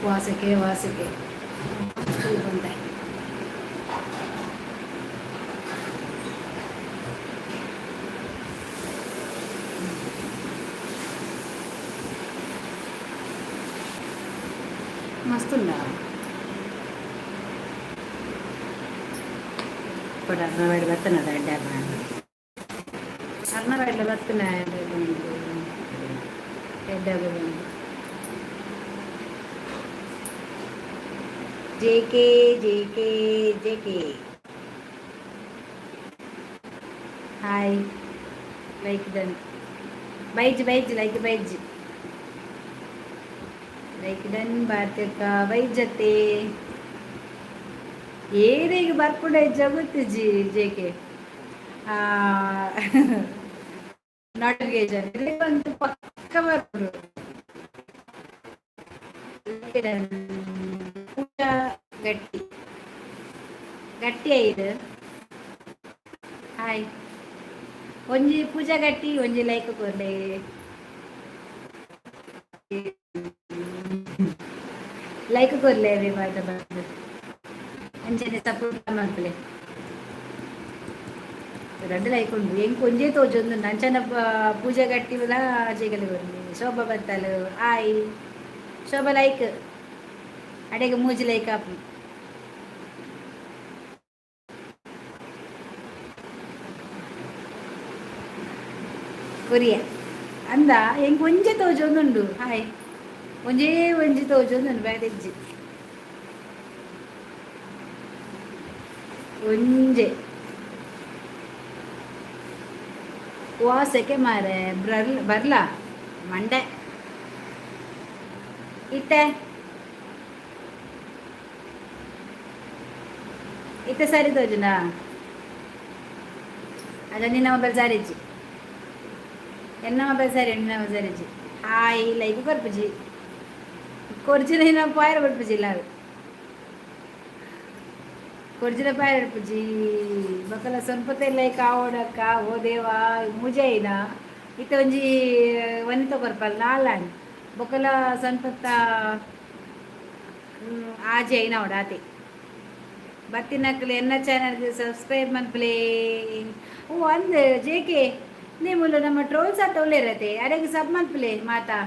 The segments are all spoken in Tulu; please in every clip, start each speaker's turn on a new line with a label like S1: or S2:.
S1: ವಾಸಕ್ಕೆ ವಾಸಕ್ಕೆ ಬಂದೆ. ಮಸ್ತ್ ಉಂಡ. ఇప్పుడు ಅರ್ನವಾಡಿ ಬರ್ತನದ ಅಡ್ಡ. ಅರ್ನವಾಡ್ಲ ಬರ್ತನ ಎಡ್ಡೆ ಬಂದು. J K J K J K, hi. Like done. ಬೈಜ್ ಬೈಜ್, like ಬೈಜ್. Like done. ಭಾರತಕ್ಕ ಬೈಜತ್ತೆ. ಏರಿಗೆ ಬರ್ಪುಂಡ ಜಗುತ್ತಿಜಿ ಜೆ ಕೆ. ನೋಟಿಫಿಕೇಶನ್ ಒಂದು ಪಕ್ಕ ಬರ್ಪುಂಡು. ಪೂಜಾ ಗಟ್ಟಿ ಗಟ್ಟಿ ಐದು, ಹಾಯ್. ಒಂಜಿ ಪೂಜಾ ಗಟ್ಟಿ, ಒಂಜಿ ಲೈಕ್ ಕೊರ್ಲೆ. ಲೈಕ್ ಕೊರ್ಲೆ ಮಾತ ಬಂದು. ಅಂಚನೆ ಸಪೋರ್ಟ್ ಮಲ್ಪಲೆ. ರಡ್ಡ್ ಲೈಕ್ ಉಂಡು. ಎಂಕ್ ಒಂಜೇ ತೋಜೊಂದು. ಅಂಚನ ಪೂಜೆ ಗಟ್ಟಿ ಜೇಗಲಿ ಬರ್ಲಿ. ಶೋಭಾ ಬತ್ತಲು, ಆಯ್ ಶೋಭಾ. ಲೈಕ್ ಅಡೆಗೆ ಮೂಜಿ ಲೈಕ್ ಆಪು. ಕೊರಿಯ ಅಂದ. ಎಂಕ್ ಒಂಜೆ ತೋಜೊಂದುಂಡು. ಹಾಯ್. ಒಂಜೇ ಒಂಜಿ ತೋಜೊಂದುಂಡು, ಬೇರೆ ಒಂಜೆ. ವಾ ಸೆಕೆ ಮಾರೆ. ಬರ್ಲ ಬರ್ಲಾ ಮಂಡೆ ಇತ್ತೆ ಇತ್ತೆ ಸರಿ ತೋಜುನಾ? ಅದ ನಿನ್ನ ಮೊಬೈಲ್ ಸಾರಿಜ್ಜಿ, ಎನ್ನ ಮೊಬೈಲ್ ಸರಿ, ನಿನ್ನ ಮೊಬೈಲ್ ಸರಿಜ್ಜಿ. ಹಾಯ್. ಲೈಕ್ ಕೊರ್ಪುಜಿ. ಕೊರ್ಜಿನ ಪಾಯರ ಕೊರ್ಪುಜಿ ಇಲ್ಲ. ಕೊರ್ಜಿನ ಪಾಯರ ಕೊರ್ಪುಜಿ. ಬೊಕಲ ಸ್ವಲ್ಪ ಲೈಕ್ ಆವೋಡಕ್ಕ. ಓ ದೇವಾ, ಮೂಜೆ ಐನ. ಇತ್ತೆ ಒಂಜಿ ವನಿತ ಕೊರ್ಪಲ್, ನಾಲಾಂಡ್. ಬೊಕಲ ಸ್ವಲ್ಪತ್ತ ಆಜೆ ಐನ ಅವಡ ಆತೆ. ಬತ್ತಿನಕ್ಲು ಎನ್ನ ಚಾನಲ್ಗೆ ಸಬ್ಸ್ಕ್ರೈಬ್ ಮನ್ಪುಲೆ. ಓ ಅಂದ್ ಜೆ ಕೆ, ನಿಮ್ಮಲು ನಮ್ಮ ಟ್ರೋಲ್ಸ್ ಆಟ ಉಲ್ಲೇರತೆ. ಅರೆಗ್ ಸಬ್ ಮನ್ಪುಲೆ ಮಾತಾ.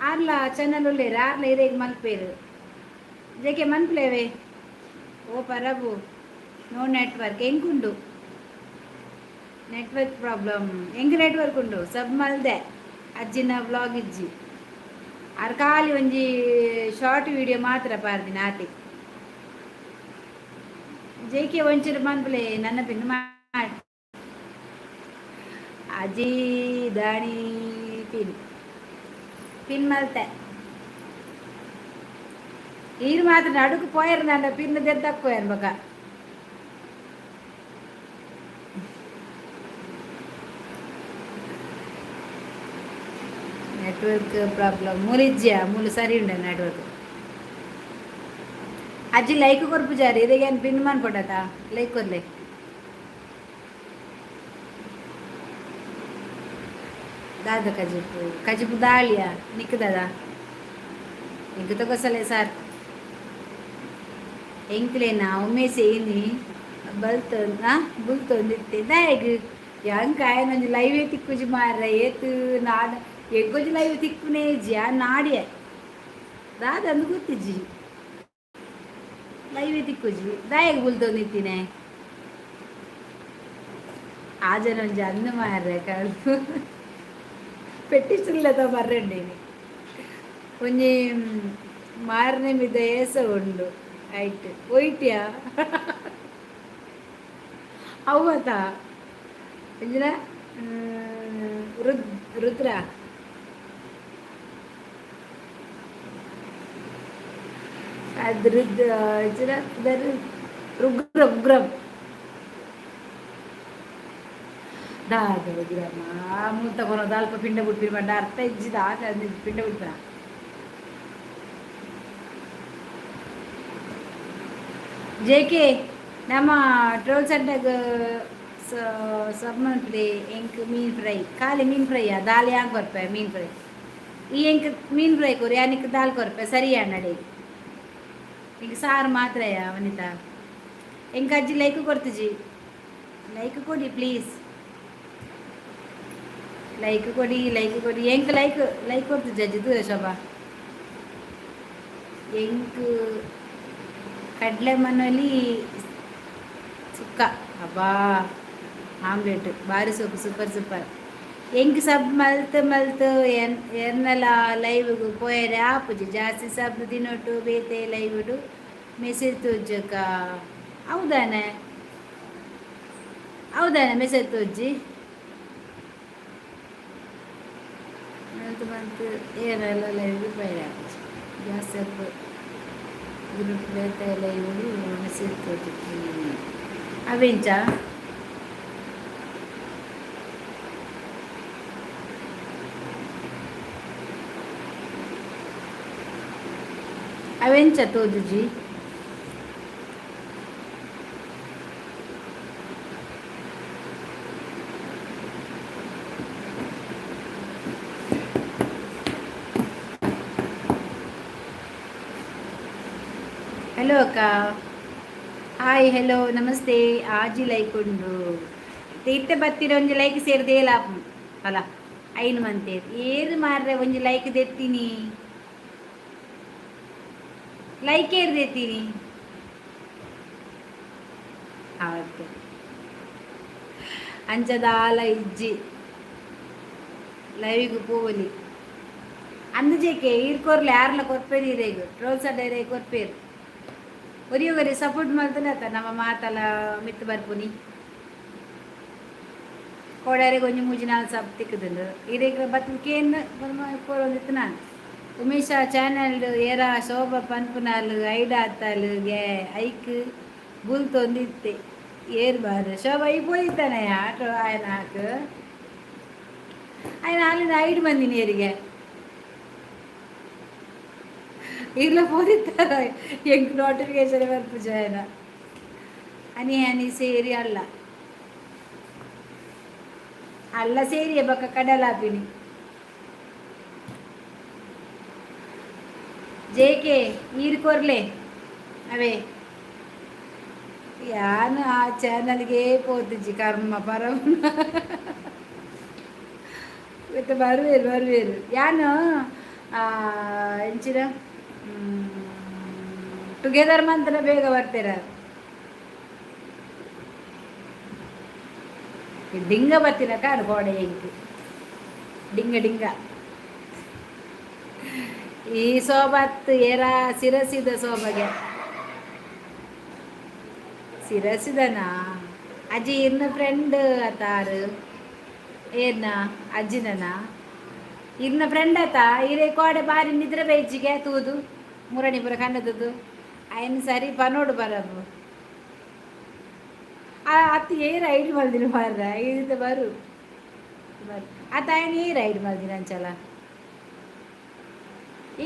S1: ಆರ್ಲ ಚಾನಲ್ ಉಲ್ಲೇರು, ಆರ್ಲ ಇರೆಗ್ ಮಲ್ಪೇರು. ಜೆ ಕೆ ಮನ್ಪುಲೇವೆ. ಓ ಪರಬು, ನೋ ನೆಟ್ವರ್ಕ್. ಎಂಕುಂಡು ನೆಟ್ವರ್ಕ್ ಪ್ರಾಬ್ಲಮ್. ಎಂಕ್ ನೆಟ್ವರ್ಕ್ ಉಂಡು. ಸಬ್ ಮಲ್ದೆ. ಅಜ್ಜಿನ ವ್ಲಾಗ್ ಇಜ್ಜಿ. ಆರ್ ಖಾಲಿ ಒಂಜಿ ಶಾರ್ಟ್ ವಿಡಿಯೋ ಮಾತ್ರ ಪಾರ್ದಿನ, ಆತೆ. ಜೆ ಕೆ, ಒಂಚೂರು ಮನ್ಪುಲೆ. ನನ್ನ ಪಿನ್ ಮಾಡಿ. ಅಜ್ಜಿ ದಾಣಿ ಪಿನ್ ಪಿನ್ ಮಲ್ತೆ. ಈರ್ ಮಾತ್ರ ನಡುಕು ಪೋಯರ್ ನನ್ನ ಪಿನ್ ದೆತ್ತಕ್ಕೋಯರ್ ಬೊಕ. ನೆಟ್ವರ್ಕ್ ಪ್ರಾಬ್ಲಮ್ ಮೂಲಿಜ್ಯ. ಮೂಲು ಸರಿ ಉಂಡ ನೆಟ್ವರ್ಕ್. ಅಜ್ಜಿ, ಲೈಕ್ ಕೊರ್ಪುಜಾರಿ. ಇದಕ್ಕೆ ಏನು ಪಿನ್ ಮನ್ಪೊಡತ? ಲೈಕ್ ಕೊರ್ಲೆ. ದಾದ ಕಜಿಪು? ಕಜಿಪು ದಾಳಿಯ ನಿಕ್ಕದದ ಎಂಕ್ ತಗೊಸಲೆ ಸಾರ್. ಎಂಕ್ಲೇನಾ ಉಮೇಶ್ ಏನಿ ಬಲ್ತೊಂದು ಬುಲ್ತೊಂದಿತ್ತೆ. ದಾಯೆಗ್ ಎಂಕ್ ಆಯನೊಂಜಿ ಲೈವೇ ತಿಕ್ಕುಜಿ ಮಾರ್ರೆ. ಏತ್ ನಾಡ್ ಎಂಕೊಂಜಿ ಲೈವ್ ತಿಕ್ಕುನೇ ಇಜ್ಜಿ. ಆ ನಾಡಿಯ ದಾದ ಅಂದ್ ಗೊತ್ತಿಜ್ಜಿ. ಲೈವೇ ತಿಕ್ಕುಜಿ. ದಾಯೆಗ್ ಬುಲ್ತೊಂದಿತ್ತಿನೆ? ಆ ಜನ ಒಂಜಿ ಅಂದ್ ಮಾರ್ರೆ. ಕಲ್ಪು ಪೆಟ್ಟಿಸ್ಟಿಲ್ಲದ ಬರ್ರಂಡಿ. ಒಂಜಿ ಮಾರನೆ ಮಿದ ಏಸ ಉಂಡು. ಐಟ್ ಒಯ್ಟ್ಯಾ ಅವ್ವತ ಒಂಜಿನ ರುದ್ರ ಅದು ರುದ್ರ ರುಗ್ರ ಉಗ್ರಂ ದಾದ ಉಗ್ರಮ ಮೂತ ಕೊನೊದು. ಅಲ್ಪ ಪಿಂಡ ಬುಡ್ಪಿನ ಪಂಡ ಅರ್ಥ ಇಜ್ಜಿ. ದಾದ ಪಿಂಡ ಬುಡ್ಪಿನ? ಜೆ ಕೆ, ನಮ್ಮ ಟ್ರೋಲ್ ಸೆಂಟರ್ಗ್ ಸಬ್ ಮನ್ಪುಲೆ. ಎಂಕ್ ಮೀನ್ ಫ್ರೈ ಖಾಲಿ. ಮೀನ್ ಫ್ರೈಯಾ? ದಾಲ್ ಯಾಂಕ್ ಬರ್ಪೆ ಮೀನ್ ಫ್ರೈ. ಈ ಎಂಕ್ ಮೀನ್ ಫ್ರೈ ಕೊರಿ, ಯಾನಿಕ್ ದಾಲ್ ಕೊರ್ಪೆ ಸರಿ ಅಣ್ಣಡೆ. ಈಗ ಸಾರು ಮಾತ್ರಯ ವನಿತಾ. ಎಂಕ್ ಅಜ್ಜಿ ಲೈಕ್ ಕೊಡ್ತಿಜಿ, ಲೈಕ್ ಕೊಡಿ ಪ್ಲೀಸ್, ಲೈಕ್ ಕೊಡಿ, ಲೈಕ್ ಕೊಡಿ. ಎಂಕ್ ಲೈಕ್ ಲೈಕ್ ಕೊಡ್ತಿಜಿ ಅಜ್ಜಿ ದೂರ ಶೋಭಾ. ಎಂಕ್ ಕಡಲೆ ಮನೊಲಿ ಸುಕ್ಕ ಅಬ್ಬಾ ಆಮ್ಲೆಟ್ ಬಾರಿ ಸೂಪರ್ ಸೂಪರ್ ಸೂಪರ್. ಎಂಕ್ ಸಬ್ ಮಲ್ತ್ ಮಲ್ತ್ ಎನ್ ಎರ್ನಲ ಲೈವ್ಗ್ ಪೋಯೆರೆ ಆಪುಜಿ. ಜಾಸ್ತಿ ಸಬ್ ದಿನೊಟು ಬೇತೆ ಲೈವ್ಡು ಮೆಸೇಜ್ ತೋಜಕ. ಹೌದಾನೆ? ಹೌದಾನೆ? ಮೆಸೇಜ್ ತೋಜಿ ಮಲ್ತ್ ಮಲ್ತ್ ಏರೆಲ್ಲ ಲೈವ್ಗೆ ಪೋಯೆರೆ ಆಪುಜಿ. ಜಾಸ್ತಿ ಸಬ್ ದಿನೊಟು ಬೇತೆ ಲೈವ್ಡು ಮೆಸೇಜ್ ತೋಜಿ. ಅವೆಂಚ? ಅವೆಂಚ ತೋಜುಜಿ? ಹಲೋ ಅಕ್ಕ, ಹಾಯ್, ಹಲೋ, ನಮಸ್ತೆ. ಆಜಿ ಲೈಕ್ ಉಂಡು. ಇತ್ತೆ ಬತ್ತಿರ ಒಂಜಿ ಲೈಕ್ ಸೇರ್ದೇ ಲಾಪು ಅಲ್ಲ. ಐನು ಮಂತೆ ಏರು ಮಾರ್ರೆ? ಒಂಜಿ ಲೈಕ್ ದೆತ್ತೀನಿ, ಲೈಕ್ ಏರ್ ದೆತ್ತೀನಿ? ಅವತ್ತು ಅಂಚದಾಲ ಇಜ್ಜಿ, ಲೈವಿಗೆ ಪೋವಲಿ ಅಂದಜೇಕೆ. ಈರ್ ಕೊರ್ಲೆ, ಯಾರ್ಲ ಕೊರ್ಪೇರು ಇರೇಗು ಟ್ರೋಲ್ಸ್ ಅಡ್ಡ ಕೊರ್ಪೇರು. ಒರಿ ಒರಿ ಸಪೋರ್ಟ್ ಮಲ್ತಲೆ ನಮ್ಮ ಮಾತಲ ಮಿತ್ತು ಬರ್ಪುನಿ. ಕೋಡಾರಿಗೆ ಒಂಜಿ ಮೂಜಿ ನಾಲ್ ಸಬ್ ತಿಕ್ಕುದುಂಡು. ಇರೆಗ್ ಬತ್ ಕೇನ್ ಕೊರೊಂದಿತ್ತು ನಾನು. ಉಮೇಶ ಚಾನೆಲ್ ಏರಾ ಶೋಭಾ ಪನ್ಪುನಾಲ್ ಐಡಾ ಆತಾಲ್ ಗೆ ಐಕ್ ಬುಲ್ತೊಂದಿತ್ತೆ. ಏರ್ ಬಾರ ಶೋಭಾ ಈ ಪೋಯಿತ್ತಾನೆ ಆಟೋ ಆಯನ ಹಾಕ್ ಆಯನ ಅಲ್ಲಿಂದ ಐಡ್ ಬಂದಿನಿ ಏರಿಗೆ ಇರ್ಲ ಪೋದಿತ್ತಾರ. ಎಂಕ್ ನೋಟಿಫಿಕೇಶನ್ ಬರ್ಪುಜ ಆಯನ. ಅನಿ ಅನಿ ಸೇರಿ ಅಲ್ಲ ಅಲ್ಲ ಸೇರಿ ಬೊಕ್ಕ ಕಡಲಾಪಿನಿ. ಜೇಕೆ ಈರ್ ಕೊರ್ಲೆ ಅವೇ. ಯಾನ್ ಆ ಚಾನಲ್ಗೆ ಪೋತುಜಿ, ಕರ್ಮ ಪರಮ. ಇತ್ತೆ ಬರುವೇರು ಬರುವೇರು. ಯಾನ್ ಎಂಚಿನ ಟುಗೆದರ್ ಮಂತನ ಬೇಗ ಬರ್ತೀರ. ಡಿಂಗ ಬತ್ತಿನ ಕಾಡು ಗೋಡೆ ಎಂಕ್ ಡಿಂಗ ಡಿಂಗ. ಈ ಸೋಬತ್ ಏರ ಸಿರಸಿದ ಸೋಬಗೆ ಸಿರಸಿದನಾ? ಅಜ್ಜಿ ಇರ್ನ ಫ್ರೆಂಡ್ ಅತಾರು ಏರ್ನ ಅಜ್ಜಿನನ ಇರ್ನ ಫ್ರೆಂಡ್ ಆತ. ಇರೇ ಕೋಡೆ ಬಾರಿ ನಿದ್ರೆ ಬೈಜಿಗೆ ತೂದು ಮುರಣಿ ಪುರ ಕಣ್ಣದದು ಅಯ್ಯನ್ ಸರಿ ಪನೋಡು ಬರಬು. ಅತ್ತು ಏರ್ ಐಡ್ ಮಲ್ದಿನ ಮಾರ್ರೆ ಇದು ಬರು ಬರು ಆತ ಅಯ್ಯನ್ ಏರ್ ಐಡ್ ಮಲ್ದಿನ ಅಂಚಲ.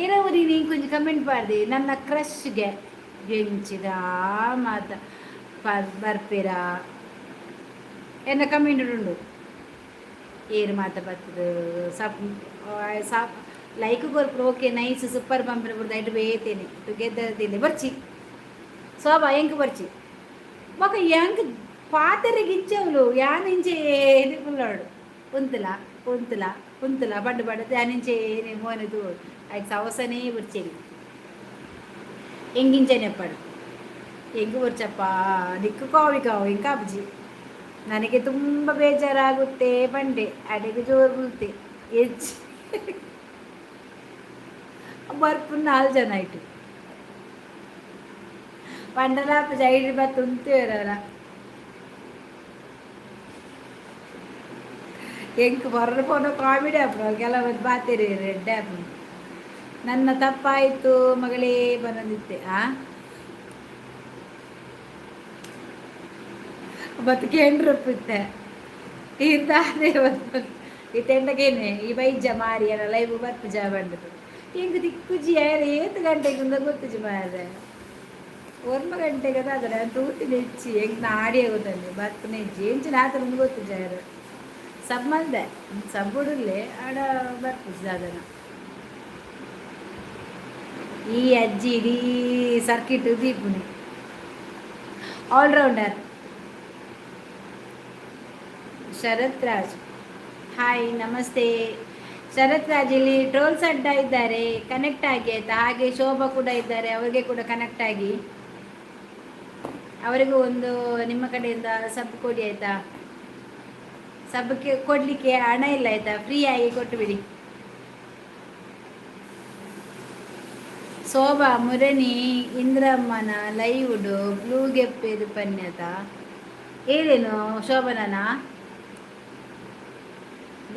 S1: ಏರವರಿ ನೀನು ಕೊಂಚ ಕಮೆಂಟ್ ಪಾಡ್ದಿ. ನನ್ನ ಕ್ರಷ್ಗೆ ಎಂಚಿದ ಮಾತ ಬರ್ಪೇರಾ ಎನ್ನ ಕಮೆಂಟ್ ಉಂಡು. ಏರು ಮಾತ ಬರ್ತದ ಸಪ್ ಸಾಪ್ ಲೈಕ್ ಕೊರ್ಪುರು. ಓಕೆ, ನೈಸ್, ಸೂಪರ್ ಪಂಪಿನ ಬುಡ್ದು ಐಟ್ ಬೇತೇನೆ ಟುಗೆದರ್ ದಿಲೆ ಬರ್ಚಿ ಶೋಭಾ ಎಂಕ್ ಬರ್ಚಿ. ಬೊಕ ಎಂಕ್ ಪಾತೆರೆಗ್ ಇಜ್ಜವ್ಲು. ಯಾನ್ ಇಂಚೆ ಕುಲ್ಲೋಡು ಉಂತುಲ ಉಂತುಲ ಉಂತುಲ ಪಂಡ್ ಪಂಡ್ ಯಾನ್ ಇಂಚೆ ಮೋನೆ ತೂವೊಡು. ಐಕ್ ಸವಸನೇ ಬರ್ಚೆಗೆ. ಎಂಗಿಂಚನೆ ಎಪ್ಪಡು ಎಂಕ್ ಬೊರ್ಚಪ್ಪ ನಿಕ್ಕು ಕಾವಿ ಕಾವು ಎಂಕ್ ಆಪುಜಿ. ನನಗೆ ತುಂಬ ಬೇಜಾರಾಗುತ್ತೆ ಪಂಡೆ ಅಡೆಗೆ ಜೋರು ಬುಲ್ತೆ ಎಚ್ ಬರ್ಪುನ ನಾಲ್ ಜನ ಇಟ್ಟು ಪಂಡಲ ಜೈಡ್ ಬತ್ತು ಉಂತೇರಲ್ಲ. ಎಂಕ್ ಬರ ಪೋನ ಕಾಮಿಡಿ ಆಪುಂಡು ಕೆಲವೊಂದು ಬಾತೆರೆ ರೆಡ್ಡೆ ಆಪುಂಡು. ನನ್ನ ತಪ್ಪಾಯಿತು ಮಗಳೇ ಬಂದಿತ್ತೆ. ಆ ಬತ್ಕೇಂಡ್ರಪ್ಪಿತ್ತೆ ಇಂದಾನೆ ಇತ್ತೆಂಡಗೇನೆ ಈ ಬೈಜ ಮಾರಿ ಅಲ್ಲ ಲೈವ್ ಬರ್ಪುಜ ಬಂಡದು. ಎಂಕ್ ದಿಕ್ಕುಜಿ ಆಯ್ರೆ ಏತ್ ಗಂಟೆಗೆ ಗೊತ್ತುಜಿ ಮಾರ್ರೆ. ಒರ್ಮ ಗಂಟೆಗೆ ಅದ್ರ ತೂತಿನ ಹೆಚ್ಚಿ ಎಂಕ್ ನಾಡಿ ಆಗುತ್ತಂದೆ ಬರ್ಪುನ ಇಜ್ಜಿ ಎಂಚಿನ ಆತರ ಗೊತ್ತುಜಿ ಆಯ್ರೆ. ಸಬ್ ಮಲ್ದೆ ಸಬ್ಬುಡುಲ್ಲೆ ಆಡ ಬರ್ಪುಜಿ ದಾದನ. ಈ ಅಜ್ಜಿ ಇಡೀ ಸರ್ಕಿಟ್ ದೀಪುನಿ. ಆಲ್ರೌಂಡರ್ ಶರತ್ ರಾಜ್, ಹಾಯ್, ನಮಸ್ತೆ ಶರತ್ ರಾಜ್. ಇಲ್ಲಿ ಟ್ರೋಲ್ಸ್ ಅಡ್ಡ ಇದ್ದಾರೆ, ಕನೆಕ್ಟ್ ಆಗಿ ಆಯ್ತಾ? ಹಾಗೆ ಶೋಭಾ ಕೂಡ ಇದ್ದಾರೆ, ಅವರಿಗೆ ಕೂಡ ಕನೆಕ್ಟ್ ಆಗಿ ಅವರಿಗೂ ಒಂದು ನಿಮ್ಮ ಕಡೆಯಿಂದ ಸಬ್ ಕೊಡಿ ಆಯ್ತಾ? ಸಬ್ಬಕ್ಕೆ ಕೊಡಲಿಕ್ಕೆ ಹಣ ಇಲ್ಲ ಆಯ್ತಾ? ಫ್ರೀ ಆಗಿ ಕೊಟ್ಟು ಬಿಡಿ. ಶೋಭಾ ಮುರಣಿ ಇಂದ್ರಮ್ಮನ ಲೈವುಡು ಬ್ಲೂ ಗೆಪ್ಪೇರು ಪನ್ಯತ ಏನೇನು ಶೋಭನನ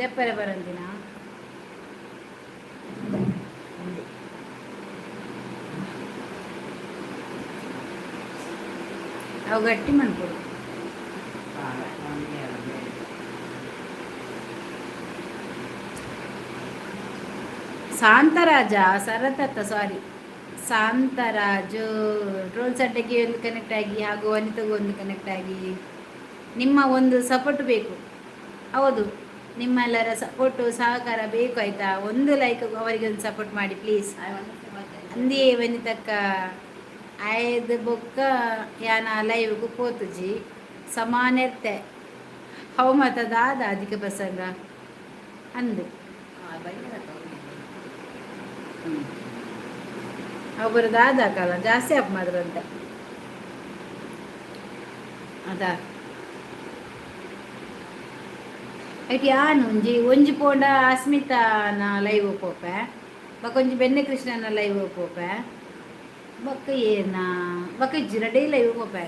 S1: ದೆಪ್ಪರೆ ಬರಂದಿನ. ಅವು ಗಟ್ಟಿ ಮನ್ಪುಡು. ಶಾಂತರಾಜ ಸರತತ್ತ, ಸಾರಿ, ಶಾಂತರಾಜು. ಟ್ರೋಲ್ಸ್ ಅಡ್ಡಕ್ಕೆ ಒಂದು ಕನೆಕ್ಟ್ ಆಗಿ ಹಾಗೂ ವನಿತಗೂ ಒಂದು ಕನೆಕ್ಟ್ ಆಗಿ. ನಿಮ್ಮ ಒಂದು ಸಪೋರ್ಟ್ ಬೇಕು. ಹೌದು, ನಿಮ್ಮೆಲ್ಲರ ಸಪೋರ್ಟು ಸಹಕಾರ ಬೇಕು ಆಯಿತಾ? ಒಂದು ಲೈಕ್, ಅವರಿಗೆ ಒಂದು ಸಪೋರ್ಟ್ ಮಾಡಿ ಪ್ಲೀಸ್. ಅಂದಿಯೇ ವನಿತಕ್ಕ, ಆಯ್ದು ಬೊಕ್ಕ ಯಾನ ಲೈವ್ಗೂ ಪೋತುಜಿ ಸಮಾನೆರ್ತೆ how ಮತ ದಾದ ಅಧಿಕ ಪ್ರಸಂಗ ಅಂದು. ಒಬ್ಬರು ದಾದ ಕಾಲ ಜಾಸ್ತಿ ಅಪ್ ಮಾಡಿದ್ರಂತೆ ಅದಾ. ಐಟ್ ಯಾನ್ ಒಂಜಿ ಒಂಜಿ ಪೋಂಡ ಅಸ್ಮಿತಾನ ಲೈವ್ ಪೋಪೆ, ಬೊಕ ಒಂಜಿ ಬೆನ್ನೆ ಕೃಷ್ಣನ ಲೈವ್ ಪೋಪೆ, ಬೊಕ್ಕ ಏನ ಬೊಕ್ಕ ಇಜ್ಜಿ, ಲೈವ್ ಪೋಪೆ.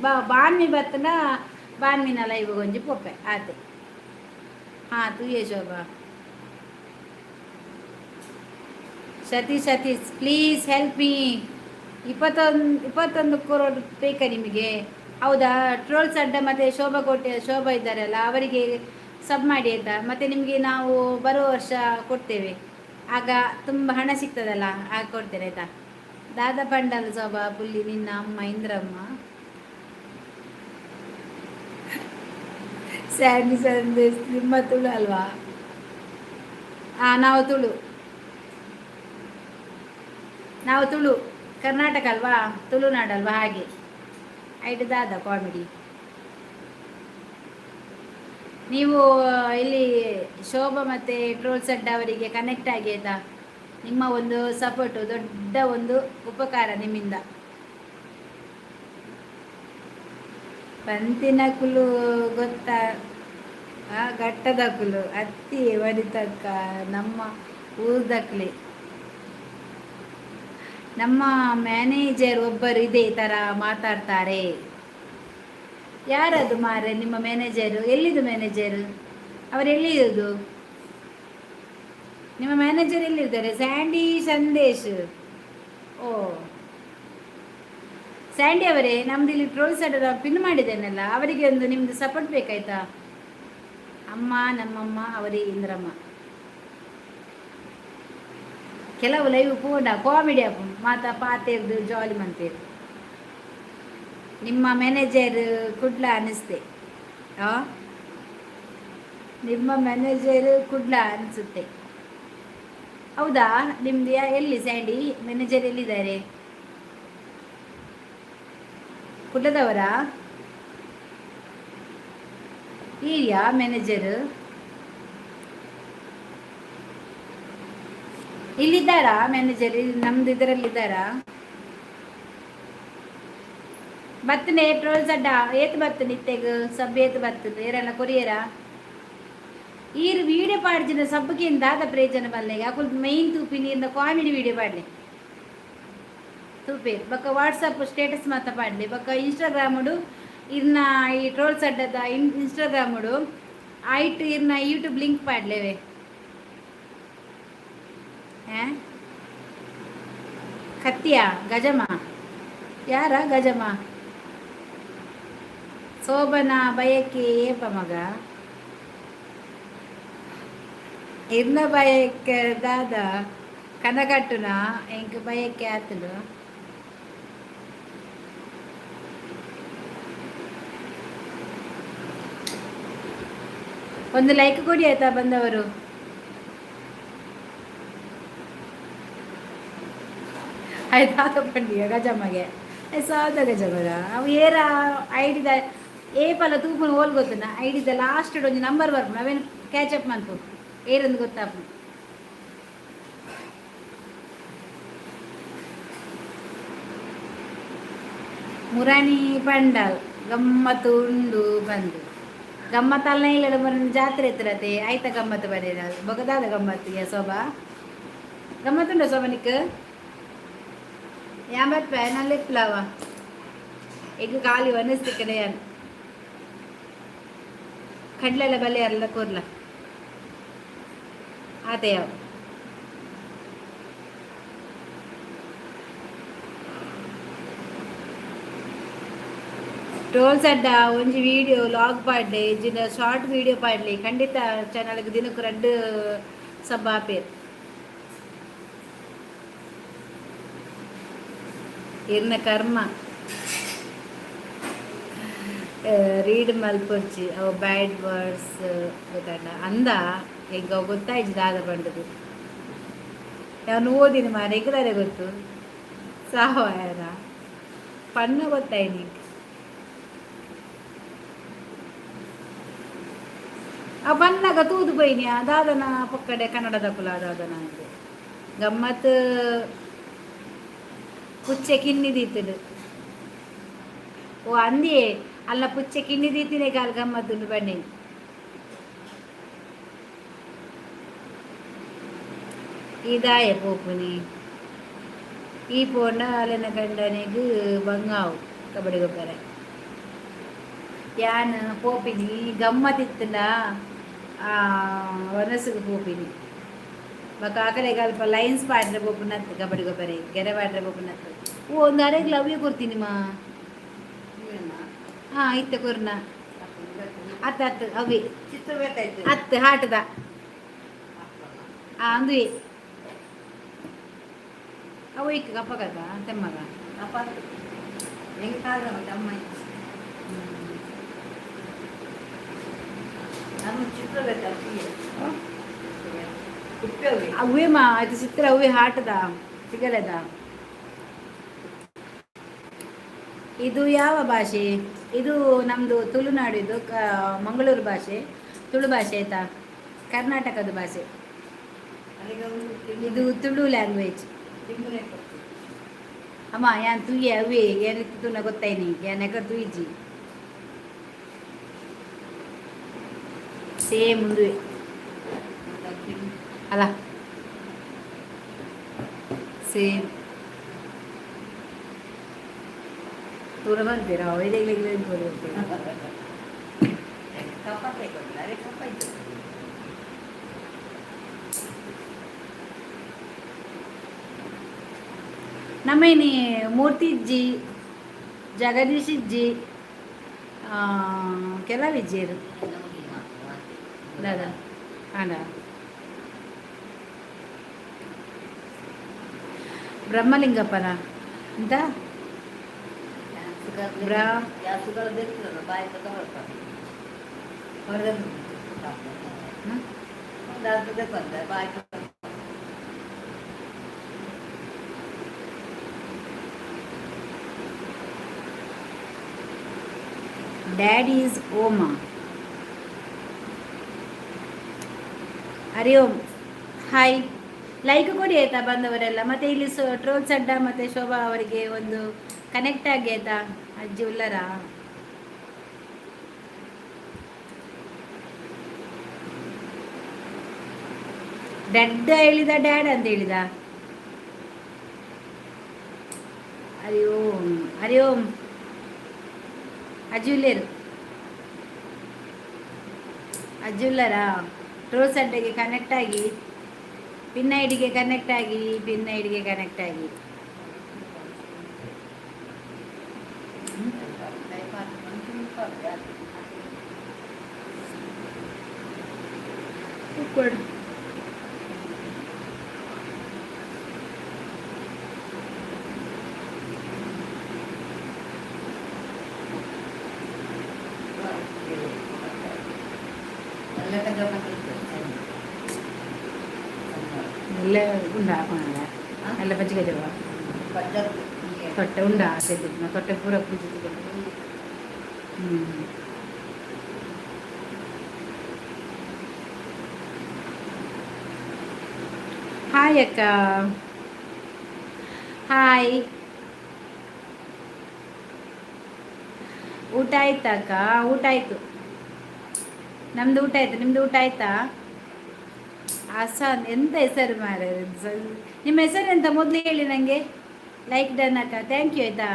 S1: ಬಾ ಬಾನ್ಮಿ ಬತ್ತನ ಬಾನ್ಮಿನ ಲೈವ್ ಒಂಜಿ ಪೋಪೆ ಆತೆ. ಹಾಂ, ತೂಯೆ Shobha. Satish, Satish, please help me. 21 crore ಬೇಕಾ ನಿಮಗೆ? ಹೌದಾ? ಟ್ರೋಲ್ಸ್ ಅಡ್ಡ ಮತ್ತು ಶೋಭಾ ಕೋಟೆ, ಶೋಭಾ ಇದ್ದಾರಲ್ಲ, ಅವರಿಗೆ ಸಬ್ ಮಾಡಿ ಆಯಿತಾ? ಮತ್ತು ನಿಮಗೆ ನಾವು ಬರುವ ವರ್ಷ ಕೊಡ್ತೇವೆ. ಆಗ ತುಂಬ ಹಣ ಸಿಗ್ತದಲ್ಲ, ಆಗ ಕೊಡ್ತೇನೆ ಆಯಿತಾ? ದಾದಾ ಪಂಡಲ್ ಶೋಭಾ ಪುಲ್ಲಿ ನಿನ್ನ ಅಮ್ಮ ಇಂದ್ರಮ್ಮ. ಸ್ಯಾಂಡಿ ಸಂದೇಶ್, ನಿಮ್ಮ ತುಳು ಅಲ್ವಾ? ಹಾಂ, ನಾವು ತುಳು, ನಾವು ತುಳು. ಕರ್ನಾಟಕ ಅಲ್ವಾ, ತುಳುನಾಡಲ್ವಾ, ಹಾಗೆ. ಐಟ್ ದಾದ ಕಾಮಿಡಿ ನೀವು? ಇಲ್ಲಿ ಶೋಭಾ ಮತ್ತು ಟ್ರೋಲ್ಸ್ ಅಡ್ಡ ಅವರಿಗೆ ಕನೆಕ್ಟ್ ಆಗಿ ಆಯಿತಾ? ನಿಮ್ಮ ಒಂದು ಸಪೋರ್ಟು ದೊಡ್ಡ ಒಂದು ಉಪಕಾರ ನಿಮ್ಮಿಂದ. ಪಂತಿನ ಕುಲು ಗೊತ್ತಾ? ಘಟ್ಟದ ಕುಲು ಅತ್ತಿ ವನಿತಕ್ಕ, ನಮ್ಮ ಊರ್ದಕ್ಲೆ. ನಮ್ಮ ಮ್ಯಾನೇಜರ್ ಒಬ್ಬರು ಇದೇ ಥರ ಮಾತಾಡ್ತಾರೆ. ಯಾರದು ಮಾರೆ? ನಿಮ್ಮ ಮ್ಯಾನೇಜರು ಎಲ್ಲಿದು? ಮ್ಯಾನೇಜರ್ ಅವರು ಎಲ್ಲಿರೋದು? ನಿಮ್ಮ ಮ್ಯಾನೇಜರ್ ಎಲ್ಲಿದ್ದಾರೆ? ಸ್ಯಾಂಡಿ ಸಂದೇಶ್. ಓ ಸ್ಯಾಂಡಿ ಅವರೇ, ನಮ್ದು ಇಲ್ಲಿ ಟ್ರೋಲ್ಸ್ ಪಿನ್ ಮಾಡಿದ್ದೇನಲ್ಲ, ಅವರಿಗೆ ಒಂದು ನಿಮ್ಮದು ಸಪೋರ್ಟ್ ಬೇಕಾಯ್ತಾ? ಅಮ್ಮ ನಮ್ಮಮ್ಮ ಅವರೇ ಇಂದ್ರಮ್ಮ. ಕೆಲವು ಲೈವ್ ಪೋಂಡ ಕಾಮಿಡಿ ಅಪ್ಪು ಮಾತಾ ಪಾತೆರ್ದು ಜಾಲಿ ಮಂತೇರು. ನಿಮ್ಮ ಮ್ಯಾನೇಜರ್ ಕುಡ್ಲ ಅನಿಸ್ತೆ. ನಿಮ್ಮ ಮ್ಯಾನೇಜರ್ ಕುಡ್ಲ ಅನಿಸುತ್ತೆ, ಹೌದಾ? ನಿಮ್ದು ಎಲ್ಲಿ ಸ್ಯಾಂಡಿ, ಮ್ಯಾನೇಜರ್ ಎಲ್ಲಿದ್ದಾರೆ? ಕುಡ್ಲದವರಾ? ಏರಿಯಾ ಮ್ಯಾನೇಜರ್ ಇಲ್ಲಿದ್ದಾರಾ? ಮ್ಯಾನೇಜರ್ ನಮ್ದು ಇದರಲ್ಲಿದ್ದಾರಾ? ಬತ್ತನೆ ಟ್ರೋಲ್ಸ್ ಅಡ್ಡ ಏತ್ ಬತ್ತನೆ ಇತ್ತೆಗ್ ಸಬ್ ಏತ್ ಬತ್ತನೆ ಏರೆಲ್ಲ ಕೊರಿಯರಾ? ಈರ್ ವೀಡಿಯೋ ಪಾಡ್ಜಿನ ಸಬ್ಬಕ್ಕೆ ದಾದ ಪ್ರಯೋಜನ ಬಲ್ಲೆಗೆ? ಅಕುಲ್ ಮೈನ್ ತೂಪಿ ನೀರ್ನ ಕಾಮಿಡಿ ವೀಡಿಯೋ ಪಾಡ್ಲೆ ತೂಪೆ. ಬೊಕ್ಕ ವಾಟ್ಸಪ್ ಸ್ಟೇಟಸ್ ಮಾತ ಪಾಡ್ಲೆ. ಬೊಕ್ಕ ಇನ್ಸ್ಟಾಗ್ರಾಮುಡು ಇರ್ನ ಈ ಟ್ರೋಲ್ಸ್ ಅಡ್ಡದ ಇನ್ಸ್ಟಾಗ್ರಾಮುಡು ಐಟ್ ಇರ್ನ ಯೂಟ್ಯೂಬ್ ಲಿಂಕ್ ಪಾಡ್ಲೇವೆ. ಕತ್ತಿಯ ಗಜಮ ಯಾರ ಗಜಮ? ಶೋಭನ ಬಯಕೆ ಏಪ ಮಗ? ಇರ್ನ ಬಯಕೆ ದಾದ ಕನಕಟ್ಟುನ ಎಂಕ್ ಬಯಕೆ ಆತುಂಡು. ಒಂದು ಲೈಕ್ ಕೊಡಿ ಆಯ್ತಾ ಬಂದವರು. ಆಯ್ತು ಪಂಡಿಗ ಗಜಮ್ಮಗೆ ಸಾದ ಗಜಮಗ. ಅವು ಏರ ಐಡಿದ ಏಪಲ ತೂಪುನ ಓಲ್ ಗೊತ್ತುನ ಐಡಿದ ಲಾಸ್ಟ್ ಒಂಜಿ ನಂಬರ್ ಬರ್ಪುಂಡು, ಅವೇನು ಕ್ಯಾಚ್ ಅಪ್ ಮನ್ಪು ಏರೊಂದು ಗೊತ್ತಾಪು. ಮುರಾಣಿ ಪಂಡಲ್ ಗಮ್ಮತ್ತು ಉಂಡು ಬಂದು ಗಮ್ಮತ್ತಲ್ಲ ಇಲ್ಲ ಮುರಾಣಿ ಜಾತ್ರೆ ಇತ್ತಿರತೆ ಆಯ್ತ ಗಮ್ಮತ್ತು ಬರೀರ ಬೊಗದಾದ ಗಮ್ಮತ್ತು ಯಾ ಶೋಭಾ ಗಮ್ಮತ್ತುಂಡ ಶೋಭನಿಕ್ ಯಾನ್ ಬರ್ಪೆ ನಲ್ಲ ಇಪ್ಪಲವ ಈಗ ಖಾಲಿ ಒನಿಸ್ತಿಕ್ಕಡೆ ಯಾನ್ ಕಡ್ಲೆಲ್ಲ ಬಲ್ಲೆ ಅಲ್ಲ ಕೂರ್ಲ ಆತೆಯವ್. ಟ್ರೋಲ್ಸ್ ಅಡ್ಡ ಒಂಜಿ ವಿಡಿಯೋ ಲಾಗ್ ಪಾಡ್ಲೆ ಇಜ್ಜಿಂಡ ಶಾರ್ಟ್ ವಿಡಿಯೋ ಪಾಡ್ಲಿ, ಖಂಡಿತ ಚಾನಲ್ಗೆ ದಿನಕ್ಕೆ ರಡ್ಡ್ ಸಬ್ ಆಪೇರ್. ಇರ್ನ ಕರ್ಮ ರೀಡ್ ಮಲ್ಪೊರ್ಚಿ ಅವು ಬ್ಯಾಡ್ ವರ್ಡ್ಸ್ ಗೊತ್ತಾಂಡ ಅಂದ ಎಂಕ್ ಅವು ಗೊತ್ತಾಯ್ಜಿ ದಾದ ಪಂಡದು. ಯಾನ್ ಓದಿನ ಮಾರೆ ಎಂಕ್ ಗೊತ್ತು ಸಾವಾಯನ ಪಣ್ಣ ಗೊತ್ತಾಯ್ನಿ. ಆ ಬನ್ನಗ ತೂದು ಪೋಯಿನಿ ದಾದನ ಪೊಕ್ಕಡೆ ಕನ್ನಡದಕುಲ ದಾದನ ಅಂದ್ ಗಮ್ಮತ್ ಪುಚ್ಚೆ ಕಿನ್ನಿ ದೀತುಂಡು. ಓ ಅಂದಿಯೇ ಅಲ್ಲ ಪುಚ್ಚೆ ಕಿನ್ನಿ ದೀತಿನೇ ಕಾಲ್ ಗಮ್ಮತ್ತುಂಡು ಬನ್ನಿ. ಈ ದಾಯೆ ಪೋಪುನಿ ಈ ಪೋಂಡ ಅಲೆನ ಕಂಡನಿಗ್ ಬಂಗಾವು ಕಬಡ್ಡಿ ಗೊಬ್ಬರ. ಯಾನ್ ಪೋಪಿನಿ ಗಮ್ಮತ್ತಿತ್ತುಂಡ ವನಸುಗು ಪೋಪಿನಿ ಬೊಕ ಅಕಲೆಗ್ ಅಲ್ಪ ಲೈನ್ಸ್ ಪಾಡ್ರೆ ಪೋಪುನತ್ತು ಕಬಡ್ಡಿ ಗೊಬ್ಬರ ಗೆರೆ ಪಾಡ್ರೆ ಪೋಪುನತ್ತು. ಓ ಒಂದು ಅರೆಗ್ ಲವ್ಯ ಕೊರ್ತೀನಿ ಮಾ. ಹಾ ಇತ್ತೆ ಕೊರ್ನ ಅತ್ತ ಅತ್ತು ಅವೇ ಅತ್ತು ಹಾಟದ ಆ ಅಂದುವೆ ಅವು ಇಕ್ಕ ಕಪ್ಪಗದ ತೆಮ್ಮಗ. ಅವೇ ಮಾ ಅದು ಚಿತ್ರ ಅವೇ ಹಾಟದ ಸಿಗಲೆದ. ಇದು ಯಾವ ಭಾಷೆ? ಇದು ನಮ್ಮದು ತುಳುನಾಡು, ಇದು ಮಂಗಳೂರು ಭಾಷೆ, ತುಳು ಭಾಷೆ ಆಯ್ತಾ, ಕರ್ನಾಟಕದ ಭಾಷೆ ಇದು, ತುಳು ಲ್ಯಾಂಗ್ವೇಜ್. ಅಮ್ಮ ಯಾನ್ ತುಯ್ಯ ಅವೇ ಏನಿತ್ತು ತುನ ಗೊತ್ತಾಯ್ನಿ ಯಾನ್ ಎಕ ತುಯ್ಜಿ ಸೇಮ್ ಉಂದುವೆ ಅಲ್ಲ ಸೇಮ್ ದೂರ ಬರ್ತೀರಾ ಬರ್ತೀರಾ. ನಮ್ಮೇನಿ ಮೂರ್ತಿಜ್ಜಿ ಜಗದೀಶಿಜ್ಜಿ ಕೆಲವಿಜ್ಜೇರು ದಾದಾ ಆಂಡ ಬ್ರಹ್ಮಲಿಂಗಪ್ಪನ ಅಂತ daddy is Oma. Hari Om hi like ಕೊಡಿ ಆಯ್ತಾ ಬಂದವರೆಲ್ಲ. ಮತ್ತೆ ಇಲ್ಲಿ ಸೊ ಟ್ರೋಲ್ಸ್ ಅಡ್ಡ ಮತ್ತೆ ಶೋಭಾ ಅವರಿಗೆ ಒಂದು ಕನೆಕ್ಟ್ ಆಗಿ ಆಯ್ತಾ. ಅಜ್ಜಿ ಉಲ್ಲರ ಡೆಡ್ ಹೇಳಿದ ಡ್ಯಾಡ್ ಅಂತ ಹೇಳಿದ. ಹರಿ ಓಂ ಹರಿ ಓಂ ಅಜ್ಜಿ ಉಲ್ಲೇರು ಅಜ್ಜಿ ಉಲ್ಲರಾ ಟ್ರೋಲ್ಸ್ ಅಡ್ಡಗೆ ಕನೆಕ್ಟ್ ಆಗಿ ಪಿನ್ ಐಡಿಗೆ ಕನೆಕ್ಟ್ ಆಗಿ ಪಿನ್ ಐಡಿಗೆ ಕನೆಕ್ಟ್ ಆಗಿ. ಕೊಡು. ಎಲ್ಲ ಉಂಡಾ ಹಾಕೋಣ ಅಲ್ಲ ಪಚ್ಚಿಗೆ. ತೊಟ್ಟೆ ಉಂಡಾ? ತೊಟ್ಟೆ ಪೂರ ಪೂಜೆ. ಹ್ಞೂ. ಹಾಯ್ ಅಕ್ಕ, ಹಾಯ್. ಊಟ ಆಯ್ತಾ ಅಕ್ಕ? ಊಟ ಆಯ್ತು ನಮ್ದು, ಊಟ ಆಯ್ತು. ನಿಮ್ದು ಊಟ ಆಯ್ತಾ? ಆಸಾನ್, ಎಂತ ಹೆಸರು ಮಾರ? ನಿಮ್ಮ ಹೆಸರು ಎಂತ ಮೊದಲು ಹೇಳಿ ನನಗೆ. ಲೈಕ್ ಡನ್ ಅಕ್ಕ, thank you, ಆಯ್ತಾ?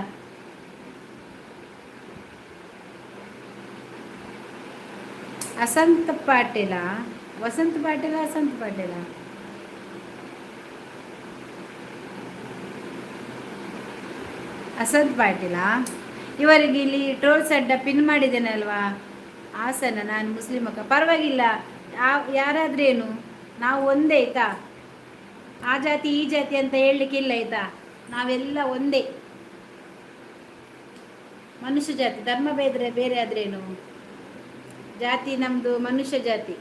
S1: ಅಸಂತ ಪಾಟೀಲ, ವಸಂತ ಪಾಟೀಲ, ಅಸಂತ ಪಾಟೀಲ. ಅಸಂತ್ ಪಾಟೀಲ. ಇವರಿಗೆ ಇಲ್ಲಿ ಟ್ರೋಲ್ಸ್ ಅಡ್ಡ ಪಿನ್ ಮಾಡಿದ್ದೇನೆ ಅಲ್ವಾ? ಹಾಸನ. ನಾನು ಮುಸ್ಲಿಂ ಅಕ್ಕ. ಪರವಾಗಿಲ್ಲ, ಯಾರಾದ್ರೇನು, ನಾವು ಒಂದೇ, ಆಯ್ತಾ? ಆ ಜಾತಿ ಈ ಜಾತಿ ಅಂತ ಹೇಳಲಿಕ್ಕಿಲ್ಲ, ಆಯ್ತಾ? ನಾವೆಲ್ಲ ಒಂದೇ ಮನುಷ್ಯ ಜಾತಿ. ಧರ್ಮ ಬೇದ್ರೆ ಬೇರೆ ಆದ್ರೇನು? ಜಾತಿ ನಮ್ಮದು ಮನುಷ್ಯ ಜಾತಿ,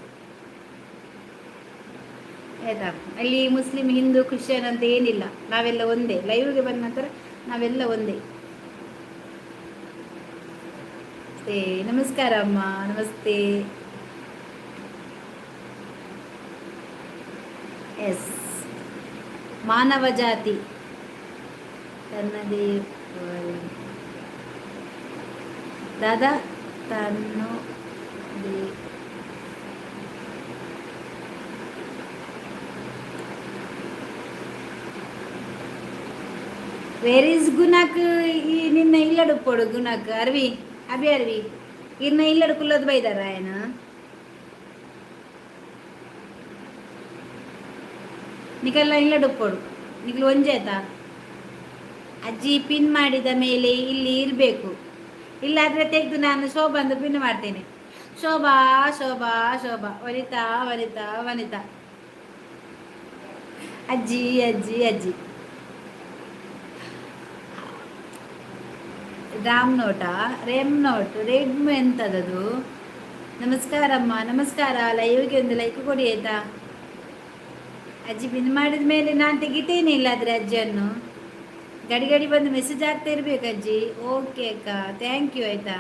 S1: ಆಯ್ತಾ? ಅಲ್ಲಿ ಮುಸ್ಲಿಂ, ಹಿಂದೂ, ಕ್ರಿಶ್ಚಿಯನ್ ಅಂತ ಏನಿಲ್ಲ. ನಾವೆಲ್ಲ ಒಂದೇ. ಲೈವ್ಗೆ ಬಂದ ನಂತರ ನಾವೆಲ್ಲ ಒಂದೇ. ನಮಸ್ಕಾರ ಅಮ್ಮ, ನಮಸ್ತೆ. ಎಸ್, ಮಾನವ ಜಾತಿ ತನ್ನದೇ. ದಾದಾ ತನ್ನು. ವೇರ್ is ಗುಣಕ್? ಈ ನಿನ್ನ ಇಲ್ಲಡು ಪೋಡು ಗುಣಕ್. ಅರ್ವಿ, ಅಭಿ, ಅರ್ವಿ, ಇನ್ನ ಇಲ್ಲಡು ಕುಲ್ಲೋದು ಬೈದಾರ ఆయన. ನಿಕಲ್ಲ ಇಲ್ಲಡು ಪೋಡು ನಿಕ್ಲು ಒಂಜೆ, ಆಯ್ತಾ? ಅಜ್ಜಿ ಪಿನ್ ಮಾಡಿದ ಮೇಲೆ ಇಲ್ಲಿ ಇರಬೇಕು. ಇಲ್ಲಾದ್ರೆ ತೆಗೆದು ನಾನು ಶೋಭಾ ಅಂತ ಪಿನ್ ಮಾಡ್ತೇನೆ. ಶೋಭಾ, ಶೋಭಾ, ಶೋಭಾ, ವನಿತಾ, ವನಿತಾ, ವನಿತಾ, ಅಜ್ಜಿ, ಅಜ್ಜಿ, ಅಜ್ಜಿ. ರಾಮ್ ನೋಟಾ, ರೇಮ್ ನೋಟ್, ರೇಮ್ ಎಂತದದು? ನಮಸ್ಕಾರಮ್ಮ, ನಮಸ್ಕಾರ. ಲೈವ್ಗೆ ಒಂದು ಲೈಕ್ ಕೊಡಿ, ಆಯ್ತಾ? ಅಜ್ಜಿ ಪಿನ್ ಮಾಡಿದ ಮೇಲೆ ನಾನು ತೆಗಿತೇನೆ. ಇಲ್ಲಾದರೆ ಅಜ್ಜಿಯನ್ನು ಗಡಿ ಗಡಿ ಬಂದು ಮೆಸೇಜ್ ಆಗ್ತಾ ಇರ್ಬೇಕು ಅಜ್ಜಿ. ಓಕೆ ಅಕ್ಕ, thank you, ಆಯ್ತಾ?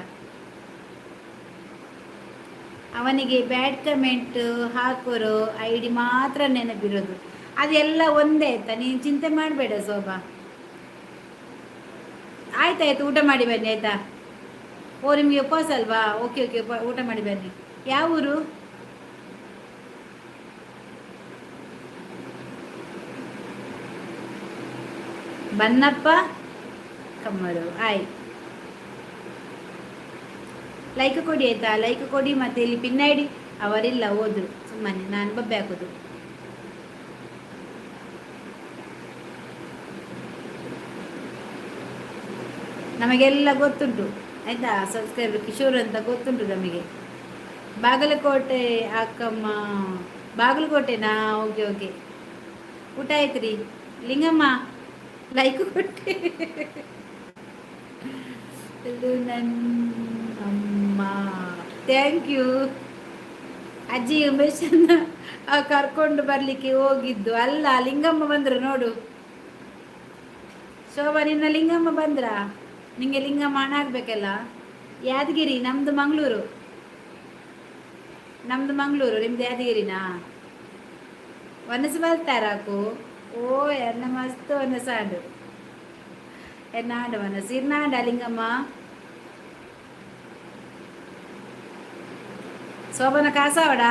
S1: ಅವನಿಗೆ ಬ್ಯಾಡ್ ಕಮೆಂಟ್ ಹಾಕೋರು ಐಡಿ ಮಾತ್ರ ನೆನಪಿರೋದು. ಅದೆಲ್ಲ ಒಂದೇ, ಆಯ್ತಾ? ನೀನು ಚಿಂತೆ ಮಾಡಬೇಡ ಶೋಭಾ. ಆಯ್ತಾಯ್ತು, ಊಟ ಮಾಡಿ ಬನ್ನಿ, ಆಯ್ತಾ? ಓ, ನಿಮಗೆ ಉಪವಾಸ ಅಲ್ವಾ? ಓಕೆ ಓಕೆ, ಊಟ ಮಾಡಿ ಬನ್ನಿ. ಯಾವ ಊರು? ಬನ್ನಪ್ಪ ಕಮ್ಮರು. ಆಯ್, ಲೈಕ್ ಕೊಡಿ, ಆಯ್ತಾ? ಲೈಕ್ ಕೊಡಿ. ಮತ್ತೆ ಇಲ್ಲಿ ಪಿನ್ ಐಡಿ ಅವರಿಲ್ಲ, ಹೋದ್ರು. ಸುಮ್ಮನೆ ನಾನು ಬಬ್ಬೆ ಹಾಕೋದು. ನಮಗೆಲ್ಲ ಗೊತ್ತುಂಟು, ಆಯಿತಾ? ಸಬ್ಸ್ಕ್ರೈಬರ್ ಕಿಶೋರ್ ಅಂತ ಗೊತ್ತುಂಟು ನಮಗೆ. ಬಾಗಲಕೋಟೆ ಅಕ್ಕಮ್ಮ. ಬಾಗಲಕೋಟೆನಾ? Okay okay. ಊಟ ಆಯ್ತು ರೀ. ಲಿಂಗಮ್ಮ, ಲೈಕ್ ಕೊಟ್ಟೆ. ಇದು ನನ್ನ. Thank you ಅಜ್ಜಿ. ಉಮೇಶನ್ನ ಕರ್ಕೊಂಡು ಬರಲಿಕ್ಕೆ ಹೋಗಿದ್ದು ಅಲ್ಲ. ಲಿಂಗಮ್ಮ ಬಂದರು ನೋಡು. ಶೋಭಾ, ನಿನ್ನ ಲಿಂಗಮ್ಮ ಬಂದ್ರಾ? ನಿಂಗೆ ಲಿಂಗಮ್ಮ ಹಣ ಆಗ್ಬೇಕಲ್ಲ. ಯಾದಗಿರಿ. ನಮ್ಮದು ಮಂಗಳೂರು, ನಮ್ಮದು ಮಂಗಳೂರು, ನಿಮ್ದು ಯಾದಗಿರಿನಾ? ವನಸು ಬರ್ತಾರಾಕು. ಓ, ಎನ್ನ ಮಸ್ತ್ ವನಸಾಂಡು, ಎನ್ನ ಆಂಡ ವನಸು ಇರ್ನಾಂಡ ಲಿಂಗಮ್ಮ. ಶೋಭನ ಕಾಸಾವಡ.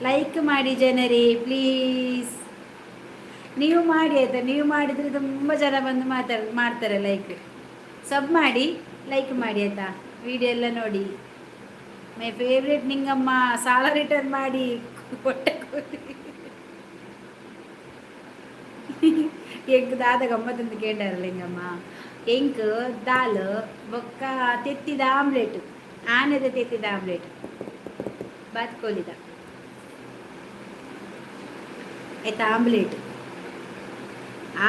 S1: ಲೈಕ್ ಮಾಡಿ ಜನರೇ, ಪ್ಲೀಸ್. ನೀವು ಮಾಡಿ, ಆಯಿತಾ? ನೀವು ಮಾಡಿದರೆ ತುಂಬ ಜನ ಬಂದು ಮಾಡ್ತಾರೆ ಲೈಕ್. ಸಬ್ ಮಾಡಿ, ಲೈಕ್ ಮಾಡಿ, ಆಯಿತಾ? ವಿಡಿಯೋ ಎಲ್ಲ ನೋಡಿ. My favourite Ningamma, ಸಾಲ ರಿಟರ್ನ್ ಮಾಡಿ ಹೊಟ್ಟೆ. ಎಂಕ್ ದಾದ ಗಮ್ಮತ್ತಂದು ಕೇಂಡಾರ ಲಿಂಗಮ್ಮ. ಎಂಕ್ ದಾಲ್ ಬೊಕ್ಕ ತೆತ್ತಿದ ಆಮ್ಲೆಟ್, ಆನೆದ ತೆತ್ತಿದ ಆಮ್ಲೆಟ್, ಬಾತ್ಕೋಲಿದ, ಆಯ್ತಾ? ಆಮ್ಲೆಟ್.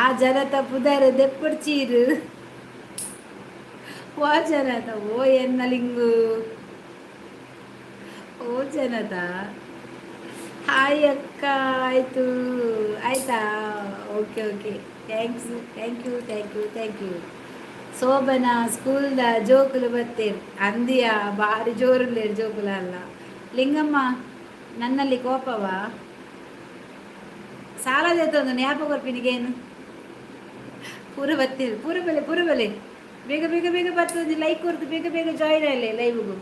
S1: ಆ ಜನತ ಪುದರ್ ದೆಪ್ಪಡ್ ಚೀರು. ಓ ಜನತ, ಓ ಎನ್ನ ಲಿಂಗು, ಓ ಜನತ. ಹಾಯ್ ಅಕ್ಕ, ಆಯಿತು, ಆಯಿತಾ? Okay okay. Thanks, thank you, thank you, thank you. Shobhana ಸ್ಕೂಲ್ದ ಜೋಕುಲು ಬತ್ತೇರು ಅಂದಿಯ, ಬಾರಿ ಜೋರುಲ್ಲೇರು ಜೋಕುಲು ಅಲ್ಲ. ಲಿಂಗಮ್ಮ, ನನ್ನಲ್ಲಿ ಕೋಪವಾ? ಸಾಲ ದೇತೊಂದು ಜ್ಞಾಪಕ ಕೊರ್ಪಿನಿಗೇನು. ಪೂರ ಬತ್ತೀರಿ, ಪೂರ ಬಲೆ, ಪೂರ ಬಲೆ. ಬೇಗ ಬೇಗ ಬೇಗ ಬರ್ತದೆ. ಲೈಕ್ ಕೊರ್ದು ಬೇಗ ಬೇಗ ಜಾಯಿನ್ ಆಗಲಿ ಲೈವ್ಗೂ.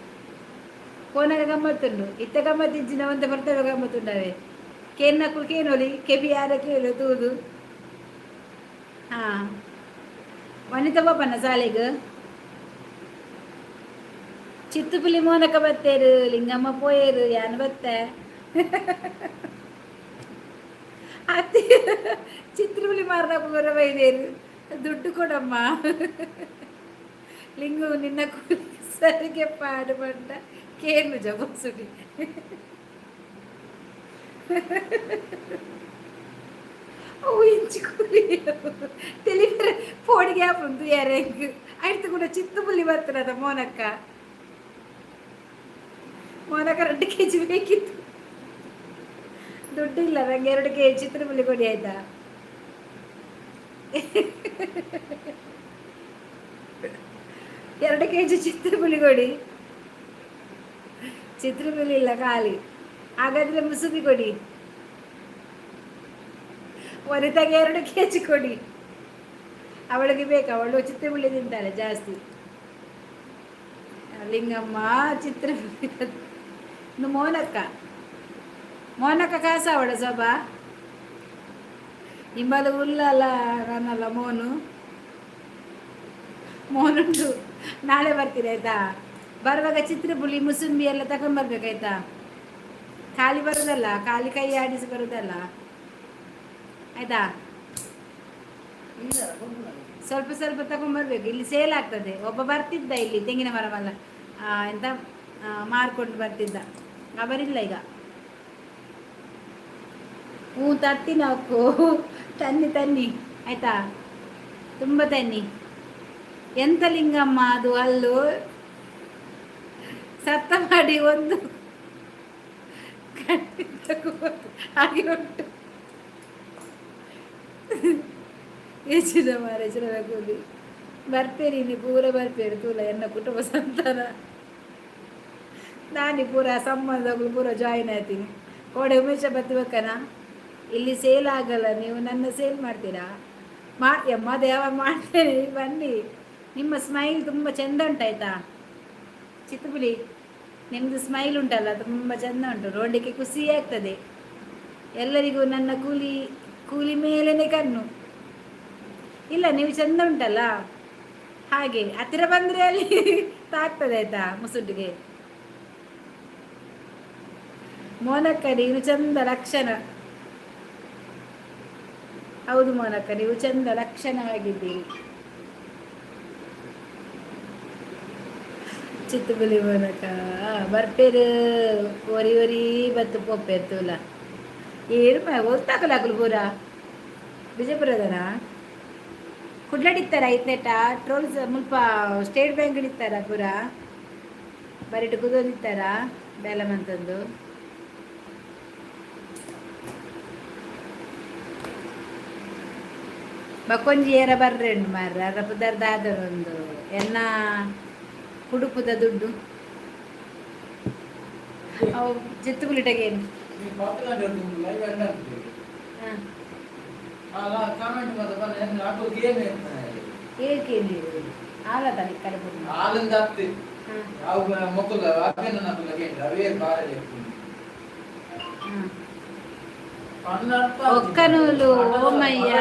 S1: ಫೋನಾಗ ಗಮ್ಮತ್ತುಂಡು, ಇತ್ತ ಗಮ್ಮತ್ತು ಇಜ್ಜಿನ ಒಂತೆ ಬರ್ತವೆ. ಗಮ್ಮತ್ತುಂಡವೆ ಕೇನ್ನಕ್ಕೂ ಕೇನೋಲಿ ಕೆಬಿ ಯಾರ ಕೇಳು ತೂದು. ಹಾಂ, ವನಿತಾ ಪೋಪನ ಸಾಲೆಗ್. ಚಿತ್ತುಪುಲಿ ಮೋನಕ ಬತ್ತೇರು, ಲಿಂಗಮ್ಮ ಪೋಯೇರು, ಯಾನ್ ಬತ್ತೆ. ಅತ್ತಿ ಚಿತ್ರಪುಲಿ ಮಾರ್ನ ಬೈದೇರು, ದುಡ್ಡು ಕೊಡಮ್ಮ. ಲಿಂಗು, ನಿನ್ನ ಕೂಲಿ ಸರಿಗೆ ಪಾಡು ಪಂಡ ಕೇನು ಜಬಸುಡಿ. ಊಹಿಂಚಿ ಕೂಲಿ ತೆಲಿಪೆರೆ ಪೋಡಿಗೆ ಆಪುಂಡು ಯಾರೆಂಗ್ ಐತ ಕೂಡ. ಚಿತ್ತುಪುಲಿ ಬರ್ತದ ಮೋನಕ್ಕ. ಮೋನಕ್ಕ, 2 ಕೆಜಿ ಬೇಕಿತ್ತು, ದುಡ್ಡಿಲ್ಲ ನಂಗೆ. 2 ಕೆಜಿ ಚಿತ್ರಪುಲಿ ಕೊಡಿ, ಆಯ್ತಾ? 2 ಕೆಜಿ ಚಿತ್ರಪುಲಿ ಕೊಡಿ. ಚಿತ್ರಪುಲಿ ಇಲ್ಲ, ಖಾಲಿ. ಹಾಗಾದ್ರೆ ಮುಸುಬಿ ಕೊಡಿ. ವನಿತಾಗೆ 2 ಕೆಜಿ ಕೊಡಿ, ಅವಳಿಗೆ ಬೇಕು. ಅವಳು ಚಿತ್ರಪುಳಿ ತಿಂತಾಳೆ ಜಾಸ್ತಿ. ಲಿಂಗಮ್ಮ, ಚಿತ್ರಪುಲಿ. ಇನ್ನು ಮೋನಕ್ಕ, ಮೋನಕ್ಕ ಕಾಸ ಅವಳ ಸಭಾ ಇಂಬಲು ಉಲ್ಲಲ್ಲ ನನ್ನಲ್ಲ. ಮೋನು, ಮೋನುಂಟು. ನಾಳೆ ಬರ್ತೀರಿ, ಆಯ್ತಾ? ಬರುವಾಗ ಚಿತ್ರಪುಳಿ, ಮುಸುಂಬಿ ಎಲ್ಲ ತಗೊಂಬರ್ಬೇಕಾಯ್ತಾ? ಖಾಲಿ ಬರೋದಲ್ಲ, ಖಾಲಿ ಕೈ ಆಡಿಸಿ ಬರೋದಲ್ಲ, ಆಯ್ತಾ? ಸ್ವಲ್ಪ ಸ್ವಲ್ಪ ತಗೊಂಬರ್ಬೇಕು. ಇಲ್ಲಿ ಸೇಲ್ ಆಗ್ತದೆ. ಒಬ್ಬ ಬರ್ತಿದ್ದ ಇಲ್ಲಿ, ತೆಂಗಿನ ಮರವಲ್ಲ ಎಂತ ಮಾರ್ಕೊಂಡು ಬರ್ತಿದ್ದ. ಅವರಿಲ್ಲ ಈಗ. ಹ್ಞೂ, ತರ್ತೀನಿ ಅಕ್ಕು. ತನ್ನಿ ತನ್ನಿ, ಆಯ್ತಾ? ತುಂಬ ತನ್ನಿ. ಎಂತ ಲಿಂಗಮ್ಮ ಅದು? ಅಲ್ಲು ಸತ್ತ ಮಾಡಿ ಒಂದು ಹಾಗೆ ಉಂಟು. ಹೆಚ್ಚಿನ ಮಾರೆ ಕೂಲಿ ಬರ್ಪೇರಿ ನೀ ಪೂರ ಬರ್ಪೇರು ತೂಲ. ಎನ್ನ ಕುಟುಂಬ ಸಂತಾನ ನಾನಿ ಪೂರ ಸಂಬಂಧಗಳು ಪೂರ ಜಾಯಿನ್ ಆಗ್ತೀನಿ. ಕೋಡೆ ಉಮೇಶ ಬತ್ತಬೇಕನ. ಇಲ್ಲಿ ಸೇಲ್ ಆಗಲ್ಲ. ನೀವು ನನ್ನ ಸೇಲ್ ಮಾಡ್ತೀರಾ? ಮಾ ಎಮ್ಮ ದೇವ, ಮಾಡ್ತೇನೆ, ಬನ್ನಿ. ನಿಮ್ಮ ಸ್ಮೈಲ್ ತುಂಬ ಚೆಂದ ಉಂಟಾಯ್ತಾ? ಚಿತ್ತುಪುಲಿ, ನಿಮ್ಮದು ಸ್ಮೈಲ್ ಉಂಟಲ್ಲ, ತುಂಬ ಚೆಂದ ಉಂಟು. ನೋಡಲಿಕ್ಕೆ ಖುಷಿ ಆಗ್ತದೆ. ಎಲ್ಲರಿಗೂ ನನ್ನ ಕೂಲಿ ಕೂಲಿ ಮೇಲೇ ಕಣ್ಣು. ಇಲ್ಲ, ನೀವು ಚೆಂದ ಉಂಟಲ್ಲ, ಹಾಗೆ ಹತ್ತಿರ ಬಂದರೆ ಅಲ್ಲಿ ತಾಗ್ತದೆ, ಆಯ್ತಾ, ಮುಸುಟಿಗೆ. ಮೋನಕ್ಕ, ನೀನು ಚಂದ ಲಕ್ಷಣ. ಹೌದು ಮೋನಕ್ಕ, ನೀವು ಚಂದ ಲಕ್ಷಣವಾಗಿದ್ದೀರಿ. ಚಿತ್ತುಬುಲಿ ಮೋನಕ ಬರ್ಪೇರು, ಒರಿ ಒರಿ ಬತ್ತು ಪೋಪೇರು ತೂಲ. ಏನು ಗೊತ್ತಾಗಲ್ಲ ಪೂರ. ಬಿಜಾಪುರದನ ಕುಡ್ಲಡಿತ್ತಾರ ಐತ್ನೆಟ ಟ್ರೋಲ್ಸ್ ಮುಲ್ಪ ಸ್ಟೇಟ್ ಬ್ಯಾಂಕ್ ಇತ್ತಾರ ಪೂರ ಬರಿಟ್ ಕುದೊಂದಿತ್ತಾರ ಬೇಲಮಂತಂದು. ಬಕ್ಕೊಂಜಿ ಏರ ಬರ್ರೆ ಉಂಡು ಮಾರ್ರೆ. ಅರ ಪುದರ್ ದಾದರೊಂದು ಎನ್ನ ಕುಡುಪುದ ದುಡ್ಡು ಅವು ಜಿತ್ತುಗುಲಿಟಗೇನು. ಹಾಂ, ಏಕೇನು ಆಲ ತಲೆ ಕಲಬುರ್ಗಿ.
S2: ಹಾಲು ಮೊಕ್ಕುಲ್ಲ ಅವೇ ಬಾರೆ.
S1: ಹಾಂ, ಒಕ್ಕನೂಲು ಓಮಯ್ಯ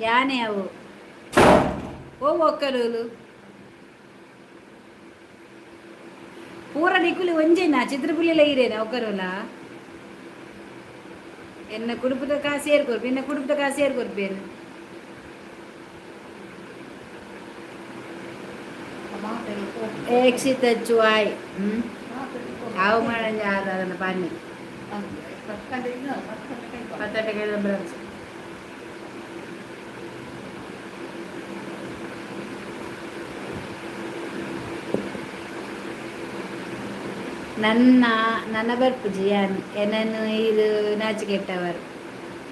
S1: ಯಾನೆ ಅವು. ಓ ಒಕ್ಕನೂಲು ಪೂರ ನಿಕುಲಿ ಒಂಜೇನಾ? ಚಿತ್ರಪುಲಿಲ ಇರೇನ ಒಕ್ಕನೂಲ? ಎನ್ನ ಕುಡುಪದ ಕಾಸು ಏರ್ ಕೊರ್ಪು, ಎನ್ನ ಕುಡುಪದ ಕಾಸು ಏರ್ ಕೊರ್ಪೇನು. ಏಕ್ಷಿತ ಚುವಾಯ್. ಹ್ಞೂ, ಆವು ಮಾಡಂಜ ಅದನ್ನು ಬನ್ನಿ. ಪತ್ತಟೆ ಬ್ರಾಂಚ್. ನನ್ನ ನನ್ನ ಬರ್ಪುಜಿ ಯಾನ್ ಎನನು ಇದು ನಾಚಿಕೆಟ್ಟವರು.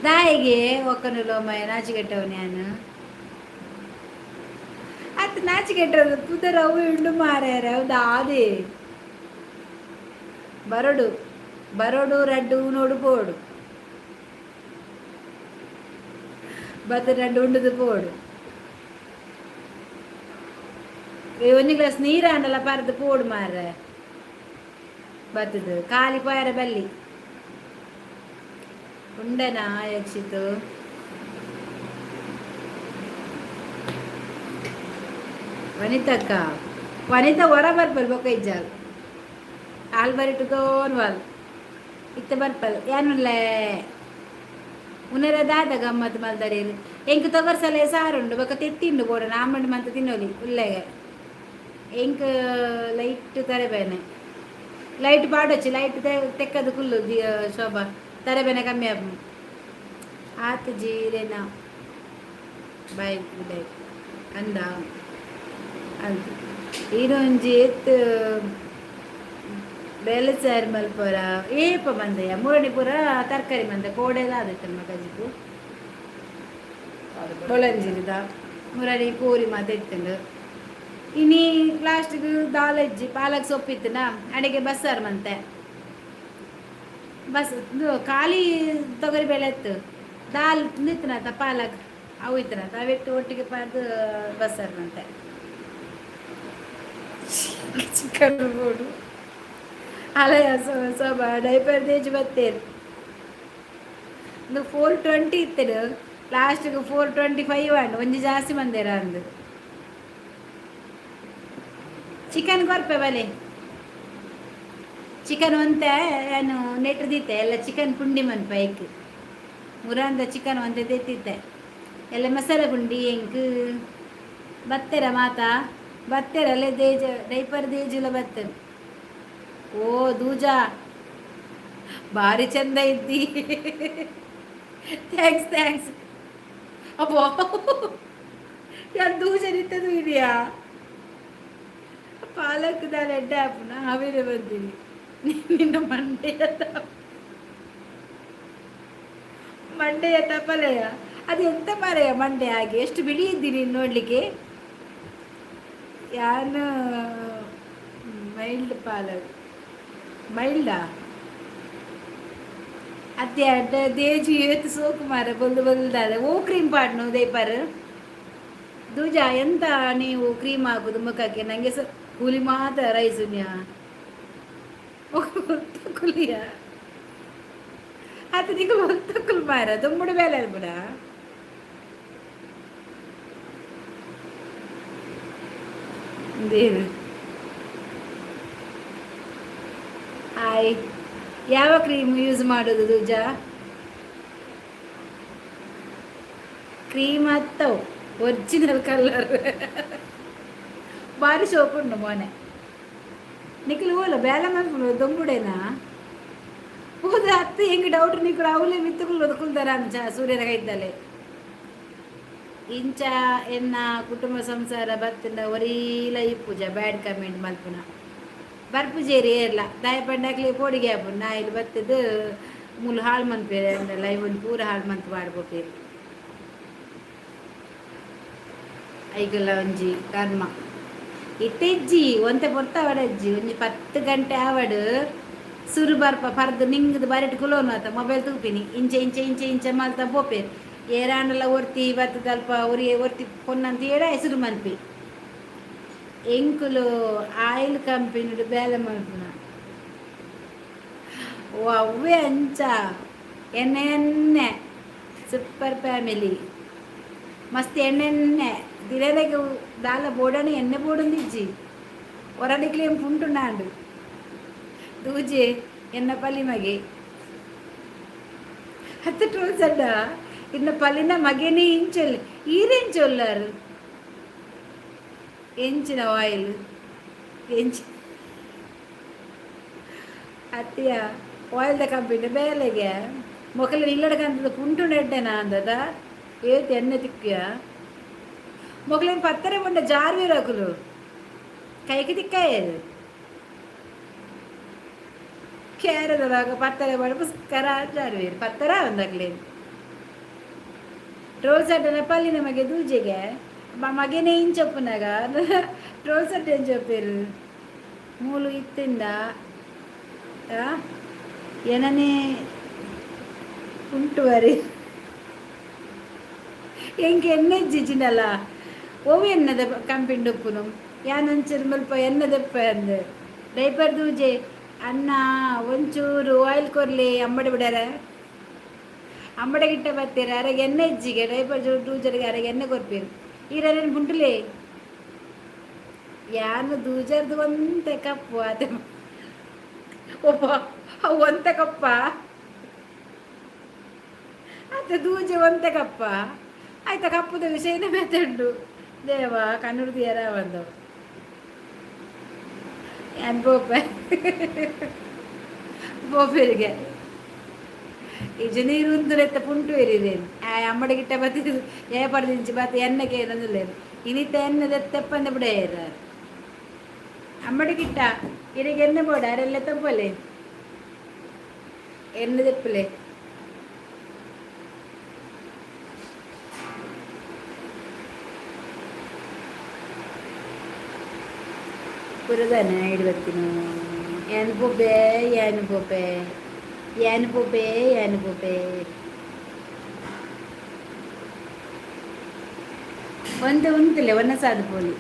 S1: ದಾಯಿಗೆ ಒಕ್ಕನುಲೋ ಮಯ ನಾಚಿಗೆಟ್ಟವು ನಾನು. ಅತ್ ನಾಚಿಗೆಟ್ಟದು ಪುದರ್ ಅವು ಉಂಡು ಮಾರ್ಯಾರ. ಹೌದಾ? ಅದೇ ಬರಡು ಬರೋಡು ರಡ್ಡು ನೋಡು ಪೋಡು ಬತ್ತ ರಡ್ಡು ಉಂಡುದು ಪೋಡು. ಒಂಜಿ ಗ್ಲಾಸ್ ನೀರು ಆಂಡಲ ಪರ್ದು ಪೋಡು ಮಾರ್ರೆ. ಬತ್ತದು ಖಾಲಿ ಪೋಯರ ಬಲ್ಲಿ ಉಂಡನಾ ಯಕ್ಷಿತು? ವನಿತಕ್ಕ, ವನಿತಾ ಹೊರ ಬರ್ಪಲ್ ಬೊಕ ಇಜ್ಜಾಲ್. ಆಲ್ ಬರಿಟು ತೋನ್ ವಾಲ್ ಇತ್ತೆ ಬರ್ಪಲ್. ಯಾನುಲ್ಲೆ ಉನರ ದಾದ ಗಮ್ಮತ್ ಮಲ್ದಡೇರು? ಎಂಕ್ ತೊಗರ್ಸಲೆ ಸಾರುಂಡು ಬೊಕ ತೆತ್ತಿಂಡು ಬೋಡ ಆಮಂಡು ಮಂತ ತಿನ್ನೋಲಿ. ಉಲ್ಲೆಗೆ ಎಂಕ್ ಲೈಟ್ ತರೆಬೇನೆ. ಲೈಟ್ ಪಾಡೊಚ್ಚಿ, ಲೈಟ್ ತೆಕ್ಕದು ಕುಲ್ಲು. ಶೋಭಾ, ತರೆಬೇನೆ ಕಮ್ಮಿ ಆಪುಂಡು. ಆತ್ ಜೀರೆನ. ಬಾಯ್, ಗುಡ್ ನೈಟ್ ಅಂದ ಅಂದ್. ಈರೊಂಜಿ ಏತ್ ಬೇಲೆ ಸಾರು ಮಲ್ಪೊರ ಏಪ ಮಂದೆಯ? ಮುರಣಿ ಪೂರ ತರಕಾರಿ ಮಂದೆ ಕೋಡೆಲ ಆದಿತ್ತು ಕಜಿಪು ಬೊಳಂಜಿರಿದ ಮುರಣಿ ಕೋರಿ ಮಾತ ಇತ್ತುಂಡು. ಇನಿ ಲಾಸ್ಟ್ಗೆ ದಾಲ್ ಇಜ್ಜಿ, ಪಾಲಕ್ ಸೊಪ್ಪು ಇತ್ತುನಾ, ಅಡಿಗೆ ಬಸ್ಸಾರು ಮಂತೆ. ಬಸ್ ಇದು ಖಾಲಿ ತೊಗರಿ ಬೇಳೆ ಇತ್ತು, ದಾಲ್ ಇತ್ತನತ, ಪಾಲಕ್ ಅವು ಇತ್ತನತ, ಅವಿಟ್ಟು ಒಟ್ಟಿಗೆ ಪಾರ್ದು ಬಸ್ಸಾರು ಮಂತೆ. ಚಿಕನ್ ಬೋಡು ಅಲಯ. ಸೋಬಾ ಡೈಪರ್ ದೇಜ್ ಬತ್ತೇರು. ಒಂದು 4:20 ಇತ್ತು, ಲಾಸ್ಟ್ಗೆ 4:25 ಆಂಡ್. ಒಂಜಿ ಜಾಸ್ತಿ ಮಂದೇರ ಅಂದು. ಚಿಕನ್ ಕೊರ್ಪೆ ಬಲೆ. ಚಿಕನ್ ಒಂತೆ ಏನು ನೆಟ್ ದೀತೆ ಎಲ್ಲ. ಚಿಕನ್ ಪುಂಡಿ ಮನ್ಪ ಐಕ್ ಮುರಾಂದ ಚಿಕನ್ ಒಂತೆ ತೆತ್ತಿತ್ತೆ ಎಲ್ಲ ಮಸಾಲೆ ಪುಂಡಿ. ಎಂಕ್ ಬತ್ತೆರ ಮಾತಾ ಬತ್ತೆರಲ್ಲೇ ದೇಜ ಡೈಪರ್ ದೇಜುಲ ಬತ್ತೆ. ಓ ದೂಜಾ, ಭಾರಿ ಚಂದ ಇದ್ದಿ. Thanks, thanks. ಅಬ್ಬೋ, ಯಾರು ದೂಜ ನಿತ್ತದು ಇದೆಯಾ? ಪಾಲಕ್ ದಾಲ ಎಡ್ಡೆ ಆಪುನ ಅವೇನೆ ಬಂತೀನಿ. ನಿನ್ನ ಮಂಡೆಯ ಮಂಡೆಯ ತಪಲೆಯ. ಅದು ಎಂತ ಮಾರಾಯ ಮಂಡೆ ಹಾಗೆ? ಎಷ್ಟು ಬಿಳಿ ಇದ್ದೀನಿ ನೀನು ನೋಡ್ಲಿಕ್ಕೆ. ಯಾನು ಮೈಲ್ಡ್ ಪಾಲಕ್ ಮೈಲ್ಡಾ? ಅತ್ತೆ ಅಡ್ಡ ದೇಜು ಏತ್ ಸೋಕು ಮಾರ, ಬೊಲ್ದು ಬೊಲ್ದಾದ. ಓ ಕ್ರೀಮ್ ಪಾಡ್ನು ದೇಪರ್ ದೂಜಾ? ಎಂತ ನೀವು ಕ್ರೀಮ್ ಹಾಕುದು ಮುಖಕ್ಕೆ? ನನಗೆ ಸಹ ಕೂಲಿ ಮಾತ್ರ ರೈಸುನ್ಯಾ ಕುಲಿಯ ಅದು ನಿಕಲ್ ಒತ್ತುಕುಲ್ ಮಾರ ದುಂಬುಡು ಬೇಲೆ ಬಿಡ. ದೇವ್ ಹಾಯ್. ಯಾವ ಕ್ರೀಮ್ ಯೂಸ್ ಮಾಡೋದು ದೂಜಾ? ಕ್ರೀಮ್ ಹತ್ತವು ಒರಿಜಿನಲ್ ಕಲರ್. ಭಾರಿ ಶೋಕುಂಡು ಮೋನೆ. ನಿಖಿಲ್ ಓಲ ಬೇಲೆ ಮನ್ಪುನು ದೊಂಬುಡೇನಾ? ಹೋದ ಹತ್ತು ಹೆಂಗೆ ಡೌಟ್ ನಿಕ್ಕಳು ಅವಲೇ ಮಿತ್ತುಕುಲ್ ಒದಕುಲ್ದಾರ ಅಂಚ ಸೂರ್ಯನ ಕೈದ್ದಲೆ. ಇಂಚ ಎನ್ನ ಕುಟುಂಬ ಸಂಸಾರ ಬತ್ತಿಂಡ ಒರೀಲ ಇಪ್ಪುಜ ಬ್ಯಾಡ್ ಕಮೆಂಟ್ ಮಲ್ಪುನ. ಬರ್ಪುಜೇರಿ ಏರ್ಲ ದಾಯ ಪಂಡಾಕ್ಲಿ ಪೋಡಿಗೆ ಆಪುಂಡು. ನಾಯಿಲು ಬತ್ತದು ಮೂಲು ಹಾಳು ಮನ್ಪೇರೆ ಅಂಡಲ್ಲ ಇವನ್ ಪೂರ ಹಾಳು ಮಂತ್ ಪಾಡ್ಬೋಪೇರು. ಐಕಲ್ಲ ಒಂಜಿ ಕರ್ಮ. ಇತ್ತೆಜ್ಜಿ ಒಂತೆ ಪೊರ್ತಾವಡಜ್ಜಿ. ಒಂಜಿ 10 ಗಂಟೆ ಆವಡು ಸುರು ಬರ್ಪ. ಪರ್ದು ನಿಂಗದು ಬರೆಟ್ ಕುಲೋನು ಆತ ಮೊಬೈಲ್ ತೂಪಿನಿ. ಇಂಚೆ ಇಂಚೆ ಇಂಚೆ ಇಂಚೆ ಮಲ್ತ ಪೋಪೇರು. ಏರಾಂಡಲ ಒರ್ತಿ ಬತ್ತದಲ್ಪ ಒರಿಯೆ ಒರ್ತಿ ಪೊನ್ನಂತ ಏಡ ಹೆಸರು ಮನ್ಪಿ. ಎಂಕುಲು ಆಯಿಲ್ ಕಂಪನಿಡು ಬೇಲೆ ಮಲ್ಪುನ. ಓ ಅವ್ವೇ ಅಂಚ ಎಣ್ಣೆ ಎಣ್ಣೆ. Super family. ಮಸ್ತ್ ಎಣ್ಣೆ ಎಣ್ಣೆ ದಿನಲೆಗ್ ದಾಲ ಬೋಡನೆ ಎಣ್ಣೆ ಬೋಡೊಂದಿಜ್ಜಿ. ಹೊರಡಿಕ್ಲೆ ಪುಂಟುಂಡಾಂಡು ದೂಜೆ ಎನ್ನ ಪಲಿ ಮಗೆ ಹತ್ತು ಟ್ರೋಲ್ಸ್ ಅಡ್ಡ ಇನ್ನ ಪಲಿನ ಮಗನೇ ಇಂಚೊಲ್ಲೆ. ಈರೆಂಚೊಲ್ಲಾರು? ಎಂಚಿನ ಆಯಿಲ್ ಎಂಚಿ ಅತ್ತಿಯ ಆಯಿಲ್ದ ಕಂಪನಿ ಬೇಲೆಗೆ ಮೊಕಲ ಇಲ್ಲಡ ಕಂತದ ಪುಂಟು ನೆಡ್ಡೆನ ಅಂದದ. ಏತ್ ಎಣ್ಣೆ ತಿಕ್ಕಿಯ ಮೊಗಲೇನು ಪತ್ತರೆ ಮುಂಡ ಜಾರ್ವೀರಕುಲು ಕೈಗೆ ತಿಕ್ಕಾಯದು ಕೇರದಾಗ ಪತ್ತರೆ ಬಡ ಪುಸ್ಕರ ಜಾರ್ವೀರ್ ಪತ್ತರ ಒಂದಾಗ್ಲೇನು. ಟ್ರೋಲ್ಸ್ ಅಡ್ಡನ ಪಲ್ಲಿ ನಮಗೆ ದೂಜೆಗೆ ಮಗನೇ ಇಂಚಪ್ಪುನಾಗ ಟ್ರೋಲ್ಸ್ ಅಡ್ಡ ಎಂಚಪ್ಪೇರು ಮೂಲು ಇತ್ತಿಂದ ಏನನೇ ಉಂಟುವರಿ ಎಂಕೆ ಎಣ್ಣೆ ಜಿಜಿನಲ್ಲ ಓವು ಎನ್ನದ ಕಂಪಿಂಡುಪ್ಪುನು ಯಾನೊಂಚೂರು ಮುಲ್ಪ ಎನ್ನದಪ್ಪ ಅಂದು ಡೈಪರ್ ದೂಜೆ ಅಣ್ಣ ಒಂಚೂರು ಆಯಿಲ್ ಕೊರ್ಲಿ ಅಂಬಡಿ ಬಿಡಾರ ಅಂಬಡೆ ಗಿಟ್ಟ ಬತ್ತೀರ ಅರೆಗೆ ಎಣ್ಣೆ ಇಜ್ಜಿಗೆ ಡೈಪರ್ ದೂಜರಿಗೆ ಅರೆಗೆ ಎಣ್ಣೆ ಕೊರ್ಪೀರು ಈರೇನು ಬುಂಟುಲೆ ಯಾನು ದೂಜರ್ದು ಒಂತೆ ಕಪ್ಪು ಅದೇ ಒಬ್ಬ ಅವು ಒಂತೆ ಕಪ್ಪ ಅತ್ತೆ ದೂಜೆ ಒಂತೆ ಕಪ್ಪ ಆಯ್ತಾ ಕಪ್ಪುದ ವಿಷಯನೇ ಮೆತ್ತುಂಡು ದೇವ ಕಣ್ಣುಡ್ದು ಯಾರ ಬಂದವು ಯಾನ್ ಬೋಪೆ ಬೋಪೆರಿಗೆ ಇಜ್ಜಿ ನೀರು ಉಂದುಲೆತ್ತ ಪುಂಟು ಎರಿರೇನು ಆ ಅಮ್ಮಡ ಗಿಟ್ಟ ಬತ್ತಿ ಏ ಪಡ್ದಿಂಚಿ ಬತ್ತಿ ಎಣ್ಣೆಗೆ ಏನಂದುಲ್ಲೇನು ಇನಿತ ಎಣ್ಣೆ ತೆಪ್ಪಂದ ಬಿಡ ಅಮ್ಮಡ ಗಿಟ್ಟ ಇರಿಗೆ ಎಣ್ಣೆ ಬೋಡ ಅರೆಲ್ಲ ತಪ್ಪಲೆ ಎಣ್ಣೆ ತೆಪ್ಪಲೆ ಪುರದನ ಇಡ್ಬತ್ತಿನ ಏನು ಪೋಪೆ ಏನು ಪೋಪೆ ಏನು ಪೋಪೆ ಏನು ಪೋಪೆ ಒಂತೆ ಉಂತಲೆ ಒನ್ನ ಸಾದು ಪೋಲಿ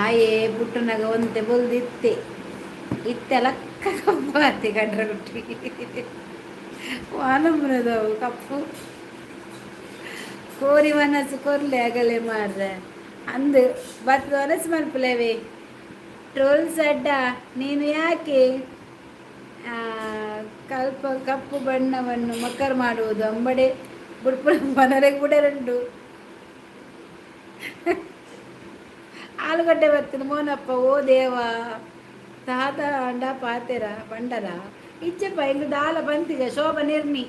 S1: ಆಯೆ ಪುಟ್ಟನಾಗ ಒಂತೆ ಬೊಲ್ದು ಇತ್ತೆ ಇತ್ತೆ ಲಕ್ಕ ಕಪ್ಪು ಆತಿ ಕಂಡ್ರ ಗುಟ್ಟಿ ವಾನಂಬ್ರದವು ಕಪ್ಪು ಕೋರಿ ಮನಸ್ಸು ಕೊರ್ಲೆ ಆಗಲೆ ಮಾರ್ರೆ ಅಂದು ಬತ್ತು ಒನಸು ಮಲ್ಪುಲೇವೆ ಟ್ರೋಲ್ಸ್ ಅಡ್ಡ ನೀನು ಯಾಕೆ ಕಲ್ಪ ಕಪ್ಪು ಬಣ್ಣವನ್ನು ಮಕ್ಕರ್ ಮಾಡುವುದು ಅಂಬಡೆ ಬುಡ್ಪು ಬನರೆಗೆ ಬುಡರುಂಟು ಆಲೂಗಡ್ಡೆ ಬರ್ತದೆ ಮೋನಪ್ಪ ಓ ದೇವ ತಾತ ಅಂಡ ಪಾತೆರ ಬಂಡರ ಇಚ್ಚಪ್ಪ ಇಂದು ದಾಲ ಬಂತಿದೆ ಶೋಭ ನಿರ್ನಿ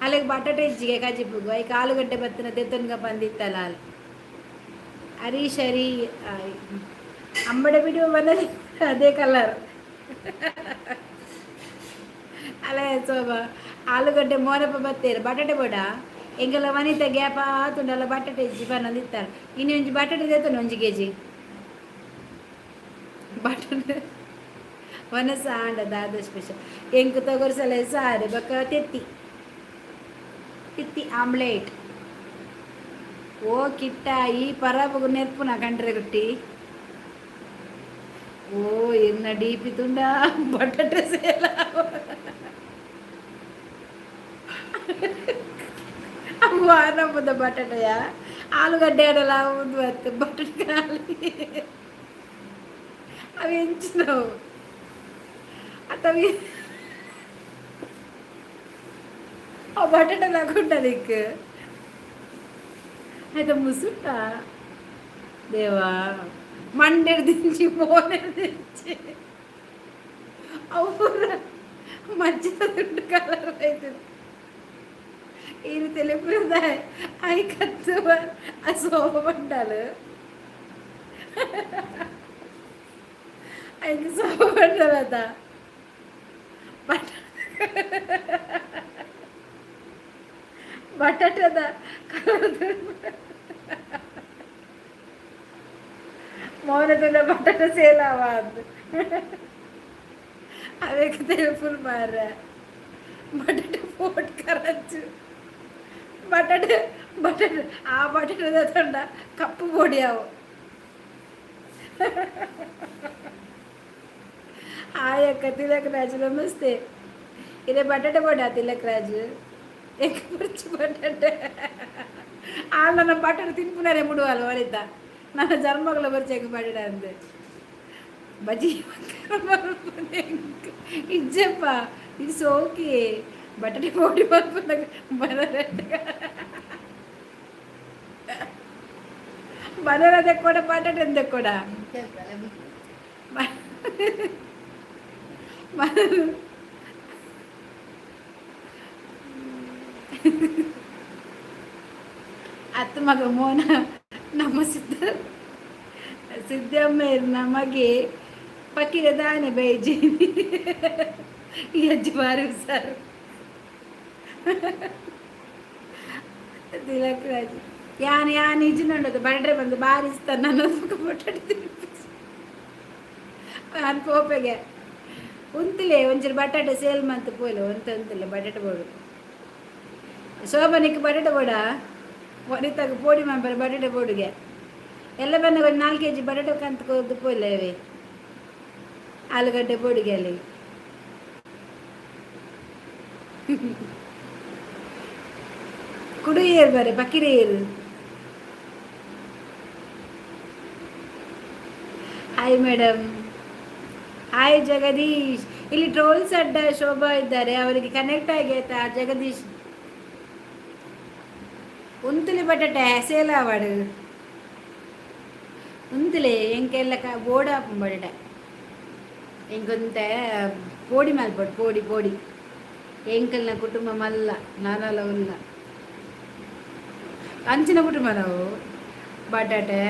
S1: ಅಲ್ಲಿಗೆ ಬಟಾಟೆ ಇಜ್ಜಿಗೆ ಕಜಿಪುಗು ಐಕ್ ಆಲೂಗಡ್ಡೆ ಬತ್ತಿನ ದೆತ್ತನ್ಗ ಬಂದಿತ್ತಲ್ಲ ಅಲ್ಲಿ ಹರೀಶ್ ಹರಿ ಅಂಬಡೆ ಬಿಡುವ ಬಂದಲ್ಲಿ ಅದೇ ಕಲರ್ ಅಲ್ಲ ಶೋಭ ಆಲೂಗಡ್ಡೆ ಮೋನಪ್ಪ ಬತ್ತೇರು ಬಟಾಟೆ ಬೋಡ ಎಂಗೆಲ್ಲ ವನಿತ ಗ್ಯಾಪ ಆತುಂಡಲ್ಲ ಬಟಾಟೆ ಇಜ್ಜಿ ಬನ್ನೊಂದಿತ್ತಾರೆ ಇನ್ನು ಒಂಜಿ ಬಟಾಟೆ ದೇತನ ಒಂಜಿ ಕೆಜಿ ಬಟಾಟೆ ವನಸ ಆಂಡ ದಾದ ಸ್ಪೆಷಲ್ ಎಂಕ್ ತೊಗರ್ಸಲೆ ಸಾರು ಬೊಕ್ಕ ತೆತ್ತಿ ತೆತ್ತಿ ಆಮ್ಲೆಟ್ ಓ ಕಿಟ್ಟ ಈ ಪರಬಗು ನೆರ್ಪುನ ಕಂಡ್ರೆ ಗುಟ್ಟಿ ಓ ಎನ್ನ ಡೀಪಿ ತುಂಡ ಬಟಾಟೆ ಸೇಲ ವಾನಂಬುದ ಬಟಾಟೆಯ ಆಲೂಗಡ್ಡೆ ಆಡಲ ಒಂದು ಅತ್ತು ಬಟಾಟೆ ಖಾಲಿ ಅవి ಎಂಚಿನವು ಅತ್ತವಿ ಆ ಬಟಾಟೆ ಲಗುಂಡ ದಿಕ್ಕು ಆಯ್ತಾ ಮುಸುಟ ದೇವಾ ಮಂಡೆಡ್ ದಿಂಚಿ ಮೋನೆಡ್ ದಿಂಚಿ ಅವು ಪೂರ ಮಜ್ಜಿದ ದುಡ್ಡು ಕಲರ್ ಆಯ್ತು ಈ ರೀತಿ I ಕತ್ತು ಆ ಸೋಪ ಬಂಡಾಲು ಐಕ್ ಸೋಪ ಬಂಡಲ್ ಅದ ಬಟಾಟದ ಕಲರ್ ಮೌನದಿಂದ ಬಟಾಟೆ ಸೇಲ್ ಅವ ಅಂದು ಅದಕ್ಕೆ ಫುಲ್ ಮಾರ್ರೆ ಬಟಾಟೆ ಫೋಟ್ ಕರಂಚು ಬಟಾಟೆ ಬಟಾಟೆ ಆ ಬಟಾಟೆ ತೊಂಡ ಕಪ್ಪು ಬೋಡಿ ಅವು ಹಾಯ್ ಅಕ್ಕ ತಿಲಕ್ ರಾಜ್ ನಮಸ್ತೆ ಇದೇ ಬಟಾಟೆ ಬೋಡ ತಿಲಕ್ ರಾಜ್ ಎಗ್ ಬುರ್ಚಿ ಬಟಾಟೆ ಆಳ್ ನನ್ನ ಬಟಾಟೆ ತಿನ್ಪುನಾರೆ ಮುಡುವಲ್ಲ ವನಿತಾ ನನ್ನ ಜನ್ಮಗಳ ಬರ್ಚಿ ಎಗ್ ಬಟಾಟೆ ಅಂದೆ ಬಜ್ಜಿ ಇಜ್ಜಪ್ಪ it's okay ಬಟಾಟೆ ಬೋಡಿ ಮಲ್ಪುನಗ ಬನಾನ ತೆಕ್ಕೊಡ ಬಟಾಟೆ ತೆಕ್ಕೊಡ ಅತ್ತ ಮಗ ಮೋನ ನಮ್ಮ ಸಿದ್ದಮ್ಮ ನಮಗೆ ಪಕ್ಕಿದ ದಾನೆ ಬೈಜಿ ಈ ಅಜ್ಜಿ ಬಾರಿ ಸರ್. ತಿಲಕ್ ರಾಜ್, ಯಾನ್ ಯಾನ್ ಇಜ್ಜಿನಂಡದು ಬಡ್ರೆ ಬಂದು ಬಾರಿಸ್ತಾನ ನಾನು ಬಟಾಟೆ ತಿನ್ಪುಜಿ. ನಾನು ಪೋಪೆಗೆ ಉಂತುಲೆ, ಒಂಚೂರು ಬಟಾಟೆ ಸೇಲ್ ಮಂತ್ ಪೋಲೆ. ಒಂತ ಉಂತುಲೆ, ಬಟಾಟೆ ಬೋಡು. ಶೋಭನಿಕ್ ಬಟಾಟೆ ಬೋಡ, ವನಿತಾಗ ಪೋಡಿ ಮಂಪರೆ. ಬಟಾಟೆ ಬೋಡುಗೆ ಎಲ್ಲ ಬಂದ ಒಂದು 4 ಕೆಜಿ ಬಟಾಟೆ ಕಂತ ಕೊದ್ದು ಪೋಲೆ. ಆಲೂಗಡ್ಡೆ ಬೋಡಿಗೆ ಅಲ್ಲಿ. ಕುಡು ಏರು ಬರೆ ಬಕಿರೆ ಏರು. Hi madam. Hi Jagadish. ಇಲ್ಲಿ ಟ್ರೋಲ್ಸ್ ಅಡ್ಡ ಶೋಭಾ ಇದ್ದಾರೆ, ಅವರಿಗೆ ಕನೆಕ್ಟ್ ಆಗಿ ಆಯ್ತಾ ಜಗದೀಶ್? ಉಂತುಲಿ, ಬಟಾಟೆ ಸೇಲ್ ಆವಡು, ಉಂತುಲೆ. ಎಂಕೆಲ್ಲ ಕ ಬೋಡ ಬಟಾಟೆ ಎಂಕೊಂತೆ ಪೋಡಿ ಮಲ್ಪೊಡು, ಪೋಡಿ ಪೋಡಿ. ಎಂಕಲ್ನ ಕುಟುಂಬ ಮಲ್ಲ, ನಾನಲ್ಲ ಉಲ್ಲ. ಅಂಚಿನ ಕುಟುಂಬ ನಾವು. ಬಟಾಟೆ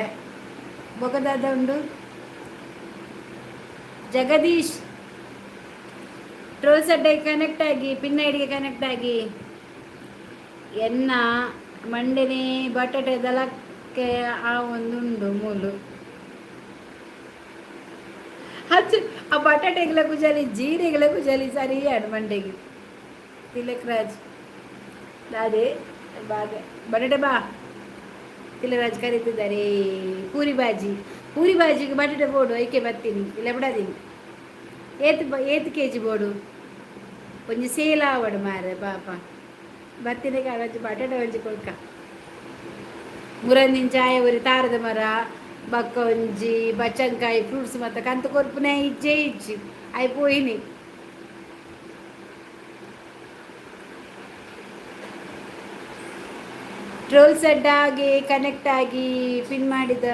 S1: ಬೊಕದಾದ ಉಂಡು. ಜಗದೀಶ್, ಟ್ರೋಲ್ಸ್ ಅಡ್ಡೆಗೆ ಕನೆಕ್ಟ್ ಆಗಿ, ಪಿನ್ ಐಡಿಗೆ ಕನೆಕ್ಟ್ ಆಗಿ. ಎನ್ನ ಮಂಡೆನೆ ಬಟಾಟೆ ದಲಕ್ಕೆ ಆ ಒಂದುಂಡು ಮೂಲು ಹಚ್ಚು. ಆ ಬಟಾಟೆಗಳ ಕುಜಾಲಿ, ಜೀರೆಗಳ ಕುಜಾಲಿ ಸರಿ ಆಡು ಮಂಡೆಗೆ. ತಿಲಕ್ ರಾಜ್ ಅದೇ ಬಾಗ ಬಟಾಟೆ ಬಾ. ತಿಲಕರಾಜ್ ಕರೀತಿದ್ದಾರೆ. ಪೂರಿ ಬಾಜಿ, ಪೂರಿ ಬಾಜಿಗೆ ಬಟಾಟೆ ಬೋಡು. ಐಕೆ ಬರ್ತೀನಿ ಇಲ್ಲ ಬಿಡದೀನಿ. ಏತ್ ಏತ್ ಕೆಜಿ ಬೋಡು? ಒಂಜಿ ಸೇಲ್ ಆವಡು ಮಾರೆ ಪಾಪ. ಬತ್ತಿನ ಕಾಳಂಚಿ ಬಟಾಟೆ ಒಂಜಿ ಕೊಡ್ಕ. ಮುರಂದಿನ ಚಾಯ ಉರಿ ತಾರದ ಮರ ಬಕ್ಕ ಒಂಜಿ ಬಚ್ಚಂಕಾಯಿ ಫ್ರೂಟ್ಸ್ ಮತ್ತೆ ಕಂತು ಕೊರ್ಪುನೆ ಇಜ್ಜೆ ಇಜ್ಜಿ ಆಯ್ ಪೋಯಿನಿ. ಟ್ರೋಲ್ಸ್ ಆಗಿ ಕನೆಕ್ಟ್ ಆಗಿ, ಪಿನ್ ಮಾಡಿದ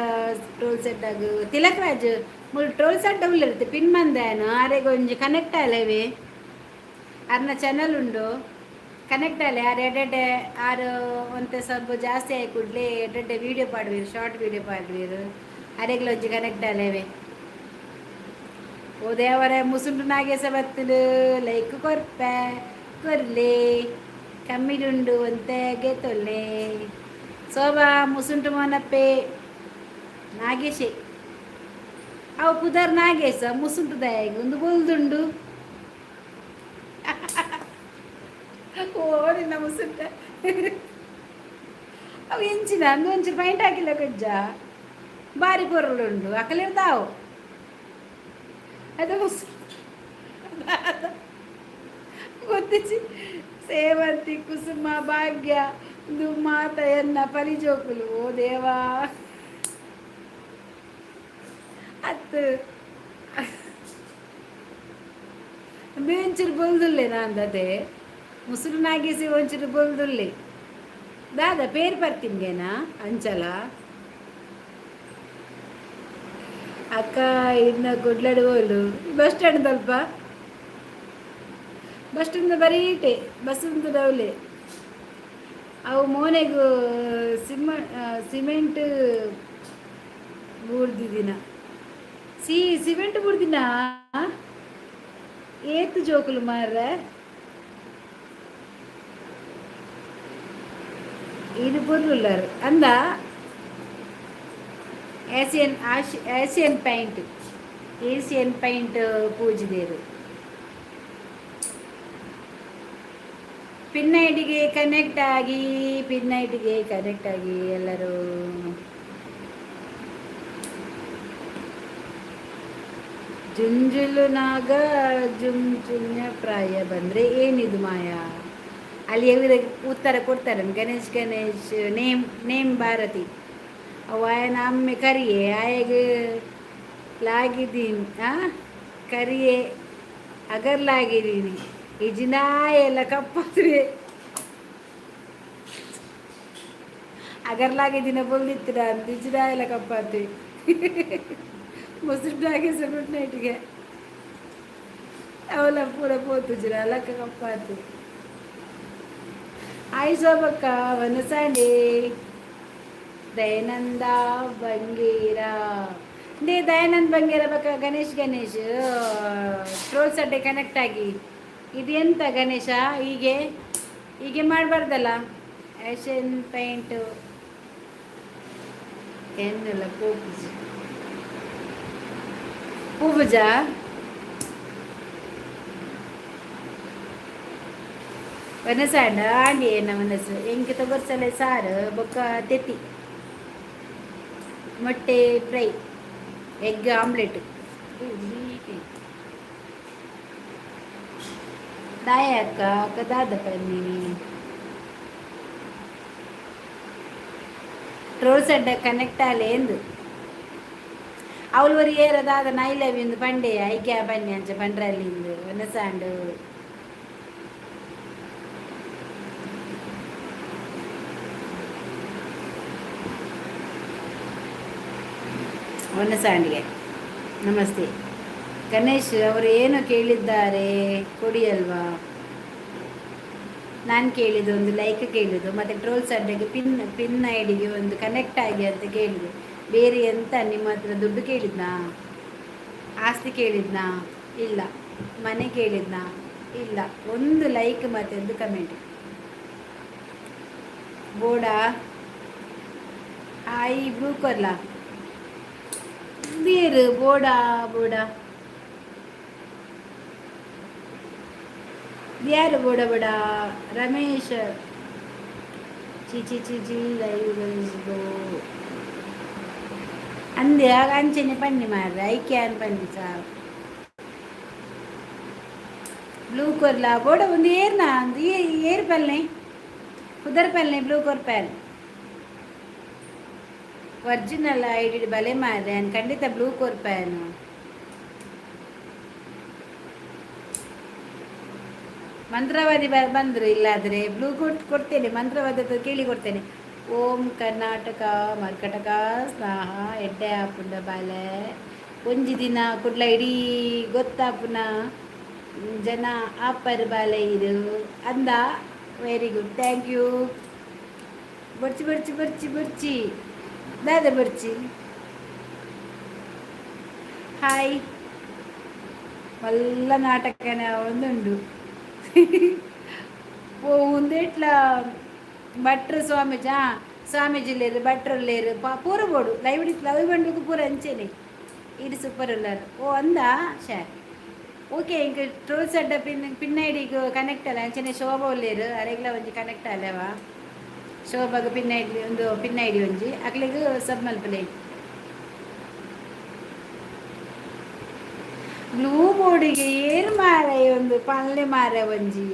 S1: ಟ್ರೋಲ್ಸ್ ಅಡ್ಡಾಗ. ತಿಲಕ್ ರಾಜ್, ಮುಲ್ ಟ್ರೋಲ್ಸ್ ಅಡ್ಡ ಉಲ್ಲಿರುತ್ತೆ. ಪಿನ್ ಮಂದಾನು ಆರೆಗ್ ಒಂಜಿ ಕನೆಕ್ಟ್ ಆಲೆವೆ. ಅರ್ನ ಚಾನಲ್ ಉಂಡು, ಕನೆಕ್ಟ್ ಆಲೆ. ಆರ್ ಎಡೆಡೆ ಆರು ಒಂತೆ ಸ್ವಲ್ಪ ಜಾಸ್ತಿ ಆಯಿ ಕೂಡಲೇ ಎಡೆಡೆ ವೀಡಿಯೋ ಪಾಡುವೀರು, ಶಾರ್ಟ್ ವೀಡಿಯೋ ಪಾಡುವೀರು. ಅರೆಗ್ಲ ಒಂಜಿ ಕನೆಕ್ಟ್ ಆಲೆವೆ. ಓ ದೇವರೇ, ಮುಸುಂಟು ನಾಗೇಶ ಬತ್ತಲು. ಲೈಕ್ ಕೊರ್ಪೆ, ಕೊರ್ಲೆ. ಕಮ್ಮಿಡುಂಡು ಒಂತೆ ಗೆತೊಲ್ಲೆ. ಶೋಭಾ, ಮುಸುಂಟು ಮೋನಪ್ಪೆ ನಾಗೇಶೆ. ಅವು ಪುದರ್ ನಾಗೇಶ, ಮುಸುಂಟು ದಾಯಗ್ ಒಂದು ಬೊಲ್ದುಂಡು. ಓ ನಿನ್ನ ಮುಸುಂಟ ಅವು ಎಂಚಿನ ಅಂದು ಒಂಚೂರು ಪೈಂಟ್ ಹಾಕಿಲ್ಲ ಕೊಜ್ಜ. ಬಾರಿ ಪೊರ್ಲುಂಡು ಅಕಲಿರ್ದಾವು. ಅದು ಮುಸು ಗೊತ್ತಿಚ್ಚಿ. ಸೇವಂತಿ, ಕುಸುಮ, ಭಾಗ್ಯ, ಇದು ಮಾತ ಎನ್ನ ಪರಿಜೋಕುಲು. ಓ ದೇವಾ. ಅತ್ತು ಒಂಚೂರು ಬೊಲ್ದುಲ್ಲೆ ನಾಂದತೆ. ಮುಸುರು ನಾಗೇಸಿ ಒಂಚೂರು ಬೊಲ್ದುಲ್ಲೆ. ದಾದ ಪೇರು ಪರ್ತಿನ್ಗೇನಾ ಅಂಚಲ. ಅಕ್ಕ, ಇನ್ನ ಕುಡ್ಲಡು ಹೋಲು ಬಸ್ ಸ್ಟ್ಯಾಂಡ್ ಸ್ವಲ್ಪ. ಬಸ್ ಸ್ಟ್ಯಾಂಡ್ ಬರೀಟೆ ಬಸ್ ಡೌಲೆ. ಅವು ಮೋನೆಗು ಸಿಮ ಸಿಮೆಂಟ್ ಬೂರ್ದಿದಿನ ಸಿ ಸಿಮೆಂಟ್ ಬೂರ್ದಿನ. ಏತ್ ಜೋಕುಲು ಮಾರ್ರೆ. ಇದು ಪೊರ್ಲುಲ್ಲಾರು ಅಂದ. Asian Asian paint, Asian paint ಪೂಜಿದೇರು. Pin ಐಡಿಗೆ ಕನೆಕ್ಟ್ ಆಗಿ, ಪಿನ್ ಐಡಿಗೆ ಕನೆಕ್ಟ್ ಆಗಿ ಎಲ್ಲರೂ. ಜುಂಜುಲು ನಾಗ ಜುಂ ಪ್ರಾಯ ಬಂದರೆ ಏನಿದು ಮಾಯಾ? ಅಲ್ಲಿ ಉತ್ತರ ಕೊಡ್ತಾರೆ. Ganesh Ganesh name name Bharati. ಅವು ಆಯನ ಅಮ್ಮೆ ಕರಿಯೆ ಆಯಗ್ ಲಾಗಿದ್ದೀನಿ. ಆ ಕರಿಯೆ ಅಗರ್ಲಾಗಿದ್ದೀನಿ. ಇಜಿನಾಯ ಎಲ್ಲ ಕಪ್ಪಾತ್ರಿ ಅಗರ್ಲಾಗಿದ್ದಿನ ಬೊಲ್ದಿತ್ತಿರ ಅಂತ ಇಜಿನಾಯ ಎಲ್ಲ ಕಪ್ಪಾತ್ರಿ. ಮೊಸರು ಗುಡ್ ನೈಟ್ಗೆ ಅವಲ ಪೂರ ಪೋತುಜಿರ ಅಲಕ್ಕ ಕಪ್ಪಾತು. ಹಾಯ್ ಶೋಭಕ್ಕ, ವನಸಾಂಡಿ, Dayananda Bangera they Dayanand Bangera ಬಕ್ಕ ಗಣೇಶ್ ಗಣೇಶ್ ಟ್ರೋಲ್ಸ್ ಅಡ್ಡೆ ಕನೆಕ್ಟ್ ಆಗಿ. ಇದು ಎಂತ ಗಣೇಶ ಹೀಗೆ? ಹೀಗೆ ಮಾಡಬಾರ್ದಲ್ಲ. ಏಷ್ಯನ್ ಪೇಂಟು ಏನೆಲ್ಲ ಪೂಪುಜಿ ಪೂಪುಜ. ವನಸಾಂಡ ಆಂಡಿ ಏನ ಮನಸ್ಸು ಎಂಕ್ ತೊಗೊರ್ಸಲೆ ಸಾರು ಬೊಕ್ಕ ತೆತ್ತಿ ಮೊಟ್ಟೆ ಫ್ರೈ ಎಗ್ ಆಮ್ಲೆಟ್. ದಾಯ ಅಕ್ಕ ಅಕ್ಕ ದಾದ ಪನ್ನಿ ಟ್ರೋಲ್ಸ್ ಅಡ್ಡ ಕನೆಕ್ಟ್ ಆಲೆ ಎಂದು ಅವಳು ಒರಿ ಏರ ದಾದ ನೈಲವ್ ಇಂದು ಪಂಡೆ ಐಕ್ಯ ಬನ್ನಿ ಅಂಚ ಪಂಡ್ರಲ್ಲಿ ಇಂದು ವನಸಾಂಡು. ವನಸಾಂಡಿಗೆ ನಮಸ್ತೆ. ಗಣೇಶ್ ಅವರು ಏನು ಕೇಳಿದ್ದಾರೆ ಕೊಡಿ ಅಲ್ವಾ? ನಾನು ಕೇಳಿದ್ದು ಒಂದು ಲೈಕ್ ಕೇಳಿದ್ದು, ಮತ್ತು ಟ್ರೋಲ್ಸ್ ಅಡ್ಡಗೆ ಪಿನ್ ಪಿನ್ I ಡಿಗೆ ಒಂದು ಕನೆಕ್ಟ್ ಆಗಿ ಅಂತ ಕೇಳಿದೆ. ಬೇರೆ ಎಂತ ನಿಮ್ಮ ಹತ್ರ ದುಡ್ಡು ಕೇಳಿದ್ನಾ? ಆಸ್ತಿ ಕೇಳಿದ್ನಾ? ಇಲ್ಲ. ಮನೆ ಕೇಳಿದ್ನಾ? ಇಲ್ಲ. ಒಂದು ಲೈಕ್ ಮತ್ತು ಒಂದು ಕಮೆಂಟ್. ಬೋಡಾ ಹಾಯ್ ಬ್ಲೂ ಕೊರ್ಲ ಬೇರು ಬೋಡಾ ಬೋಡಾ ಯಾರು ಬೋಡ ಬೋಡ ರಮೇಶ್ ಚಿ ಚಿ ಚಿ ಚಿ ಲೈವ್ ಅಂದೆ ಅಂಚನೆ ಪನ್ನಿ ಮಾರ್ರೆ ಐಕ್ಯಾನ್ ಪನ್ನಿ ಸಾವು ಬ್ಲೂ ಕೊರ್ಲ ಬೋಡ ಒಂದು ಏರ್ನಾ ಒಂದು ಏರ್ ಪಲ್ನೆ ಪುದರ್ ಪಲ್ನೆ ಬ್ಲೂ ಕೊರ್ ಪ್ಯಾನ್ ಒರಿಜಿನಲ್ I D ಬಲೆ ಮಾರ್ರೆ ಖಂಡಿತ ಬ್ಲೂ ಕೊರ್ಪ್ಯಾನು. ಮಂತ್ರವಾದಿ ಬಂದರು ಇಲ್ಲಾದರೆ ಬ್ಲೂ ಕೊಟ್ಟು ಕೊಡ್ತೇನೆ, ಮಂತ್ರವಾದಿ ಹತ್ರ ಕೇಳಿ ಕೊಡ್ತೇನೆ. ಓಂ ಕರ್ನಾಟಕ ಮರ್ಕಟಕ ಸ್ನಾಹ ಎಡ್ಡೆ ಆಪುಂಡ ಬಾಲೆ ಒಂಜಿ ದಿನ ಕುಡ್ಲ ಇಡೀ ಗೊತ್ತಾಪುನ ಜನ ಆಪರ್ ಬಾಲೆ ಇದು ಅಂದ. Very good, thank you. ಬೊರ್ಚಿ ಬೊರ್ಚಿ ಬೊರ್ಚಿ ಬೊರ್ಚಿ ದಾದ ಬೊರ್ಚಿ ಹಾಯ್ ಮಲ್ಲ ನಾಟಕನ ಒಂದುಂಡು. ಓ ಉಂದೆಟ್ಲ ಭಟ್ರು ಸ್ವಾಮೀಜಿ ಸ್ವಾಮೀಜಿ ಲೇರು ಭಟ್ರು ಲೇರು ಪಾ ಪೂರ ಬೋಡು ಲೈವ್ ಲೈವ್ ಬಂಡುಕು ಪೂರ ಅಂಚೆನೆ ಇಡು ಸೂಪರ್ ಉಲ್ಲಾರು. ಓ ಅಂದ ಶೇ ಓಕೆ. ಇಂಕ ಟ್ರೋಲ್ಸ್ ಅಡ್ಡ ಪಿನ್ ಪಿನ್ ಐಡಿಗ್ ಕನೆಕ್ಟ್ ಅಲ್ಲ ಅಂಚನೆ ಶೋಭಾ ಉಲ್ಲೇರು ಅರೆಗ್ಲ ಒಂಜಿ ಕನೆಕ್ಟ್ ಅಲ್ಲವಾ ಶೋಭಾಗ ಪಿನ್ ಐಡಿ ಒಂದು ಪಿನ್ ಐಡಿ ಒಂಜಿ ಅಕ್ಲೆಗ್ ಸಬ್ ಮಲ್ಪಲೆ. ಬ್ಲೂ ಬೋರ್ಡಿಗೆ ಏರ್ ಮಾರೆ ಒಂದು ಪಲ್ಲೆ ಮಾರೆ ಒಂಜಿ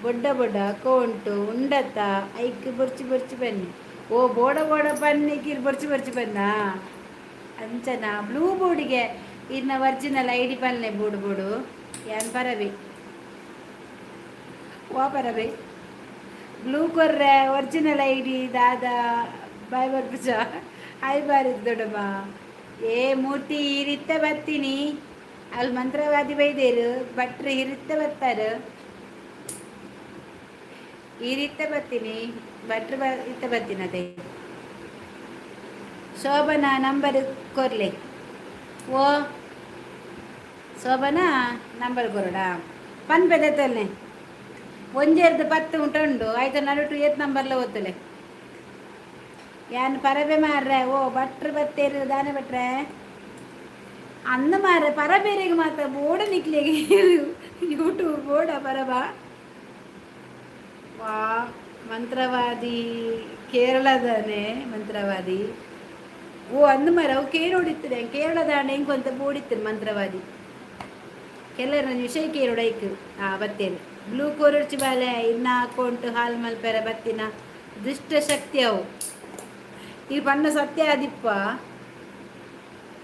S1: ಬೊಡ್ಡ ಬೊಡ್ಡ ಅಕೌಂಟು ಉಂಡತ್ತ ಐಕ್ ಬೊರ್ಚಿ ಬೊರ್ಚಿ ಬನ್ನಿ. ಓ ಬೋಡ ಬೋಡ ಬನ್ನಿ ಕಿರ್ ಬೊರ್ಚಿ ಬೊರ್ಚಿ ಬನ್ನ ಅಂಚನ ಬ್ಲೂ ಬೋರ್ಡಿಗೆ ಇನ್ನ ಒರಿಜಿನಲ್ I D ಪಲ್ಲೆ ಬೋಡು ಬೋಡು ಯಾನ್ ಪರಬೆ ವಾ ಪರಬೆ ಬ್ಲೂ ಕೊರ್ರೆ ಒರಿಜಿನಲ್ I D ದಾದಾ ಬಾಯ್ ಬರ್ಪುಜ ಹಾಯ್ ಬಾರಿದ್ ದೊಡ್ಡಮ್ಮ. ಏ ಮೂರ್ತಿ ಈ ಬತ್ತೀನಿ ಅಲ್ಲಿ ಮಂತ್ರವಾದಿ ಬೈದೇರು ಭಟ್ರು ಹಿರಿತ್ತ ಬರ್ತಾರೆ ಈ ರೀತಿ ಬರ್ತೀನಿ ಭಟ್ರು ಬ ಇತ್ತ ಬರ್ತೀನಿ ಅದೇ. ಶೋಭನಾ ನಂಬರ್ ಕೊರ್ಲೆ. ಓ ಶೋಭನಾ ನಂಬರ್ ಕೊರಡಾ ಪನ್ಪೆದತ್ತಲ್ನೆ ಒಂಜೆರ್ದು ಪತ್ತು ಉಂಟುಂಡು ಆಯ್ತು ನಡುಟು ಏತ್ ನಂಬರ್ಲ ಓದ್ತಲೆ ಯಾನ್ ಪರಬೆ ಮಾರ್ರೆ. ಓ ಭಟ್ರು ಬತ್ತೇರು ದಾನೆ ಭಟ್ರೆ ಅಂದ ಮಾರ್ರೆ ಪರಬೇರೆಗೆ ಮಾತ್ರ ಬೋಡ ನಿಕ್ಲೆಗೆ ಯೂಟ್ಯೂಬ್ ಬೋಡ ಪರಬ ವಾ ಮಂತ್ರವಾದಿ ಕೇರಳದನೆ ಮಂತ್ರವಾದಿ. ಓ ಅಂದ ಮಾರ ಅವು ಕೇರೋಡಿತ್ತು ಕೇರಳದಾಂಡ ಎಂಕೊಂತ ಬೋಡಿತ್ತು ಮಂತ್ರವಾದಿ ಕೆಲರ ವಿಷಯ ಕೇರೋಡ ಐಕ್ ಆ ಬತ್ತೇನೆ ಬ್ಲೂ ಕೋರಡ್ಚಿ ಬಾಲೆ ಇನ್ನ ಅಕೌಂಟ್ ಹಾಲ್ ಮಲ್ಪೆರ ಬತ್ತಿನ ದುಷ್ಟ ಶಕ್ತಿ ಅವು ಈ ಬಣ್ಣ ಸತ್ಯ ಆದಿಪ್ಪ.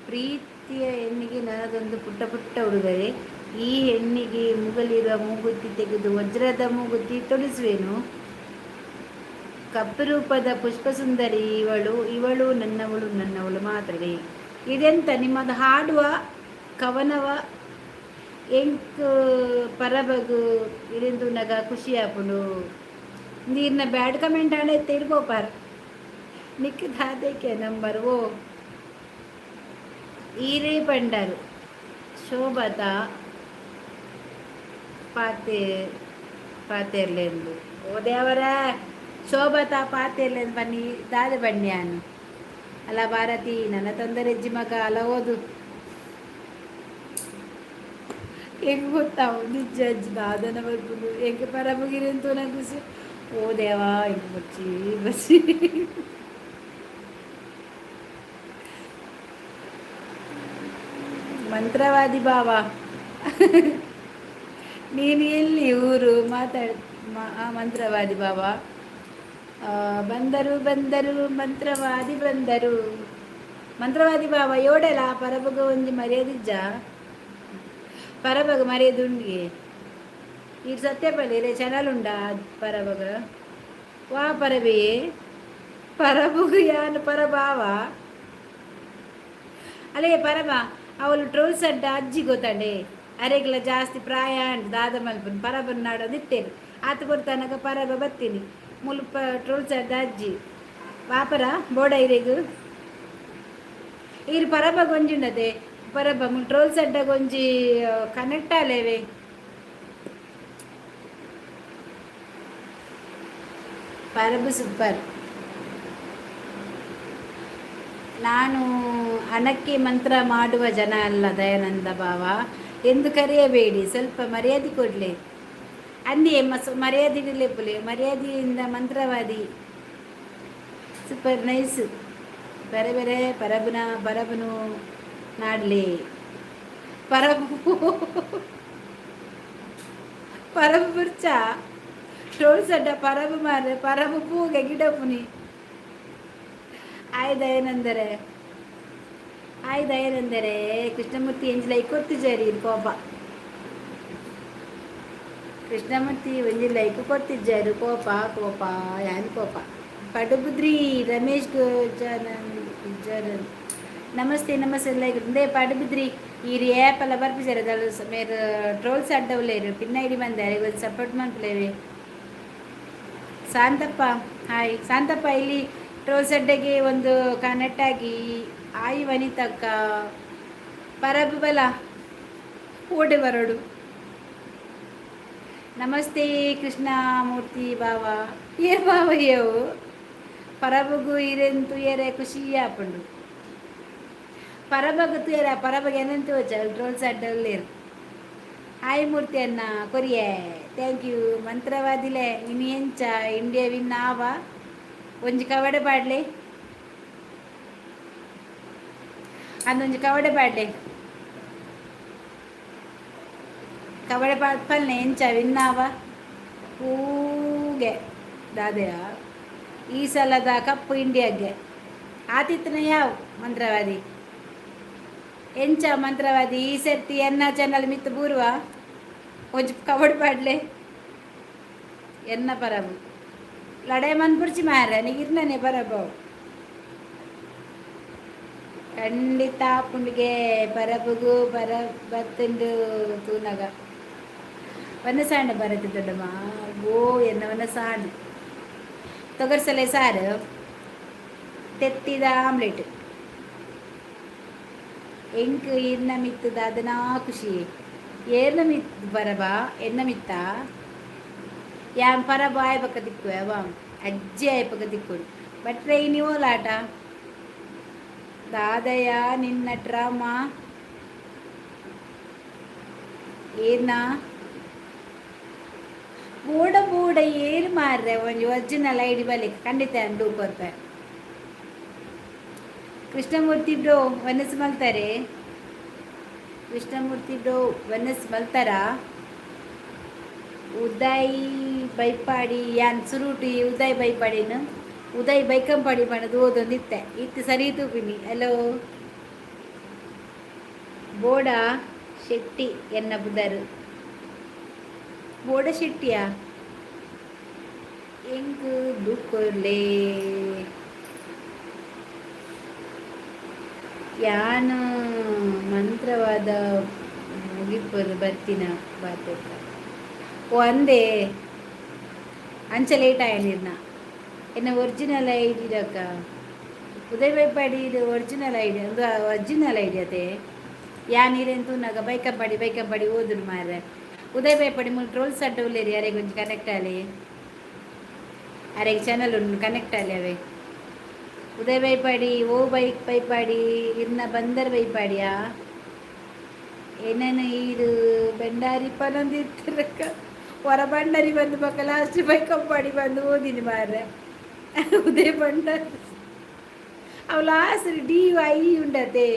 S1: ಪ್ರೀತಿಯ ಹೆಣ್ಣಿಗೆ ನನ್ನದೊಂದು ಪುಟ್ಟ ಪುಟ್ಟ ಉಡುಗೊರೆ. ಈ ಹೆಣ್ಣಿಗೆ ಮುಗಲಿರುವ ಮೂಗುತಿ ತೆಗೆದು ವಜ್ರದ ಮೂಗುತಿ ತೊಡಿಸುವೆನು. ಕಪ್ಪುರೂಪದ ಪುಷ್ಪಸುಂದರಿ ಇವಳು, ಇವಳು ನನ್ನವಳು, ನನ್ನವಳು ಮಾತ್ರವೇ. ಇದೆಂತ ನಿಮ್ಮದು ಹಾಡುವ ಕವನವ? ಎಂಕ್ ಪರಬಗು ಇರಿಂದುನಗ ಖುಷಿ ಆಪುಂಡು. ನೀರ್ನ ಬ್ಯಾಡ್ ಕಮೆಂಟ್ ಆಂಡ ತಿರ್ಗೋಪಾರ್ ನಿಕ್ ದಾದೇಕೆ ನಂಬರ್. ಓ ಈರೇ ಪಂಡರು ಶೋಭತ ಪಾತೆ ಪಾತೆರ್ಲೆಂದು. ಓ ದೇವರ, ಶೋಭಾ ಪಾತೆರ್ಲೆ ಬನ್ನಿ, ದಾದ ಬನ್ನಿ ಅನು. ಅಲ್ಲ ಭಾರತಿ, ನನ್ನ ತೊಂದರೆ ಅಜ್ಜಿ ಮಗ ಅಲ್ಲ, ಓದು. ಹೆಂಗ್ ಗೊತ್ತಾವು ನಿಜ ಅಜ್ಜಿ ದಾದನ ಬರ್ಬೋದು ಹೆಂಗೆ ಪರಬಗಿರಿ ಅಂತ ಖುಷಿ. ಓ ದೇವಾ, ಹೆಂಗ್ ಬಚ್ಚಿ ಬಚ್ಚಿ. ಮಂತ್ರವಾದಿ ಬಾವ, ನೀನು ಎಲ್ಲಿ ಊರು? ಮಾತಾಡ್. ಮಂತ್ರವಾದಿ ಬಾಬಾ ಬಂದರು, ಬಂದರು, ಮಂತ್ರವಾದಿ ಬಂದರು. ಮಂತ್ರವಾದಿ ಬಾಬಾ ಯೋಡೆಲ ಪರಬಗ ಒಂಜಿ ಮರ್ಯಾದಿಜ್ಜ? ಪರಬಗ ಮರ್ಯಾದೆ ಉಂಡಿಗೆ. ಈ ಸತ್ಯಪಳ್ಳಿ ರೇ ಚಾನಲ್ ಉಂಡಾ ಪರಬಗ? ವಾ ಪರಬೆ, ಪರಬುಗು ಯಾನು ಪರಬಾವ ಅಲ್ಲೇ ಪರಬ. ಅವಳು ಟ್ರೋಲ್ಸ್ ಅಡ್ಡ ಅಜ್ಜಿ ಗೊತ್ತಂಡೆ, ಅರೆಗ್ಲ ಜಾಸ್ತಿ ಪ್ರಾಯ ಅಂಡ್ ದಾದ ಮಲ್ಪನ್ ಪರಬನ್ ನಾಡೋದು ಇತ್ತೇನೆ ಆತ ಕೊಡ್ತಾನಗ ಪರಬ ಬತ್ತೀನಿ ಮುಲ್ಪ. ಟ್ರೋಲ್ಸ್ ಅಡ್ಡ ಅಜ್ಜಿ ವಾಪರ ಬೋಡ ಇರೆಗು. ಈರು ಪರಬ ಗೊಂಜಿ ಪರಬ ಮುಲ್ ಟ್ರೋಲ್ಸ್ ಅಡ್ಡ ಗೊಂಜಿ ಕನೆಕ್ಟ್ ಆಲೇವೆ. ಪರಬು ಸೂಪರ್. ನಾನು ಹಣಕ್ಕೆ ಮಂತ್ರ ಮಾಡುವ ಜನ ಅಲ್ಲ ದಯಾನಂದ ಭಾವ ಎಂದು ಕರೆಯಬೇಡಿ, ಸ್ವಲ್ಪ ಮರ್ಯಾದೆ ಕೊಡಲಿ ಅಂದಿ. ಮಸ್ ಮರ್ಯಾದೆ ಪುಲೆ ಮರ್ಯಾದೆಯಿಂದ. ಮಂತ್ರವಾದಿ ಸೂಪರ್, ನೈಸ್. ಬೇರೆ ಬೇರೆ ಪರಬನ ಪರಬನು ನಾಡಲಿ. ಪರಬು ಪರಬು ಬುರ್ಚ ಟ್ರೋಲ್ಸ್ ಅಡ್ಡ ಪರಬು ಮಾರೆ ಪರಬು ಪೂಗೆ ಗಿಡಪುನಿ. ಆಯ್ ದಯಾನಂದರೆ, ಆಯ್ ದಯಾನಂದರೆ. ಕೃಷ್ಣಮೂರ್ತಿ ಎಂಜಿ ಲೈಕ್ ಕೊರ್ತಿಜಾರಿ ಕೋಪ. ಕೃಷ್ಣಮೂರ್ತಿ ಒಂಜಿ ಲೈಕ್ ಕೊರ್ತಿಜ್ಜಾರು. ಕೋಪ ಕೋಪ ಯಾನ್ ಕೋಪ. ಪಡುಬುದ್ರಿ ರಮೇಶ್ ಜನನ್ ಜನನ್, ನಮಸ್ತೆ ನಮಸ್ತೆ. ಲೈಕ್ ಉಂದೇ ಪಡುಬಿದ್ರಿ. ಈ ಏಪಲ್ಲ ಬರ್ಪಿಜಾರೆ ದಳು ಮೇರ್ ಟ್ರೋಲ್ಸ್ ಅಡ್ಡವುಲೇರು ಪಿನ್ನ ಇಡಿ ಬಂದಾರೆ. ಒಂದು ಸಪೋರ್ಟ್ ಮನ್ಪುಲೇವೆ. ಶಾಂತಪ್ಪ, ಹಾಯ್ ಶಾಂತಪ್ಪ. ಇಲ್ಲಿ ಟ್ರೋಲ್ಸ್ ಅಡ್ಡೆಗೆ ಒಂದು ಕನೆಕ್ಟ್ ಆಗಿ. ಆಯಿ ವನಿತಕ್ಕ, ಪರಬು ಬಲ ಓಡೆ ಬರೋಡು. ನಮಸ್ತೆ ಕೃಷ್ಣಮೂರ್ತಿ ಬಾವ. ಏರ್ ಬಾವ ಏವು ಪರಬಗು ಇರೆಂತು ಏರೆ ಖುಷಿ ಆಪುಂಡು. ಪರಬಗು ತುಯರ ಪರಬಗ ಏನಂತ ಟ್ರೋಲ್ಸ್ ಅಡ್ಡಲ್ಲೇರು. ಹಾಯ್ ಮೂರ್ತಿ ಅಣ್ಣ ಕೊರಿಯೇ, thank you. ಮಂತ್ರವಾದಿಲೆ, ಇನಿ ಎಂಚ ಇಂಡಿಯಾ ವಿನ್ ಆವ? ಒಂಜಿ ಕವಡೆ ಪಾಡ್ಲೆ, ಅಂದೊಂಜಿ ಕವಡೆ ಪಾಡ್ಲೆ. ಕವಡೆ ಪಾಡ್ಪಲ್ನೆ, ಎಂಚ ವಿನ್ನಾವ? ಹೂಗೆ ದಾದೆಯ ಈ ಸಲದ ಕಪ್ಪು ಇಂಡಿಯಾಗೆ ಆತಿಥ್ಯನ ಯಾವ ಮಂತ್ರವಾದಿ? ಎಂಚ ಮಂತ್ರವಾದಿ, ಈ ಸರ್ತಿ ಎನ್ನ ಚಾನಲ್ ಮಿತ್ತು ಬೂರ್ವ? ಒಂಜಿ ಕಬಡ್ ಪಾಡ್ಲೆ ಎನ್ನ ಪರಬು. ಲಡಾಯಿ ಮನ್ಪುರ್ಚಿ ಮಾರ, ನೀರ್ನೇ ಪರಬು. ಖಂಡಿತ ಪುಂಡಿಗೆ ಪರಬುಗು ಪರ ಬತ್ತುಂಡು ತೂನಗ ವನಸಾಂಡ ಬರತ್ತೆ ದೊಡ್ಡಮ್ಮ. ಓ ಎನ್ನ ವನಸಾಂಡ್ ತೊಗರ್ಸಲೆ ಸಾರು, ತೆತ್ತಿದ ಆಮ್ಲೆಟ್. ಎಂಕ್ ಇರ್ನ ಮಿತ್ತದ ಅದನಾ ಖುಷಿ. ಏರ್ನ ಮಿತ್ ಬರಬ ಎನ್ನ ಮಿತ್ತ ಯಾನ್ ಪರಬ ಆಯ್ ಪಕ್ಕ ತಿಕ್ಕುವೆ ಅವ ಅಜ್ಜಿ ಆಯ್ ಪಕ್ಕ ತಿಕ್ಕೊಡು ಬಟ್ರೆ ಇನಿ ಓಲಾಟ ದಾದಯ ನಿನ್ನ ಡ್ರಾಮಾ ಏನ ಬೋಡ ಬೋಡ ಏರು ಮಾರ್ರೆ. ಒಂಜಿ ಒರಿಜಿನಲ್ ಐಡಿ ಬಲಿ ಖಂಡಿತ ಡೂ ಕೊರ್ಪೆ. ಕೃಷ್ಣಮೂರ್ತಿ ಬ್ರೋ, ವನಸ್ ಮಲ್ತಾರೆ? ಕೃಷ್ಣಮೂರ್ತಿ ಬ್ರೋ, ವನಸ್ ಮಲ್ತಾರ? ಉದಯ್ ಬೈಪಾಡಿ, ಯಾನ್ ಸುರುಟಿ ಉದಯ್ ಬೈಪಾಡಿನ ಉದಯ್ ಬೈಕಂಪಾಡಿ ಪಂಡದು ಓದೊಂದಿತ್ತೆ ಇತ್ತು ಸರಿ ತೂಪಿನಿ. ಹಲೋ ಬೋಡ ಶೆಟ್ಟಿ ಎನ್ನ ಬುದರು. ಬೋಡ ಶೆಟ್ಟಿಯಾ? ಎಂಕ್ ದುಕ್ಕೊರ್ಲೆ. ಯಾನ್ ಮಂತ್ರವಾದ ಮುಗಿಪುರ್ ಬರ್ತಿನ ಬಾತೆಕ್ಕ. ಓ ಅಂದೆ, ಅಂಚ ಲೇಟ್ ಆಯ ನೀರ್ನ. ಎನ್ನ ಒರಿಜಿನಲ್ ಐಡಿ ಡಕ್ಕ ಉದಯ್ ಬೈಪಾಡಿ. ಇದು ಒರಿಜಿನಲ್ ಐಡಿ, ಒಂದು ಒರಿಜಿನಲ್ ಐಡಿ ಅದೇ. ಯಾ ನೀರೇನು ತೂನಗ ಬೈಕಂಪಾಡಿ ಬೈಕಂಪಾಡಿ ಓದುನು ಮಾರ್ರೆ. ಉದಯ್ ಬೈಪಾಡಿ ಮುಲ್ ಟ್ರೋಲ್ಸ್ ಅಡ್ಡ ಉಲ್ಲೇರಿ, ಯಾರಿಗೆ ಒಂಜಿ ಕನೆಕ್ಟ್ ಆಲೆ. ಅರೆಗೆ ಚಾನಲ್ ಉಂಡು, ಕನೆಕ್ಟ್ ಅಲ್ಲಿ ಅವೇ. ಉದಯ್ ಬೈಪಾಡಿ, ಓ ಬೈಕ್ ಬೈಪಾಡಿ, ಇರ್ನ ಬಂದರ್ ಬೈಪಾಡಿಯಾ? ಏನೇನು ಈರು ಬೆಂಡಾರಿ ಪನೊಂದಿತ್ತಿರಕ್ಕ ಹೊರ ಬಂಡರಿ ಬಂದು ಬಕ್ಕ ಲಾಸ್ಟ್ ಬೈಕಂಪಾಡಿ ಬಂದು ಓದಿನಿ ಮಾರ್ರೆ. ಉದಯ್ ಬಂಡಾರಿ ಅವು ಲಾಸ್ಟ್ ಡಿ I ಉಂಡತೆ.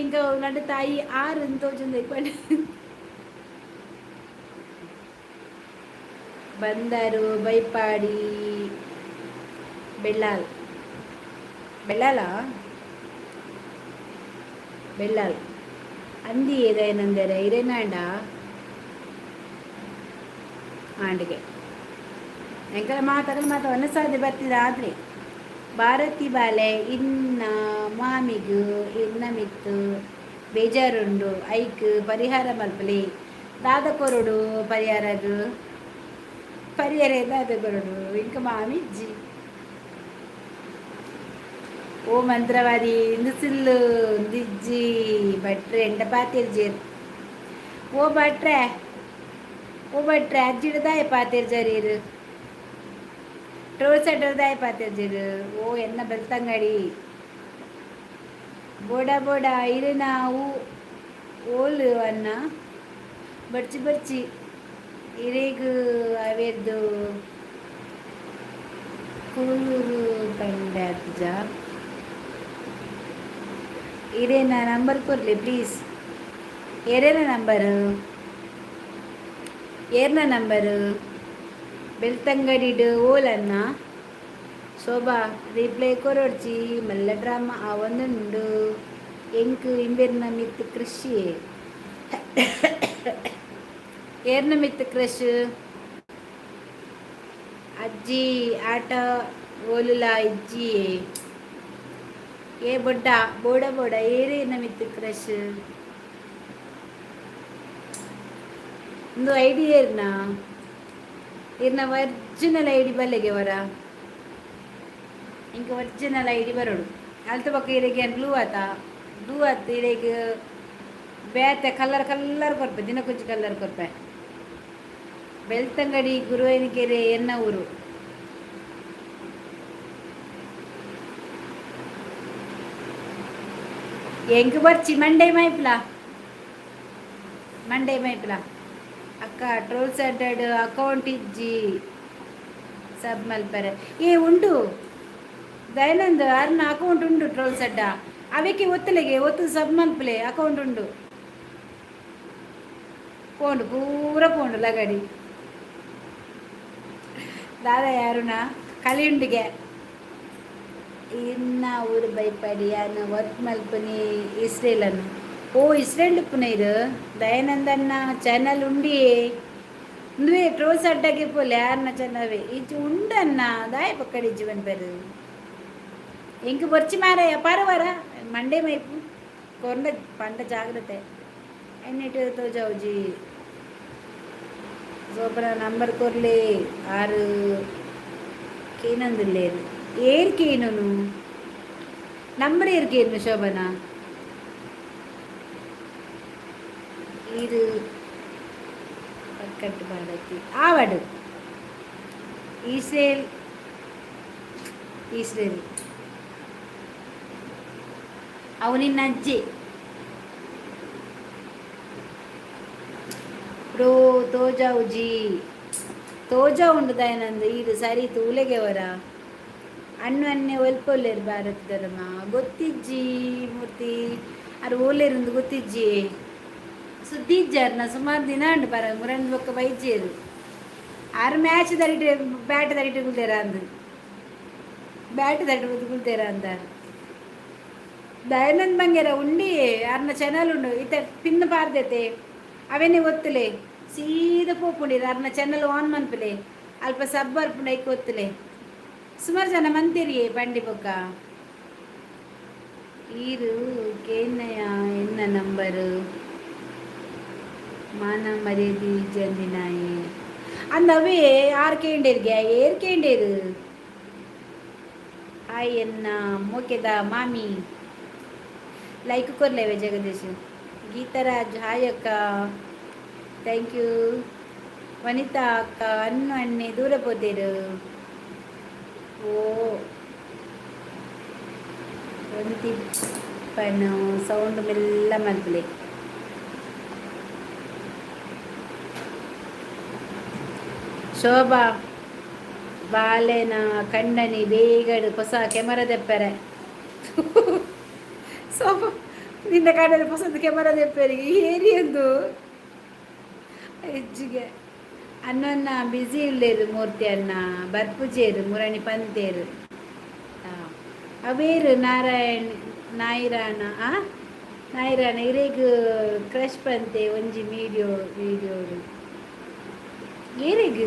S1: ಇಂಕ ನಡು ತಾಯಿ ಆರು ತೋಜೊಂದು. ಬಂದರು ಬೈಪಾಡಿ ಬೆಳ್ಳಾಲ್, ಬೆಳ್ಳಾಲ, ಬೆಳ್ಳಾಲ್ ಅಂದಿ ಏದೇನೆಂದರೆ ಇರೇನಾಂಡ ಆಂಡಿಗೆ ಎಂಕಲ ಮಾತಾಡಲು ಮಾತ ಒನಸಾದಿ ಬರ್ತಿದ. ಆದ್ರೆ ಭಾರತಿ ಬಾಲೆ ಇನ್ನ ಮಾಮಿಗು ಇನ್ನ ಮಿತ್ತು ಬೇಜಾರುಂಡು, ಐಕ್ ಪರಿಹಾರ ಮಲ್ಪಲಿ. ದಾದ ಕೊರಡು ಪರಿಹಾರಗು? ಪರಿಹಾರ ದಾದ ಕೊರಡು? ಇಂಕ ಮಾಮಿಜ್ಜಿ. ಓ ಮಂತ್ರವಾದಿ, ಇಂದು ಸಿಲ್ಲು ಒಂದಿಜ್ಜಿ ಭಟ್ರೆ ಎಂಡ ಪಾತಿರ್ಜೇರ್. ಓ ಭಟ್ರೆ, ಓ ಭಟ್ರೆ, ಅಜ್ಜಿಡದಾಯ ಪಾತಿರ್ಜರೀರು? ಟ್ರೋಲ್ ಸೆಟರ್ದಾಯ ಪಾತಿರ್ಜೀರು? ಓ ಎನ್ನ ಬೆಳ್ತಂಗಡಿ ಬೋಡ ಬೋಡ ಇರು ನಾವು ಓಲು ಅನ್ನ ಬರ್ಚಿ ಬರ್ಚಿ ಇರೇಗು ಅವೆದ್ದು ಕುಳೂರು ಪಂಡಾತ್ಜ. ಇರೇನ ನಂಬರ್ ಕೊರ್ಲಿ ಪ್ಲೀಸ್. ಏರೇನ ನಂಬರು? ಏರ್ನ ನಂಬರು? ಬೆಳ್ತಂಗಡಿಡು ಓಲನ್ನ? ಶೋಭಾ, ರಿಪ್ಲೈ ಕೊರೊಡ್ಚಿ, ಮಲ್ಲ ಡ್ರಾಮಾ ಆವೊಂದುಂಡು. ಎಂಕ್ ಇಂಬೆರ್ನ ಮಿತ್ತ್ ಕೃಷಿ. ಏರ್ನ ಮಿತ್ತ್ ಕ್ರಶ್? ಅಜ್ಜಿ ಆಟ ಓಲುಲ ಇಜ್ಜಿ. ಏ ಬೊಡ್ಡ ಬೋಡ ಬೋಡ, ಏರೇನ ಮಿತ್ತ್ ಕ್ರಶ್? ಇಂದು ಐಡಿ ಏರ್ನ? ಇರ್ನ ಒರಿಜಿನಲ್ ಐಡಿ ಬಲ್ಲೆಗೆ ವರ. ಇಂಕ ಒರಿಜಿನಲ್ ಐಡಿ ಬರೋಡು. ಅಲ್ತ ಬೊಕ್ಕ ಇರೆಗೆ ಬ್ಲೂ ಆತ, ಬ್ಲೂ ಆತ. ಇರೆಗ್ ಬೇತೆ ಕಲರ್ ಕಲರ್ ಕೊರ್ಪೆ, ದಿನಕ್ಕೊಂಜಿ ಕಲರ್ ಕೊರ್ಪೆ. ಬೆಳ್ತಂಗಡಿ ಗುರುವಾಯನಕೆರೆ ಎನ್ನ ಊರು. ಎಂಕ್ ಬರ್ಚಿ ಮಂಡೆ ಮೈಪ್ಲ, ಮಂಡೆ ಮೈಪ್ಲ. ಅಕ್ಕ, ಟ್ರೋಲ್ಸ್ ಅಡ್ಡಾಡ್ ಅಕೌಂಟ್ ಇಜ್ಜಿ, ಸಬ್ ಮಲ್ಪರೆ. ಏ ಉಂಡು ದಯಾನಂದ್, ಅರ್ನ ಅಕೌಂಟ್ ಉಂಡು. ಟ್ರೋಲ್ಸ್ ಅಡ್ಡ ಅವೆಕ್ಕೆ ಒತ್ತಲೆಗೆ ಒತ್ತು ಸಬ್ ಮಲ್ಪಲೆ. ಅಕೌಂಟ್ ಉಂಡು. ಪೋಂಡು, ಪೂರ ಪೋಂಡು ಲಗಡಿ. ದಾದ ಯಾರುನ ಕಲಿಯುಂಡಿಗೆ ಇನ್ನ ಊರು ಬೈಪಾಡಿ. ಯಾನ್ ವರ್ಕ್ ಮಲ್ಪುನಿ ಇಸ್ರೇಲನ್ನು. ಓ, ಇಸ್ರೇಲ್ ಉಪ್ಪುನ ಇರು. ದಯಾನಂದನ್ನ ಚಾನಲ್ ಉಂಡಿ. ಉಂದುವೇ ಟ್ರೋಲ್ಸ್ ಅಡ್ಡಗೆ ಪೋಲೆ. ಯಾರನ್ನ ಚಾನಲ್ವೇ ಇಜ್ಜಿ. ಉಂಡನ್ನ ದಾಯ ಪಕ್ಕಡಿ ಇಜ್ಜಿ ಪನ್ಪೆರು. ಎಂಕ್ ಬೊರ್ಚಿ ಮಾರಾಯ, ಪರವರ ಮಂಡೆ ಮೈಪು ಕೊರ್ಂಡ ಪಂಡ ಜಾಗ್ರತೆ ಎನ್ನಿಟ್ ತೋಜಾವುಜಿ. ಸೋಪನ ನಂಬರ್ ಕೊರ್ಲೆ. ಆರು ಕೇನೊಂದುಲ್ಲೇರು. ಏರ್ ಕೇನುನು? ನಂಬರ್ ಏರ್ ಕೇನು? ಶೋಭನಾ, ಈರು ಪಕ್ಕಟ್ಟು ಭಾರತಿ ಆವಡು. ಇಸ್ರೇಲ್, ಇಸ್ರೇಲ್ ಅವು ನಿನ್ನ ಅಜ್ಜಿ. ಪ್ರೋ ತೋಜಾವುಜಿ. ತೋಜಾ ಉಂಡು ದಯಾನಂದ್. ಈರು ಸರಿ ತೂಲೆಗೆ ವರ. ಅಣ್ಣು ಅನ್ನೆ ಒಲ್ಪೊಲ್ಲೇರು ಭಾರತದರಮ? ಗೊತ್ತಿಜ್ಜಿ ಮೂರ್ತಿ. ಅರು ಓಲೇರುಂದು ಗೊತ್ತಿಜ್ಜಿ. ಸುದ್ದಿ ಇಜ್ಜಾರ್ನ ಸುಮಾರು ದಿನ ಉಂಡು. ಪರ ಮುರಂದು ಬೊಕ್ಕ ಬೈಜೇರು. ಆರು ಮ್ಯಾಚ್ ದರಿಟೆ ಬ್ಯಾಟ್ ದರಿಟೆ ಕುಲ್ತೇರ ಅಂದು, ಬ್ಯಾಟ್ ದರಿಟೆ ಕುಲ್ತೇರ ಅಂದ. ದಯಾನಂದ್ ಬಂಗೇರ ಉಂಡಿ, ಅರ್ನ ಚಾನಲ್ ಉಂಡು. ಇತ್ತ ಪಿನ್ ಪಾರ್ದೈತೆ, ಅವೇನೆ ಒತ್ತುಲೆ. ಸೀದಾ ಪೋಪುಂಡಿರ. ಅರ್ನ ಚಾನಲ್ ಆನ್ ಮನ್ಪುಲೆ, ಅಲ್ಪ ಸಬ್ ಬರ್ಪುಂಡು, ಐಕ್ ಒತ್ತುಲೆ. ಸುಮಾರು ಜನ ಮಂತಿರಿಯೇ ಬಂಡಿ ಬೊಕ್ಕ. ಈರು ಕೇನ್ನಯ ಎನ್ನ ನಂಬರು? ಮಾನ ಮರ್ಯಾದೆ ಇಜ್ಜಂದಿನಾಯೆ ಅಂದ. ಅವೇ ಆರ್ ಕೇಂಡೇರ್ಗೆ? ಏರ್ ಕೇಂಡೇರು? ಹಾಯ್ ಎನ್ನ ಮೋಕೆದ ಮಾಮಿ, ಲೈಕ್ ಕೊರ್ಲೇವೆ. ಜಗದೀಶ್ ಗೀತರಾಜ್, ಹಾಯ್ ಅಕ್ಕ, thank you. ವನಿತಾ ಅಕ್ಕ, ಅನ್ನು ಅಣ್ಣೆ ದೂರ ಪೋತೇರು. ಓ ಒಂತಿಪ್ಪನು ಸೌಂಡ್ ಮೆಲ್ಲ ಮಲ್ಪಲೆ. ಶೋಭಾ ಬಾಲೆನ ಕಂಡನಿ ಬೇಗಡು ಹೊಸ ಕೆಮರಾ ದೆಪ್ಪರೆ. ಶೋಭಾ, ನಿನ್ನ ಕಂಡನಿ ಹೊಸದು ಕೆಮರಾ ದೆಪ್ಪರಿಗೆ ಏರಿಯೊಂದು ಹೆಚ್ಚಿಗೆ ಅನ್ನೊನ್ನ ಬಿಸಿ ಉಳ್ಳೇರು. ಮೂರ್ತಿ ಅಣ್ಣ ಬರ್ಪುಜೇರು, ಮುರಣಿ ಪಂತೇರು ಅವೇರು. ನಾರಾಯಣ್ ನಾಯಿರಾಣ, ಆ ನಾಯಿರಾಣ ಇರೆಗ್ ಕ್ರಶ್ ಪಂತೆ ಒಂಜಿ ವೀಡಿಯೋ ವೀಡಿಯೋಡು ಏರೆಗ್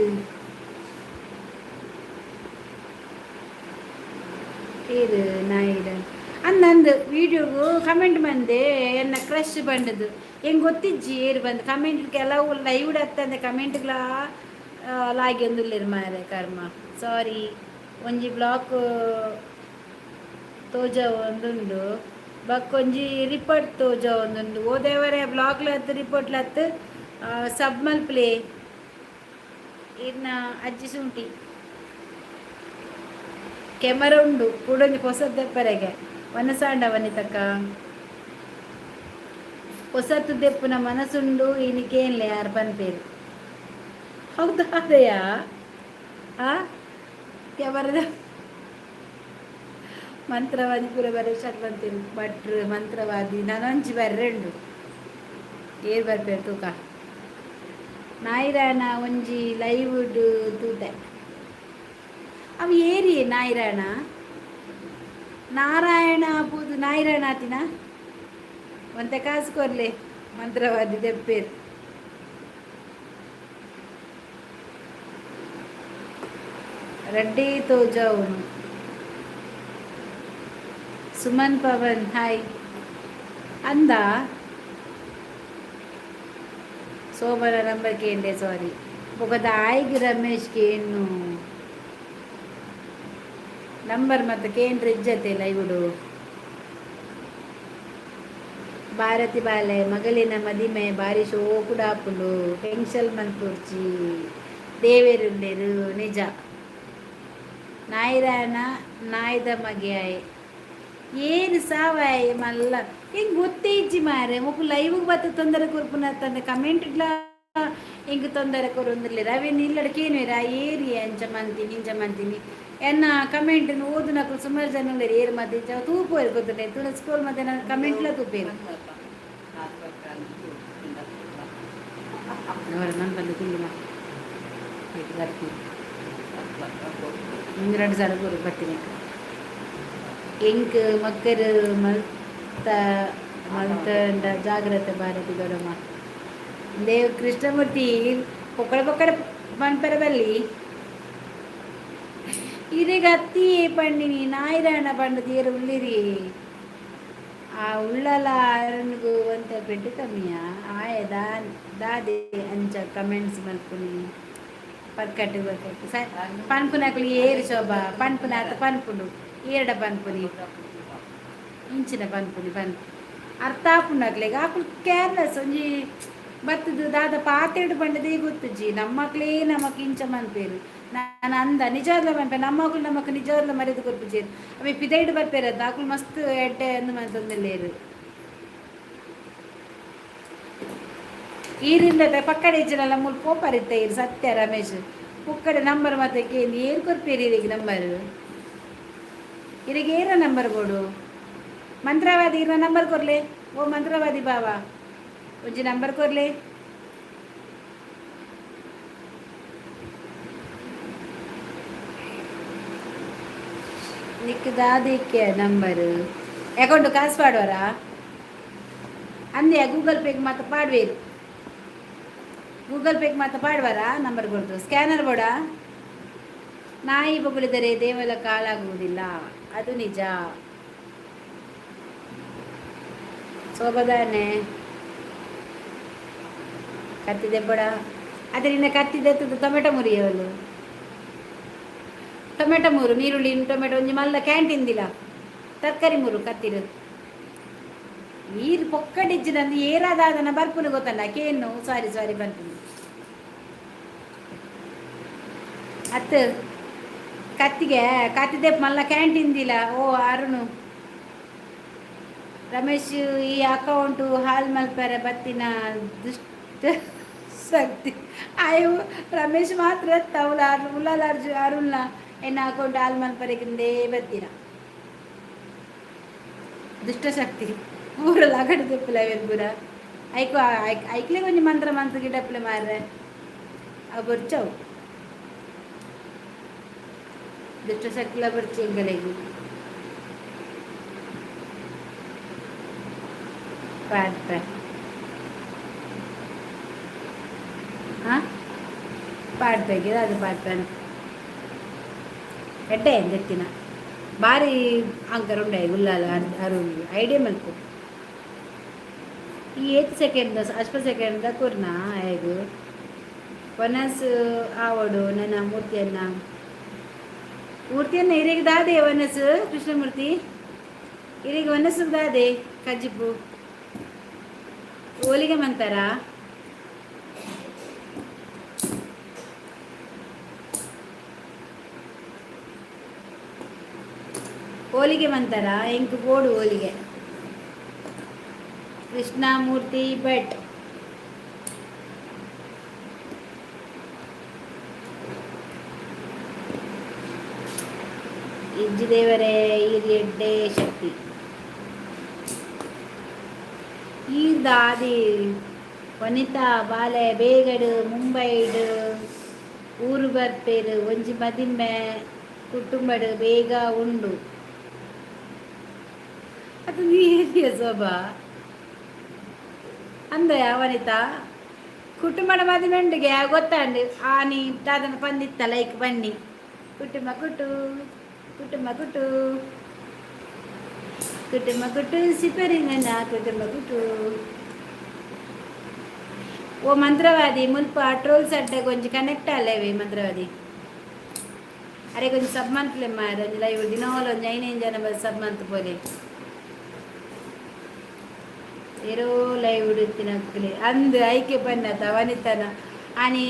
S1: ಏರು ನಾಯಿರ ಅಂದಂದು ವೀಡಿಯೋಗು ಕಮೆಂಟ್ ಬಂದೆ ಎನ್ನ ಕ್ರಶ್ ಬಂಡದು. ಹೆಂಗೆ ಗೊತ್ತಿಜ್ಜಿ ಏರು ಬಂದು ಕಮೆಂಟ್. ಕೆಲವು ಲೈವ್ ಅತ್ತಂದೆ ಕಮೆಂಟ್ಗಳ ಲಾಗಿ ಒಂದುಲ್ಲೆರ್ ಮಾರೆ, ಕರ್ಮ, ಸಾರಿ. ಒಂಜಿ ಬ್ಲಾಕ್ ತೋಜವೊಂದುಂಡು, ಬಕ್ಕೊಂಜಿ ರಿಪೋರ್ಟ್ ತೋಜವೊಂದುಂಡು. ಓ ದೇವರೇ, ಬ್ಲಾಕ್ಲತ್ತು ರಿಪೋರ್ಟ್ಲತ್ತು ಸಬ್ ಮಲ್ಪಲೆ. ಇರ್ನ ಅಜ್ಜಿ ಶುಂಠಿ ಕೆಮರ ಉಂಡು ಕೂಡೊಂಜಿ ಪೊಸತ್ ದೆಪ್ಪರೆಗೆ ವನಸಾಂಡ ವನಿತಕ್ಕ. ಹೊಸತು ದೆಪ್ಪುನ ಮನಸ್ಸುಂಡು ಇನಿಕೇನ್ಲೆ ಯಾರು ಪನ್ಪೇರು. ಹೌದಾ? ಅದೆಯಾ? ಆ ಕ್ಯಾಮರದ ಮಂತ್ರವಾದಿ ಪೂರ ಬರೆ ಸ್ಟಾರ್ಟ್ ಬಂತೇನೆ ಭಟ್ರು ಮಂತ್ರವಾದಿ. ನಾನೊಂಜಿ ಬರ್ರೆ ಉಂಡು, ಏರ್ ಬರ್ಪೇರು ತೂಕ. ನಾಯಿರಾಣ ಒಂಜಿ ಲೈವ್ ತೂತೆ. ಅವು ಏರಿ ನಾಯಿರಾಣ ನಾರಾಯಣ ಪೂದು ನಾಯಿರಾಣ ಆತಿನ. ಒಂತೆ ಕಾಸು ಕೊರ್ಲೆ ಮಂತ್ರವಾದಿ, ದೆಪ್ಪೇರು. ರೆಡ್ಡಿ ತೋಜಾವುನು. ಸುಮನ್ ಪವನ್ ಹಾಯ್ ಅಂದ. ಸೋಮನ ನಂಬರ್ ಕೇಂಡೆ, ಸಾರಿ. ಬೊಕದ ಆಯ್ಗ್ ರಮೇಶ್ ಕೇಣ್ಣು ನಂಬರ್ ಮತ್ತು ಕೇಂದ್ರ ಇಜ್ಜತೆ ಲೈವುಡು. ಭಾರತಿ ಬಾಲೆ ಮಗಳಿನ ಮದಿಮೆ ಬಾರಿ ಶೋಕುಡಾಪುಂಡು, ಟೆನ್ಷನ್ ಮನ್ಪುರ್ಚಿ, ದೇವೆರುಲ್ಲೆರು. ನಿಜ ನಾಯಿರಾನ ನಾಯ್ದ ಮಗೆ ಏನು ಸಾವಾಯ್ ಮಲ್ಲ ಹಿಂಗೆ ಗೊತ್ತೇ ಇಜ್ಜಿ ಮಾರೆ. ಮೊಕ್ಕು ಲೈವ್ಗೆ ಬತ್ತ ತೊಂದರೆ ಕೊರ್ಪುನ ತಂದೆ ಕಮೆಂಟ್ಗ್ಲಾ ಎಂಕ್ ತೊಂದರೆ ಕೊರೊಂದುಲ್ಲೆರ್. ಅವೆನ್ ಇಲ್ಲಡ್ ಕೇನುವೆರ್, ಆ ಏರಿಯಾ ಅಂಚ ಮಂತಿನಿ ಇಂಚ ಮಂತಿನಿ. ಎನ್ನ ಕಮೆಂಟ್ ಓದುನಕುಲು ಸುಮಾರು ಜನ ಉಲ್ಲೆರ್. ಏರ್ ಮಲ್ತ್ ಇಂಚ ತೂಪುವೆರ್ ಗೊತ್ತುಂಡೆ. ತೂನ ಸ್ಕ್ರೋಲ್ ಮಲ್ತ್ ಎನ್ನ ಕಮೆಂಟ್ಲ ತೂಪೆರ್. ಮನ್ಪಂದೆ ಕುಲ್ಲುಮ ಬರ್ತೀನಿ. ಒಂದು ಎರಡು ಸಲ ಕೊರು ಬರ್ತೀನಿ. ಎಂಕ್ ಮಕ್ಕರು ಮಲ್ತ ಮಲ್ತಂಡ ಜಾಗ್ರತೆ ಭಾರತಿ ದೊಡಮ್ಮ. ದೇವ್ ಕೃಷ್ಣಮೂರ್ತಿ ಪೊಕ್ಕಡೆ ಪೊಕ್ಕಡೆ ಪನ್ಪೆರೆ ಬಲ್ಲಿ. ಇರೆಗ್ ಅತ್ತಿ ಪಂಡಿನಿ ನಾಯಿರಾಣ ಪಂಡ ತೀರ ಉಳ್ಳಿರಿ. ಆ ಉಳ್ಳಲ ಅರಣ್ಗು ಒಂತೆ ಪೆಟ್ಟು ಕಮ್ಮಿಯ ಆಯೆ ದಾದೆ ಅಂಚ ಕಮೆಂಟ್ಸ್ ಮಲ್ಪುನಿ? ಪರ್ಕಟ್ಟು ಪರ್ಕಟ್ಟು ಸ ಪನ್ಪುನಕುಲು ಏರು ಶೋಭಾ? ಪನ್ಪುನಾತ ಪನ್ಪುಂಡು. ಏರ್ಡ ಪನ್ಪುನಿ? ಇಂಚಿನ ಪನ್ಪುನಿ ಪನ್ಪು ಅರ್ಥ ಆಪುಂಡು ಅಕ್ಲೆಗ್. ಅಕುಲು ಕೇರ್ಲೆಸ್. ಒಂಜಿ ಬತ್ತದು ದಾದ ಪಾತೆರಡು ಪಂಡದೇ ಗೊತ್ತುಜ್ಜಿ. ನಮ್ಮಕ್ಲೇ ನಮಕ್ ಇಂಚ ಮನ್ಪೇರು. ನಾನು ಅಂದ ನಿಜವಾದ್ಲ ಮನ್ಪೆ. ನಮ್ಮಕುಲು ನಮಕ್ ನಿಜವಾದ್ಲ ಮರ್ಯಾದೆ ಕೊರ್ಪುಜೆರ್. ಅವೆ ಪಿದೈಡ್ ಬರ್ಪೇರತ್ತ ಅಕುಲು ಮಸ್ತ್ ಎಡ್ಡೆ ಅಂದ್ ಮಂತೊಂದುಲ್ಲೆರ್. ಈರಿಂದ ಪಕ್ಕಡೆ ಇಜ್ಜಿನಲ್ಲ ಮೂಲು ಪೋಪರಿತ್ತ ಇರು. ಸತ್ಯ ರಮೇಶ್ ಪೊಕ್ಕಡೆ ನಂಬರ್ ಮಾತ ಕೇಂದು ಏರ್ ಕೊರ್ಪೇರಿ ಇರೆಗ್ ನಂಬರ್? ಇರೆಗ್ ಏರ ನಂಬರ್ ಕೊಡು? ಮಂತ್ರವಾದಿ ಇರ ನಂಬರ್ ಕೊರ್ಲೆ. ಓ ಮಂತ್ರವಾದಿ ಬಾವಾ, ಒಂಜಿ ನಂಬರ್ ಕೊರ್ಲೆ. ನಿಕ್ ದಾದಿಕ್ಕೆ ನಂಬರ್? ಅಕೌಂಟ್ ಕಾಸು ಪಾಡುವರಾ ಅಂದೆ? ಗೂಗಲ್ ಪೇಗೆ ಮಾತ ಪಾಡ್ವೇರು. ಗೂಗಲ್ ಪೇಗೆ ಮಾತ ಪಾಡುವರಾ? ನಂಬರ್ ಕೊಡ್ತು ಸ್ಕ್ಯಾನರ್ ಬೋಡ. ನಾಯಿ ಬೊಗಳಿದರೆ ದೇವಲ ಕಾಲಾಗುವುದಿಲ್ಲ, ಅದು ನಿಜ. ಸೋಬದಾನೆ ಕತ್ತಿದೆ ಬಡ. ಅದರಿಂದ ಕತ್ತಿದೆ ಟೊಮೆಟೊ ಮುರಿಯವಳು. ಟೊಮೆಟೊ ಮೂರು, ನೀರುಳ್ಳಿ, ಟೊಮೆಟೊ, ಒಂಜಿ ಮಲ್ಲ ಕ್ಯಾಂಟೀನ್ ದಿಲ ತರಕಾರಿ ಮೂರು ಕತ್ತಿರು. ನೀರು ಪೊಕ್ಕಡಿಜ್ಜಿನಂದು ಏರಾದಾದನ ಬರ್ಪುನು ಗೊತ್ತಲ್ಲ ಕೇನು. ಸಾರಿ ಸಾರಿ ಬರ್ಪುನು ಅತ್ತು. ಕತ್ತಿಗೆ ಕತ್ತಿದೆ ಮಲ್ಲ ಕ್ಯಾಂಟೀನ್ ದಿಲ್ಲ. ಓ ಅರುಣು, ರಮೇಶ್, ಈ ಅಕೌಂಟು ಹಾಲ್ ಮಲ್ಪರೆ ಬತ್ತಿನ ದುಷ್ಟ ಶಕ್ತಿ. ಅಯ್ಯೋ, ರಮೇಶ್ ಮಾತ್ರ ತೌಲ ಉಲ್ಲಾಲ್ ಅರ್ಜು ಅರುಣ್ಲ ಎನ್ನ ಅಕೌಂಟ್ ಹಾಲ್ ಮಲ್ಪರೆಗಿಂದೇ ಬತ್ತಿನ ದುಷ್ಟಶಕ್ತಿ. ಪೂರ ಲಗಡ ತಿಪ್ಪಲೆ ಪೂರ ಐಕು ಐಕ್ಲೆ ಕೊಂಚ ಮಂತ್ರ ಮಂತ್ರ ಗಿಡಪ್ಪಲೆ ಮಾರ್ರೆ. ಅವು ಬೊರ್ಚವು, ದುಷ್ಟಶಕ್ತಿಲ ಬೊರ್ಚಿ ಎಂಕಲೆಗ್. ಪಾಡ್ಪೆ, ಹಾಂ, ಪಾಡ್ಪೆಗೆ ಅದು ಪಾಡ್ಪೆನ ಎಡ್ಡೆ ದೆತ್ತಿನ ಬಾರಿ ಅಂಕರ್ ಉಂಡಾಯಿ ಉಲ್ಲಾಲ ಅರುಣ್. ಐಡಿಯಾ ಮಲ್ಪು. ಈ ಏತ್ ಸೆಕೆಂಡ್, ಅಲ್ಪ ಸೆಕೆಂಡ್ ಕೊರ್ನ ಹೇగు ವನಸ್ ಆವಡು ನನ್ನ ಮೂರ್ತಿಯನ್ನ ಮೂರ್ತಿಯನ್ನ ಇರೆಗ್ ದಾದೆ ವನಸ್ ಕೃಷ್ಣಮೂರ್ತಿ, ಇರೆಗ್ ವನಸ್ಸು ದಾದೆ ಕಜ್ಜಿಪು ಹೋಲಿಗೆ ಮಂತಾರ? ಹೋಲಿಗೆ ಮಂತಾರ? ಎಂಕ್ ಬೋಡು ಹೋಲಿಗೆ. ಕೃಷ್ಣಮೂರ್ತಿ ಭಟ್, ಇಜ್ಜಿ ದೇವರೇ, ಈರ್ ಎಡ್ಡೆ ಶಕ್ತಿ. ಈ ದಾದಿ ವನಿತಾ ಬಾಲೆ ಬೇಗಡು ಮುಂಬೈಡ್ ಊರು ಬರ್ಪೇರು. ಒಂಜಿ ಮದಿಮ್ಮೆ ಕುಟುಂಬಡ್ ಬೇಗ ಉಂಡು. ಅದು ನೀರಿಯ ಶೋಭಾ ಅಂದಯ ವನಿತಾ, ಕುಟುಂಬದ ಮದಿಮೆಂಡಿಗೆ ಗೊತ್ತಾಂಡು. ಆನಿ ದಾದನ ಪಂದಿತ್ತ ಲೈಕ್ ಬನ್ನಿ. ಕುಟುಂಬ ಕುಟು ಕುಟುಂಬ ಕುಟು ಕುಟುಂಬ ಕುಟು ಸಿಪರಿಂಗನ ಕುಟುಂಬ ಕುಟು. ಓ ಮಂತ್ರವಾದಿ, ಮುಲ್ಪ ಟ್ರೋಲ್ಸ್ ಅಡ್ಡ ಕೊಂಚ ಕನೆಕ್ಟ್ ಅಲ್ಲೇವೆ ಮಂತ್ರವಾದಿ. ಅರೆ, ಕೊಂಚ ಸಬ್ ಮಂತ್ಲೆ ಮಾರ. ಒಂಜಿ ಲೈವ್ ದಿನೋಲ ಒಂಜಿ ಐನೈದು ಜನ ಬಸ್ ಸಬ್ ಮಂತ್ ಪೋಲೆ. ಏರೋ ಲೈವ್ ಇತ್ತಿನಕ್ಲೆ ಅಂದ್ ಐಕೆ ಬನ್ನತ ವನಿತನ. ಆನಿ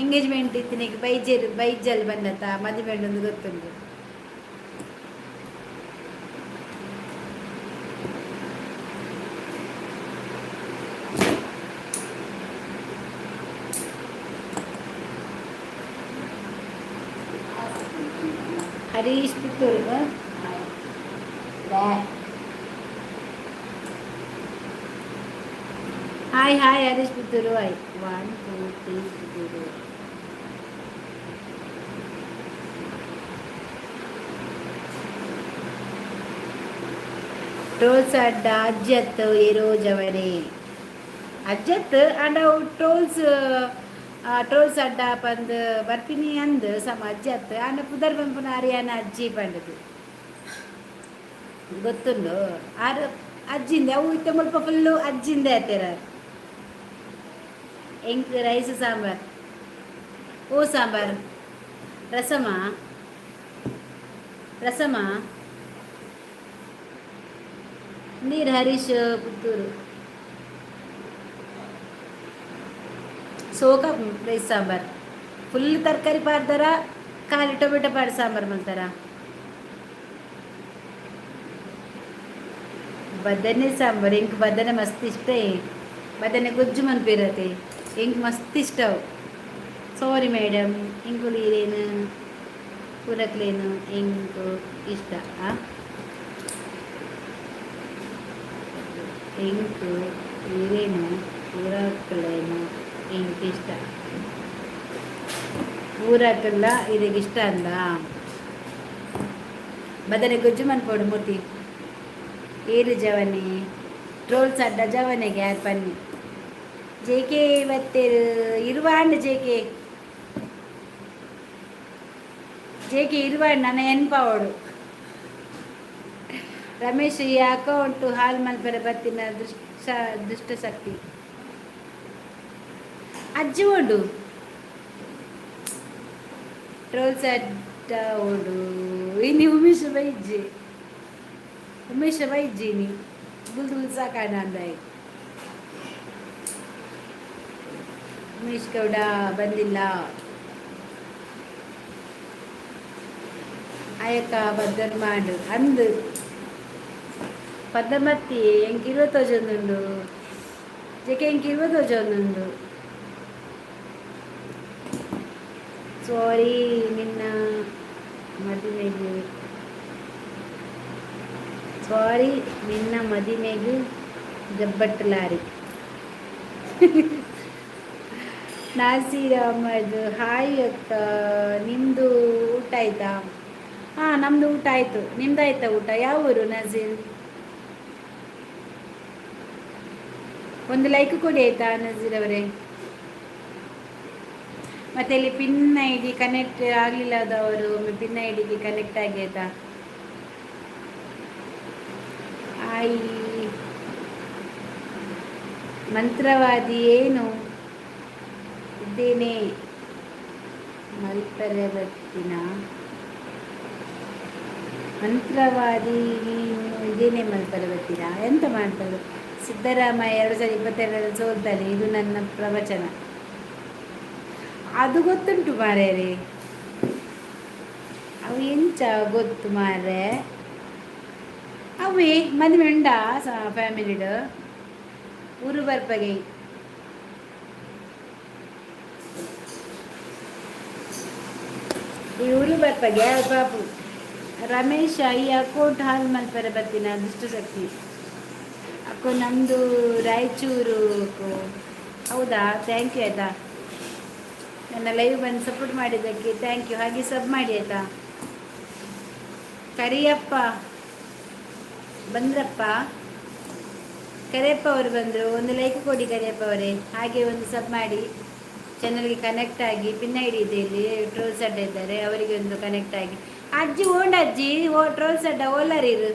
S1: ಎಂಗೇಜ್ಮೆಂಟ್ ಇತ್ತಿನಕ್ಕೆ ಬೈಜೆರ್ ಬೈಜಲ್ ಬನ್ನತ, ಮದಿಮೆಂಡ್ ಒಂದು ಗೊತ್ತುಂಡು. Harish Puttur. Hi hi Harish Puttur, hi. One two three Puttur. Trolls ಅಡ್ಡ ಅಜ್ಜತ್ ಏರೋ ಜವನೆ ಅಜ್ಜತ್ ಅಂಡ ಅವು ಟ್ರೋಲ್ಸ್ ಟ್ರೋಲ್ಸ್ ಅಡ್ಡ ಪಂದ್ ಬರ್ಪಿನಿ ಅಂದ್ ಸಮ ಅಜ್ಜತ್. ಆಂಡ ಪುದರ್ ಪನ್ಪುನ ಅರಿಯಾನ ಅಜ್ಜಿ ಪಂಡದು ಗೊತ್ತುಂಡು. ಆರು ಅಜ್ಜಿಂದೆ ಅವು ಇತ್ತೆ ಮುಲ್ಪ ಫುಲ್ಲು ಅಜ್ಜಿಂದೆ ಆತೇರ. ಎಂಕ್ ರೈಸ್ ಸಾಂಬಾರ್. ಓ ಸಾಂಬಾರ್ ರಸಮಾ? ರಸಮಾ ನೀರು. ಹರೀಶ್ ಪುತ್ತೂರು, ಸೋಕ ರೈಸ್ ಸಾಂಬಾರ್. ಫುಲ್ ತರಕಾರಿ ಪಾಡ್ದಾರ, ಖಾಲಿ ಟೊಮೆಟೊ ಪಾಡ್ ಸಾಂಬಾರು ಮಾಡ್ತಾರ? ಬದನೆ ಸಾಂಬಾರು. ಎಂಕ್ ಬದನೆ ಮಸ್ತ್ ಇಷ್ಟ. ಬದನೆ ಗೊಜ್ಜು ಮನ್ಪಿರತೆ, ಎಂಕ್ ಮಸ್ತ್ ಇಷ್ಟ ಅವು. ಸಾರಿ ಮೇಡಮ್, ಎಂಕುಲು ಇರೇನು ಪೂರಕ್ಲೇನು ಎಂಕು ಇಷ್ಟ. ಆ ಎಂಕು ಇರೇನು ಪೂರಕ್ಲೇನು ಎಂಕ್ ಇಷ್ಟ. ಪೂರಕಲ್ಲ ಇದಕ್ಕೆ ಇಷ್ಟ ಅಂದ. ಬದನೆ ಗೊಜ್ಜು ಮನ್ಪೋಡು ಮೂರ್ತಿ. ಏರು ಜವನೆ ಟ್ರೋಲ್ಸ್ ಅಡ್ಡ ಜವನೆಗೆ ಯಾರು ಪನ್ನಿ. ಜೆ ಕೆ ಬತ್ತೇರು ಇರುವಾಂಡ್. ಜೆ ಕೆ, ಜೆ ಕೆ ಇರುವಾಂಡ್ ನನ್ನ ಎನ್ಪಾವಡು. ರಮೇಶ್, ಈ ಅಕೌಂಟು ಹಾಲ್ ಮಲ್ಪರೆ ಬತ್ತಿನ ದುಷ್ಟ ದುಷ್ಟಶಕ್ತಿ. ಅಜ್ಜಿ ಓಡು ಟ್ರೋಲ್ಸ್ ಅಡ್ಡ ಓಡು. ಇನಿ ಉಮೇಶ್ ಬೈಜ್ಜಿ, ಉಮೇಶ ಬೈಜ್ಜಿ ನೀ ಬುಲ್ದು ಬುಲ್ ಸಾಕಾಣ ಅಂದಾಯ್. ಉಮೇಶ್ ಗೌಡ ಬಂದಿಲ್ಲ. ಆಯಕ ಬದ್ದರ್ ಮಾಡು ಅಂದು ಪದ್ದಮತ್ತಿ. ಎಂಕ್ ಇರುವ ತೋಜೊಂದುಂಡು ಜೆಕೆ, ಎಂಕ್ ಇರುವ ತೋಜೊಂದುಂಡು. ಸಾರಿ ನಿನ್ನ ಮದಿಮೆಗೆ, ಸಾರಿ ನಿನ್ನ ಮದಿಮೆಗೆ ಜಬ್ಬಟ್ಟು ಲಾರಿ. ನಾಸೀರ್ ಅಹಮದ್, ಹಾಯ್ ಅಕ್ಕ, ನಿಮ್ಮದು ಊಟ ಆಯ್ತಾ? ಹಾಂ, ನಮ್ಮದು ಊಟ ಆಯಿತು. ನಿಮ್ದು ಆಯ್ತಾ ಊಟ? ಯಾವ ಊರು ನಜೀರ್? ಒಂದು ಲೈಕ್ ಕೊಡಿ ಆಯ್ತಾ ನಜೀರ್ ಅವರೇ? ಮತ್ತೆ ಇಲ್ಲಿ ಪಿನ್ ಐಡಿ ಕನೆಕ್ಟ್ ಆಗಲಿಲ್ಲದವರು ಒಮ್ಮೆ ಪಿನ್ ಐಡಿಗೆ ಕನೆಕ್ಟ್ ಆಗಿ ಆಯ್ತಾ? ಆಯಿ ಮಂತ್ರವಾದಿ, ಏನು ಇದ್ದೇನೆ ಮಲ್ಪರೆ ಬತ್ತಿನ? ಮಂತ್ರವಾದಿ ನೀನು ಇದೇನೆ ಮಲ್ಪರೆ ಬತ್ತೀರಾ? ಎಂತ ಮಾಡ್ತಾರೆ? ಸಿದ್ದರಾಮಯ್ಯ 2022ರಲ್ಲಿ ಸೋಲ್ತಾನೆ, ಇದು ನನ್ನ ಪ್ರವಚನ. ಅದು ಗೊತ್ತುಂಟು ಮಾರ್ರೆ. ಅವು ಎಂಚ ಗೊತ್ತು ಮಾರ್ರೆ? ಅವೇ ಮದುವೆ ಉಂಡಾ ಫ್ಯಾಮಿಲಿಡು? ಊರು ಬರ್ಪಗೆ. ಈ ಊರು ಬರ್ಪಗೆ ಬಾಬು ರಮೇಶ. ಈ ಅಕೌಂಟ್ ಹಾಲ್ ಮಲ್ಪರೆ ಬತ್ತಿನ ದುಷ್ಟಶಕ್ತಿ. ಅಕ್ಕೋ, ನಮ್ಮದು ರಾಯಚೂರು ಅಕ್ಕೋ. ಹೌದಾ? Thank you ಆಯಿತಾ. ನನ್ನ ಲೈವ್ ಬಂದು ಸಪೋರ್ಟ್ ಮಾಡಿದ್ದಕ್ಕೆ thank you. ಹಾಗೆ ಸಬ್ ಮಾಡಿ ಆಯಿತಾ. ಕರಿಯಪ್ಪ ಬಂದ್ರಪ್ಪ, ಕರಿಯಪ್ಪ ಅವರು ಬಂದರು. ಒಂದು ಲೈಕ್ ಕೊಡಿ ಕರಿಯಪ್ಪ ಅವರೇ, ಹಾಗೆ ಒಂದು ಸಬ್ ಮಾಡಿ. ಚಾನಲ್ಗೆ ಕನೆಕ್ಟ್ ಆಗಿ. ಪಿನ್ ಐಡಿ ಇದೆ ಇಲ್ಲಿ. ಟ್ರೋಲ್ಸ್ ಅಡ್ಡ ಇದ್ದಾರೆ, ಅವರಿಗೆ ಒಂದು ಕನೆಕ್ಟ್ ಆಗಿ. ಅಜ್ಜಿ ಓಂಡ ಅಜ್ಜಿ ಓ ಟ್ರೋಲ್ಸ್ ಅಡ್ಡ ಓಲರಿರು.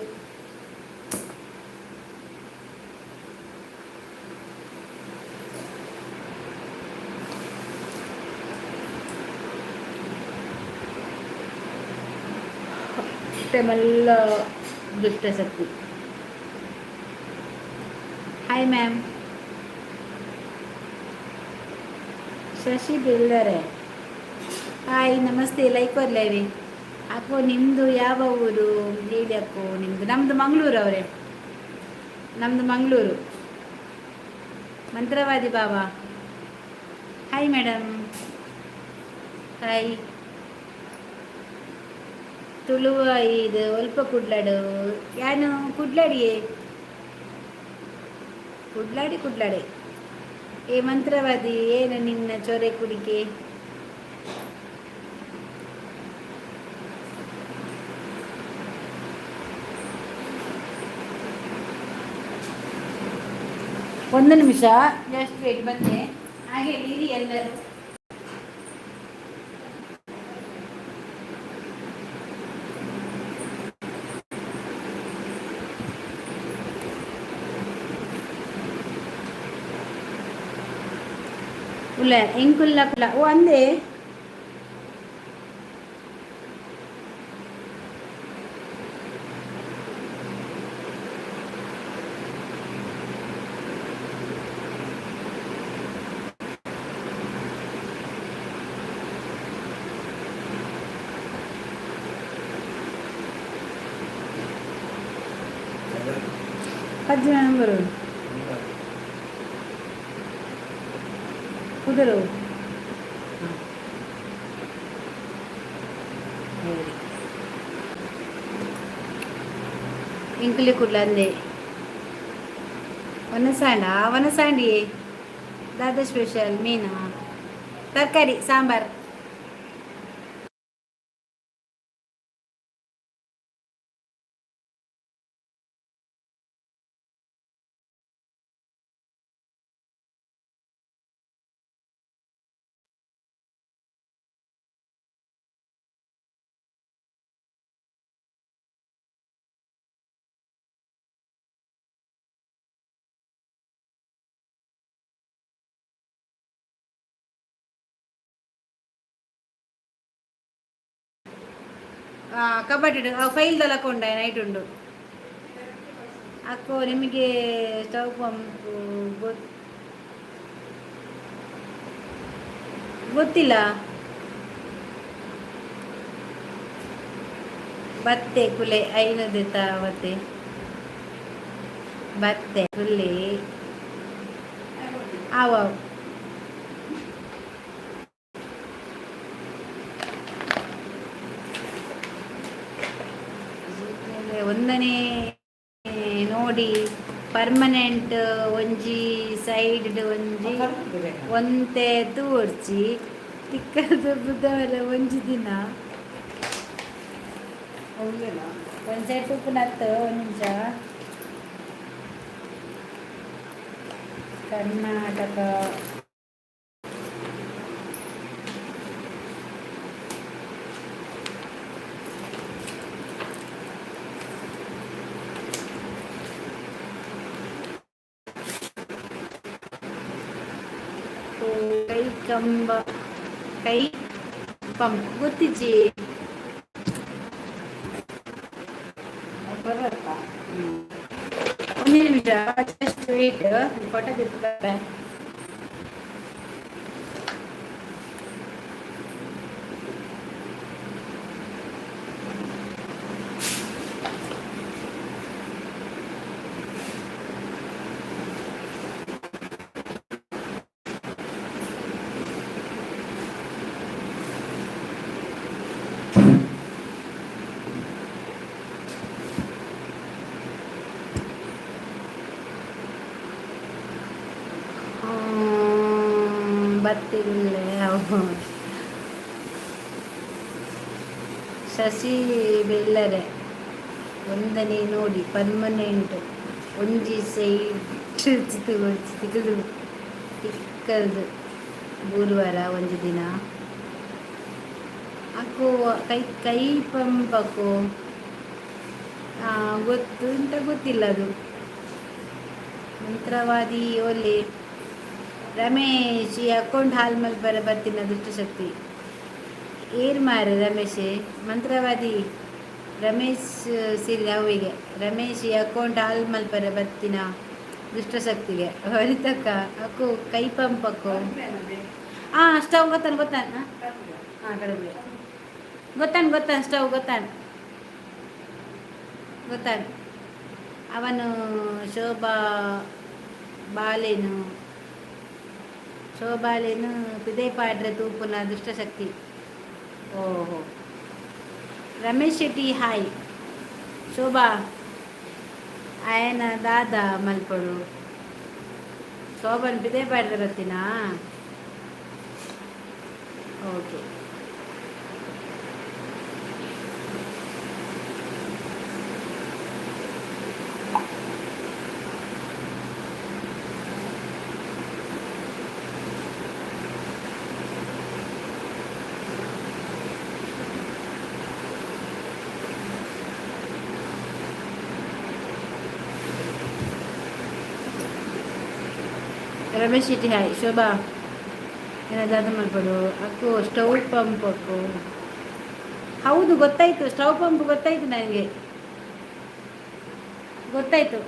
S1: ಮಲ್ಲ ದುಷ್ಟಶಕ್ತಿ. Hi ma'am. ಶಶಿ ಬಿಲ್ಡರೆ, ಹಾಯ್, ನಮಸ್ತೆ. ಲೈಕ್ ಲೈವಿ ಅಕ್ಕೋ. ನಿಮ್ಮದು ಯಾವ ಊರು ಹೇಳಿ ಅಕ್ಕೋ ನಿಮ್ಮದು. ನಮ್ಮದು ಮಂಗಳೂರು ಅವರೇ, ನಮ್ಮದು ಮಂಗಳೂರು. ಮಂತ್ರವಾದಿ ಬಾಬಾ, ಹಾಯ್ ಮೇಡಮ್, ಹಾಯ್. ತುಳುವ ಇದು ಒಲ್ಪ ಕುಡ್ಲಾಡು ಯಾನು? ಕುಡ್ಲಾಡಿಯೇ, ಕುಡ್ಲಾಡಿ ಕುಡ್ಲಾಡಿ. ಏ ಮಂತ್ರವಾದಿ, ಏನು ನಿನ್ನ ಚೊರೆ ಕುಡಿಕೆ? ಒಂದು ನಿಮಿಷ, ಜಸ್ಟ್ ವೇಟ್, ಬಂದೆ. ಹಾಗೆ ಇರಿ ಎಲ್ಲರೂ. ಉಲ್ಲ ಎಂಕುಲ್ಲ ಕುಲ್ಲ. ಓ ಅಂದೆ. ಪಜ್ಜಿ ನಂಬರು ಕುದುರು ಹೇಳಿ. ಇಂಕುಲಿ ಕುಡ್ಲಂದೆ ವನಸಾಂಡ ವನಸಾಂಡಿ. ದಾದ ಸ್ಪೆಷಲ್? ಮೀನಾ, ತರಕಾರಿ, ಸಾಂಬಾರ್? ಕಬಡ್ಡಿ ಫೈಲ್ ಕೊಂಡ ನೈಟ್ ಉಂಡು. ಅಕ್ಕೋ, ನಿಮಗೆ ಸ್ಟವ್ ಪಂಪು ಗೊತ್ತಿಲ್ಲ? ಬತ್ತೆ ಕುಲೆ ಐನದಿತ ಅವತ್ತೆ ಬತ್ತೆ ಕುಲೆ ಆವ. ಒಂದನೇ ನೋಡಿ, ಪರ್ಮನೆಂಟ್ ಒಂಜಿ ಸೈಡ್ ಒಂಜಿ ಒಂತೆ ತೂರ್ಚಿ ತಿಕ್ಕದ ಬುಧವಾರ ಒಂಜಿ ದಿನ. ಒಂದು ಸೈಡ್ ಉಪ್ಪುನತ್ತು. ಒಂದು ನಿಮಿಷ. ಕರ್ನಾಟಕ. ಕೈ ಕಂಬ, ಕೈ ಪಂಪ್ ಗೊತ್ತಿಜ್ಜಿ.
S3: ಬರತ್ತಾ?
S1: ಒಂದು ನಿಮಿಷ, ಜಸ್ಟ್ ವೇಟ್. ಫೋಟೋ ತಿರ್ತಾರೆ. ಬತ್ತಿಲ್ಲ. ಶಶಿ ಬೆಲ್ಲರೆ, ಒಂದನೇ ನೋಡಿ, ಪರ್ಮನೆಂಟ್ ಒಂಜಿ ಸೈಡ್ ತಿಕ್ಕದು ತಿಕ್ಕದು ಗುರುವಾರ ಒಂಜಿ ದಿನ. ಅಕ್ಕು ಕೈ ಕೈ ಪಂಪಕು ಗೊತ್ತು ಅಂತ ಗೊತ್ತಿಲ್ಲ ಅದು. ಮಂತ್ರವಾದಿ ಒಲೆ. ರಮೇಶ್, ಈ ಅಕೌಂಟ್ ಹಾಲ್ ಮಲ್ಪರ ಬತ್ತಿನ ದುಷ್ಟಶಕ್ತಿ ಏರ್ ಮಾರ ರಮೇಶ್. ಮಂತ್ರವಾದಿ ರಮೇಶ್ ಸಿರಿ ಅವಿಗೆ. ರಮೇಶ್, ಈ ಅಕೌಂಟ್ ಹಾಲ್ ಮಲ್ಪರ ಬತ್ತಿನ ದುಷ್ಟಶಕ್ತಿಗೆ ಹೊರಿತಕ್ಕ. ಅಕ್ಕು ಕೈ ಪಂಪಕ್ಕು. ಹಾಂ, ಸ್ಟವ್ ಗೊತ್ತಾನ ಗೊತ್ತಾನ. ಹಾಂ, ಕಡಿಮೆ ಗೊತ್ತಾನ ಗೊತ್ತಾನ. ಸ್ಟವ್ ಗೊತ್ತಾನ ಗೊತ್ತಾನ. ಅವನು ಶೋಭಾ ಬಾಲೇನು, ಶೋಭಾಲೇನು ಪಿದೆ ಪಾಡ್ರೆ ತೂಪುನ ದುಷ್ಟಶಕ್ತಿ. ಓಹೋ. ರಮೇಶ್ ಶೆಟ್ಟಿ ಹಾಯ್. ಶೋಭಾ ಆಯನ ದಾದ ಮಲ್ಪಡು. ಶೋಭನ್ ಪಿದೆ ಪಾಡ್ರೆ ಬರ್ತೀನಾ? ಓಕೆ. ರಮೇಶ್ ಶೆಟ್ಟಿ ಹಾಯ್. ಶೋಭಾ ಏನಾದ್ರು ಮಲ್ಪಡು. ಅಕ್ಕು, ಸ್ಟವ್ ಪಂಪ್ ಅಕ್ಕು. ಹೌದು, ಗೊತ್ತಾಯ್ತು. ಸ್ಟವ್ ಪಂಪ್ ಗೊತ್ತಾಯ್ತು ನನಗೆ, ಗೊತ್ತಾಯ್ತು.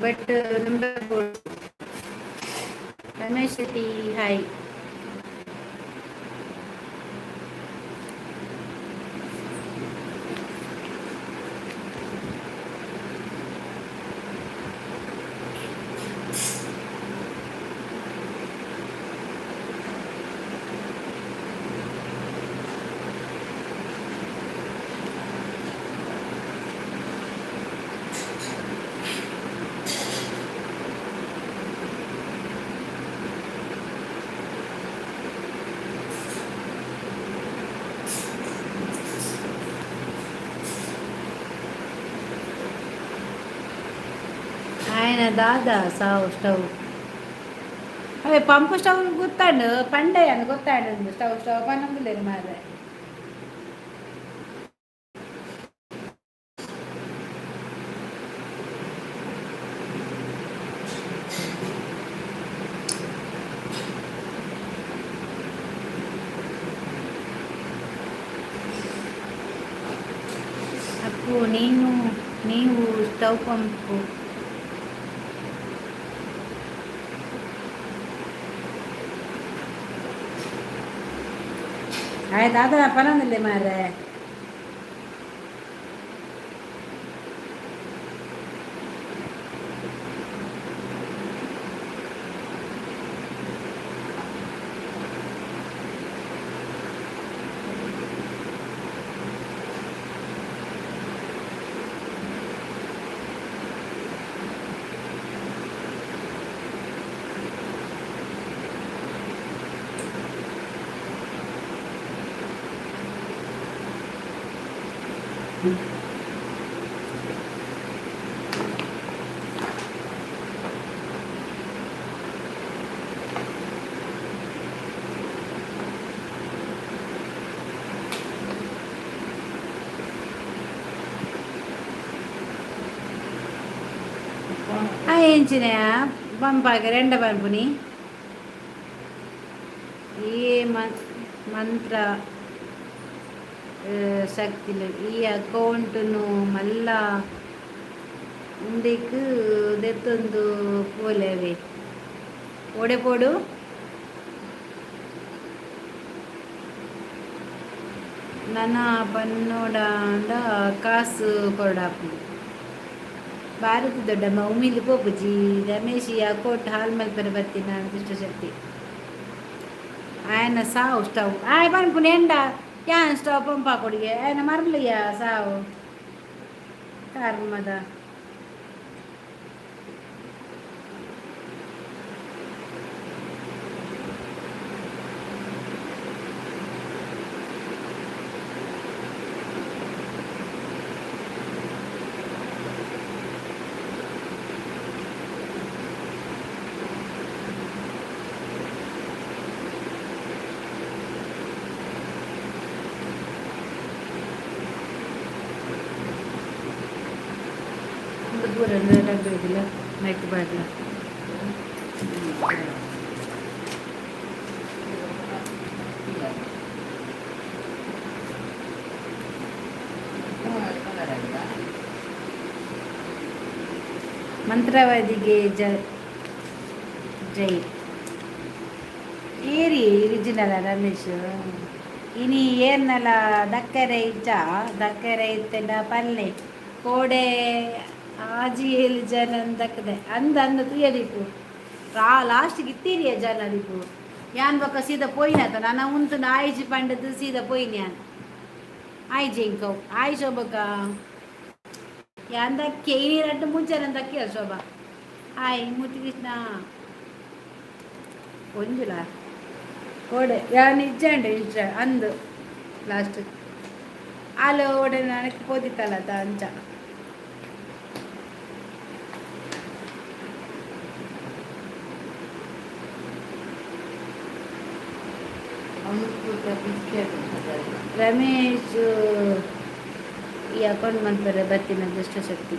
S1: But number. Ramesh Shetty hi. ఆయన దాదా ಸಾವು ಸ್ಟವ್ ಅವೇ ಪಂಪ್ ಸ್ಟವ್ ಗೊತ್ತಾಂಡು ಪಂಡೆ ಅನ್ನು ಗೊತ್ತಾಂಡು. ಸ್ಟವ್ ಸ್ಟವ್ ಪನ್ನೊಂದು ಮಾರ್ರೆ. ದೀಪು, ನೀನು ನೀವು ಸ್ಟವ್ ಪಂಪು. ಆಯ್ತು, ಅದನ್ನ ಪನಂದಿಲ್ಲ ಮಾರ್ರೆ. ಆ ಎಂಚಿನ ಪಂಪಾಗ ರೆಂಡ ಪನ್ಪುನಿ? ಈ ಮಂತ್ರ ಶಕ್ತಿಲು ಈ ಅಕೌಂಟುನು ಮಲ್ಲ ಉಂದೆಕ್ ದೆತ್ತೊಂದು ಪೋಲೆವೆ ಓಡೆ ಪೋಡು. ನನ ಪನ್ನೋಡಾಂಡ ಕಾಸು ಕೊರಡಾಪುಂಡು. ಭಾರತ ದೊಡ್ಡಮ್ಮ ಉಮಿಲಿ ಪೋಪುಜಿ. ರಮೇಶ್, ಈ ಅಕೌಂಟ್ ಹಾಲ್ ಮಲ್ಪೆರೆ ಬತ್ತಿನ ದುಷ್ಟಶಕ್ತಿ ಆಯನ ಸಾವು ಸ್ಟವ್ ಆಯ್ ಪನ್ಪುನಿ ಎಂಡ ಯಾನ್ ಸ್ಟವ್ ಪಂಪ್ ಹಾಕೊಡಿಗೆ ಆಯನ ಮರ್ಲಿಯ ಸಾವು ಕರ್ಮದ. ಒಂದು ಪೂರ ಇದಿಲ್ಲ ಮೈಕ್ ಬಾಡ್ಲ. ಮಂತ್ರವಾದಿಗೆ ಜ ಜೈ. ಏರಿ ಒರಿಜಿನಲ್ ರಮೇಶ್. ಇನಿ ಏರ್ನಲ ದಕ್ಕರೆ ಇಜ್ಜ? ದಕ್ಕರೆ ಇತ್ತೆಂಡ ಪಲ್ಲೆ. ಕೋಡೆ ಆಜಿ ಏಳು ಜನ ದಕ್ಕದೆ ಅಂದ ಅಂದ ತುಯದಿಪ್ಪು ರಾ ಲಾಸ್ಟ್ಗೆ ಇತ್ತೀರಿಯ ಜನ ದೀಪು. ಯಾನ್ ಬೊಕ್ಕ ಸೀದಾ ಪೋಯಿನಾತ ನಾನ ಉಂತು ಆಯ್ಜಿ ಪಂಡದು ಸೀದಾ ಪೋಯಿನಿ ಯಾನ್. ಆಯ್ಜಿ ಇಂಕವು ಆಯ್ ಶೋಭಕ್ಕ. ಯಾನ್ ದಕ್ಕೆ ಇನಿ ರಡ್ಡು ಮುಂಚೆ ದಕ್ಕೆ ಶೋಭಾ. ಹಾಯ್ ಮೂರ್ತಿ ಕೃಷ್ಣ. ಒಂಜುಲ ಕೋಡೆ ಯಾನ್ ಇಜ್ಜಂಡೆ ಇಜ್ಜ ಅಂದು ಲಾಸ್ಟ್ ಆಲು ಓಡೆ ನನಗೆ ಪೋದಿತ್ತಲ್ಲ ತ ಅಂಚ. ರಮೇಶ್, ಈ ಅಕೌಂಟ್ ಮನ್ಪೆರೆ ಬತ್ತಿನ ದುಷ್ಟಶಕ್ತಿ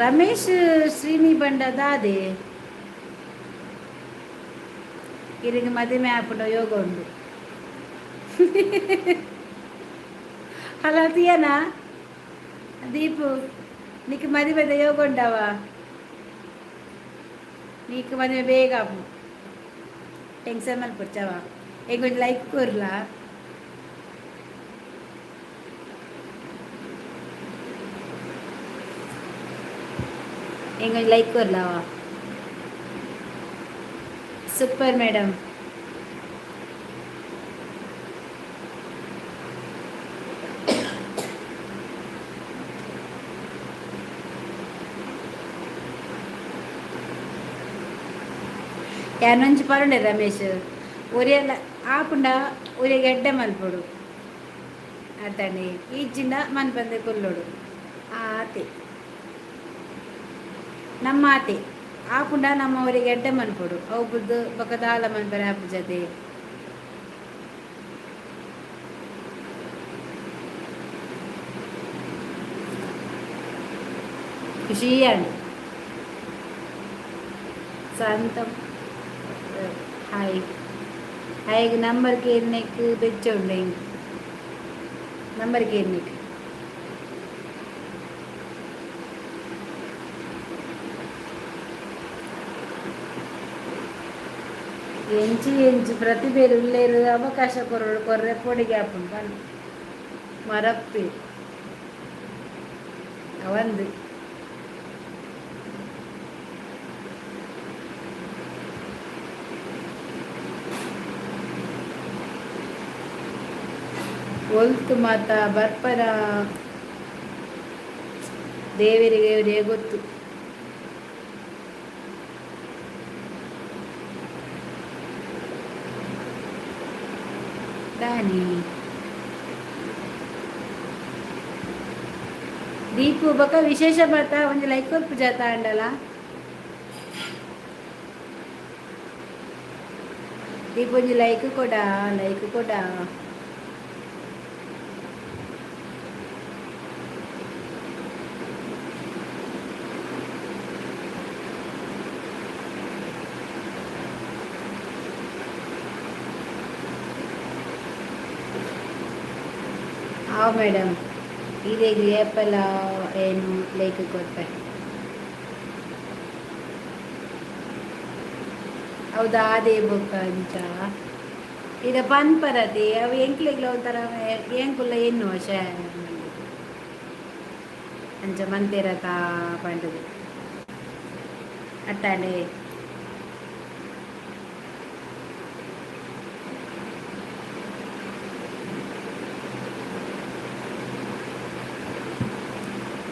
S1: ರಮೇಶ್ ಶ್ರೀನಿ ಬಂಡ ದಾದೆ. ಇರಿಗೆ ಮದಿಮೆ ಆಪುಂಡ ಯೋಗ ಉಂಡು ಹಲೋ తీಯನಾ ದೀಪು? నీకు మదిమెద యోగ ఉండవా? నీకు మదిమె ಬೇಗ ಆಪು. ಟೆನ್ಷನ್ ಮಲ್ಪೊಡ್ಚವ. ಎಂಕೊಂಜಿ ಲೈಕ್ ಕೊರ್ಲಾ. ಎಂಕೊಂಜಿ ಲೈಕ್ ಕೊರ್ಲಾವ. Super madam. ಯಾನೊಂಜಿ ಪರುಂಡೆ ರಮೇಶ್, ಒರಿಯಲ್ಲ ಆಪುಂಡ ಒರಿಯಗ್ ಎಡ್ಡೆ ಮಲ್ಪೊಡು ಅತ್ತಂಡೆ ಇಜ್ಜಿಂಡ ಮನ್ಪಂದೆ ಕುಲ್ಲೊಡು. ಆತೆ ನಮ್ಮ ಆತೆ. ಆಪುಂಡ ನಮ್ಮ ಅವರಿಗೆ ಎಡ್ಡೆ ಮನ್ಪೊಡು. ಅವು ಬುದ್ದು ಬೊಕ ದಾಲ ಮನ್ಪೆರೆ ಆಪುಜತೆ. ಖುಷಿ ಆಂಡ್ ಸಂತ. Hi hi. ನಂಬರ್ ಕೇರ್ನೆಕ್ ಬೆಚ್ಚ ಉಂಡು. ಎಂಕ್ ನಂಬರ್ ಕೇನ್ನಿಕ್. ಎಂಚಿ ಎಂಚಿ ಪ್ರತಿಭೆ ಉಲ್ಲೇರು, ಅವಕಾಶ ಕೊರಡು ಕೊರ್ರೆ ಪೊಡಿಗೆ ಆಪುಂಡು ಪನ್ ಮರಪ್ಪಿ ಅವಂದು. ಒಲ್ತು ಮಾತ ಬರ್ಪನ ದೇವರಿಗೆ ಇವರೇ ಗೊತ್ತು. ದಾನಿ ದೀಪು, ಬೊಕ ವಿಶೇಷ ಮಾತ? ಒಂಜಿ ಲೈಕ್ ಕೊರ್ಪು ಜಾತ ಅಂಡಲ. ದೀಪು, ಒಂಜಿ ಲೈಕ್ ಕೊಡ, ಲೈಕ್ ಕೊಡ. ಹಾಂ ಮೇಡಮ್, ಇರೆಗ್ ಏಪಲ ಏನು ಲೈಕ್ ಕೊರ್ಪೆ. ಹೌದಾ? ಅದೇ ಬೊಕ್ಕ ಅಂಚ ಇದ ಪನ್ಪರತಿ ಅವು ಎಂಕ್ಲೆಗ್ಲ ಒಂಥರ ಎಂಕುಲ್ಲ ಎನ್ನುವ ಶೇ ಅಂಚ ಮಂತೇರತ ಪಂಡದು ಅತ್ತಾಂಡೆ.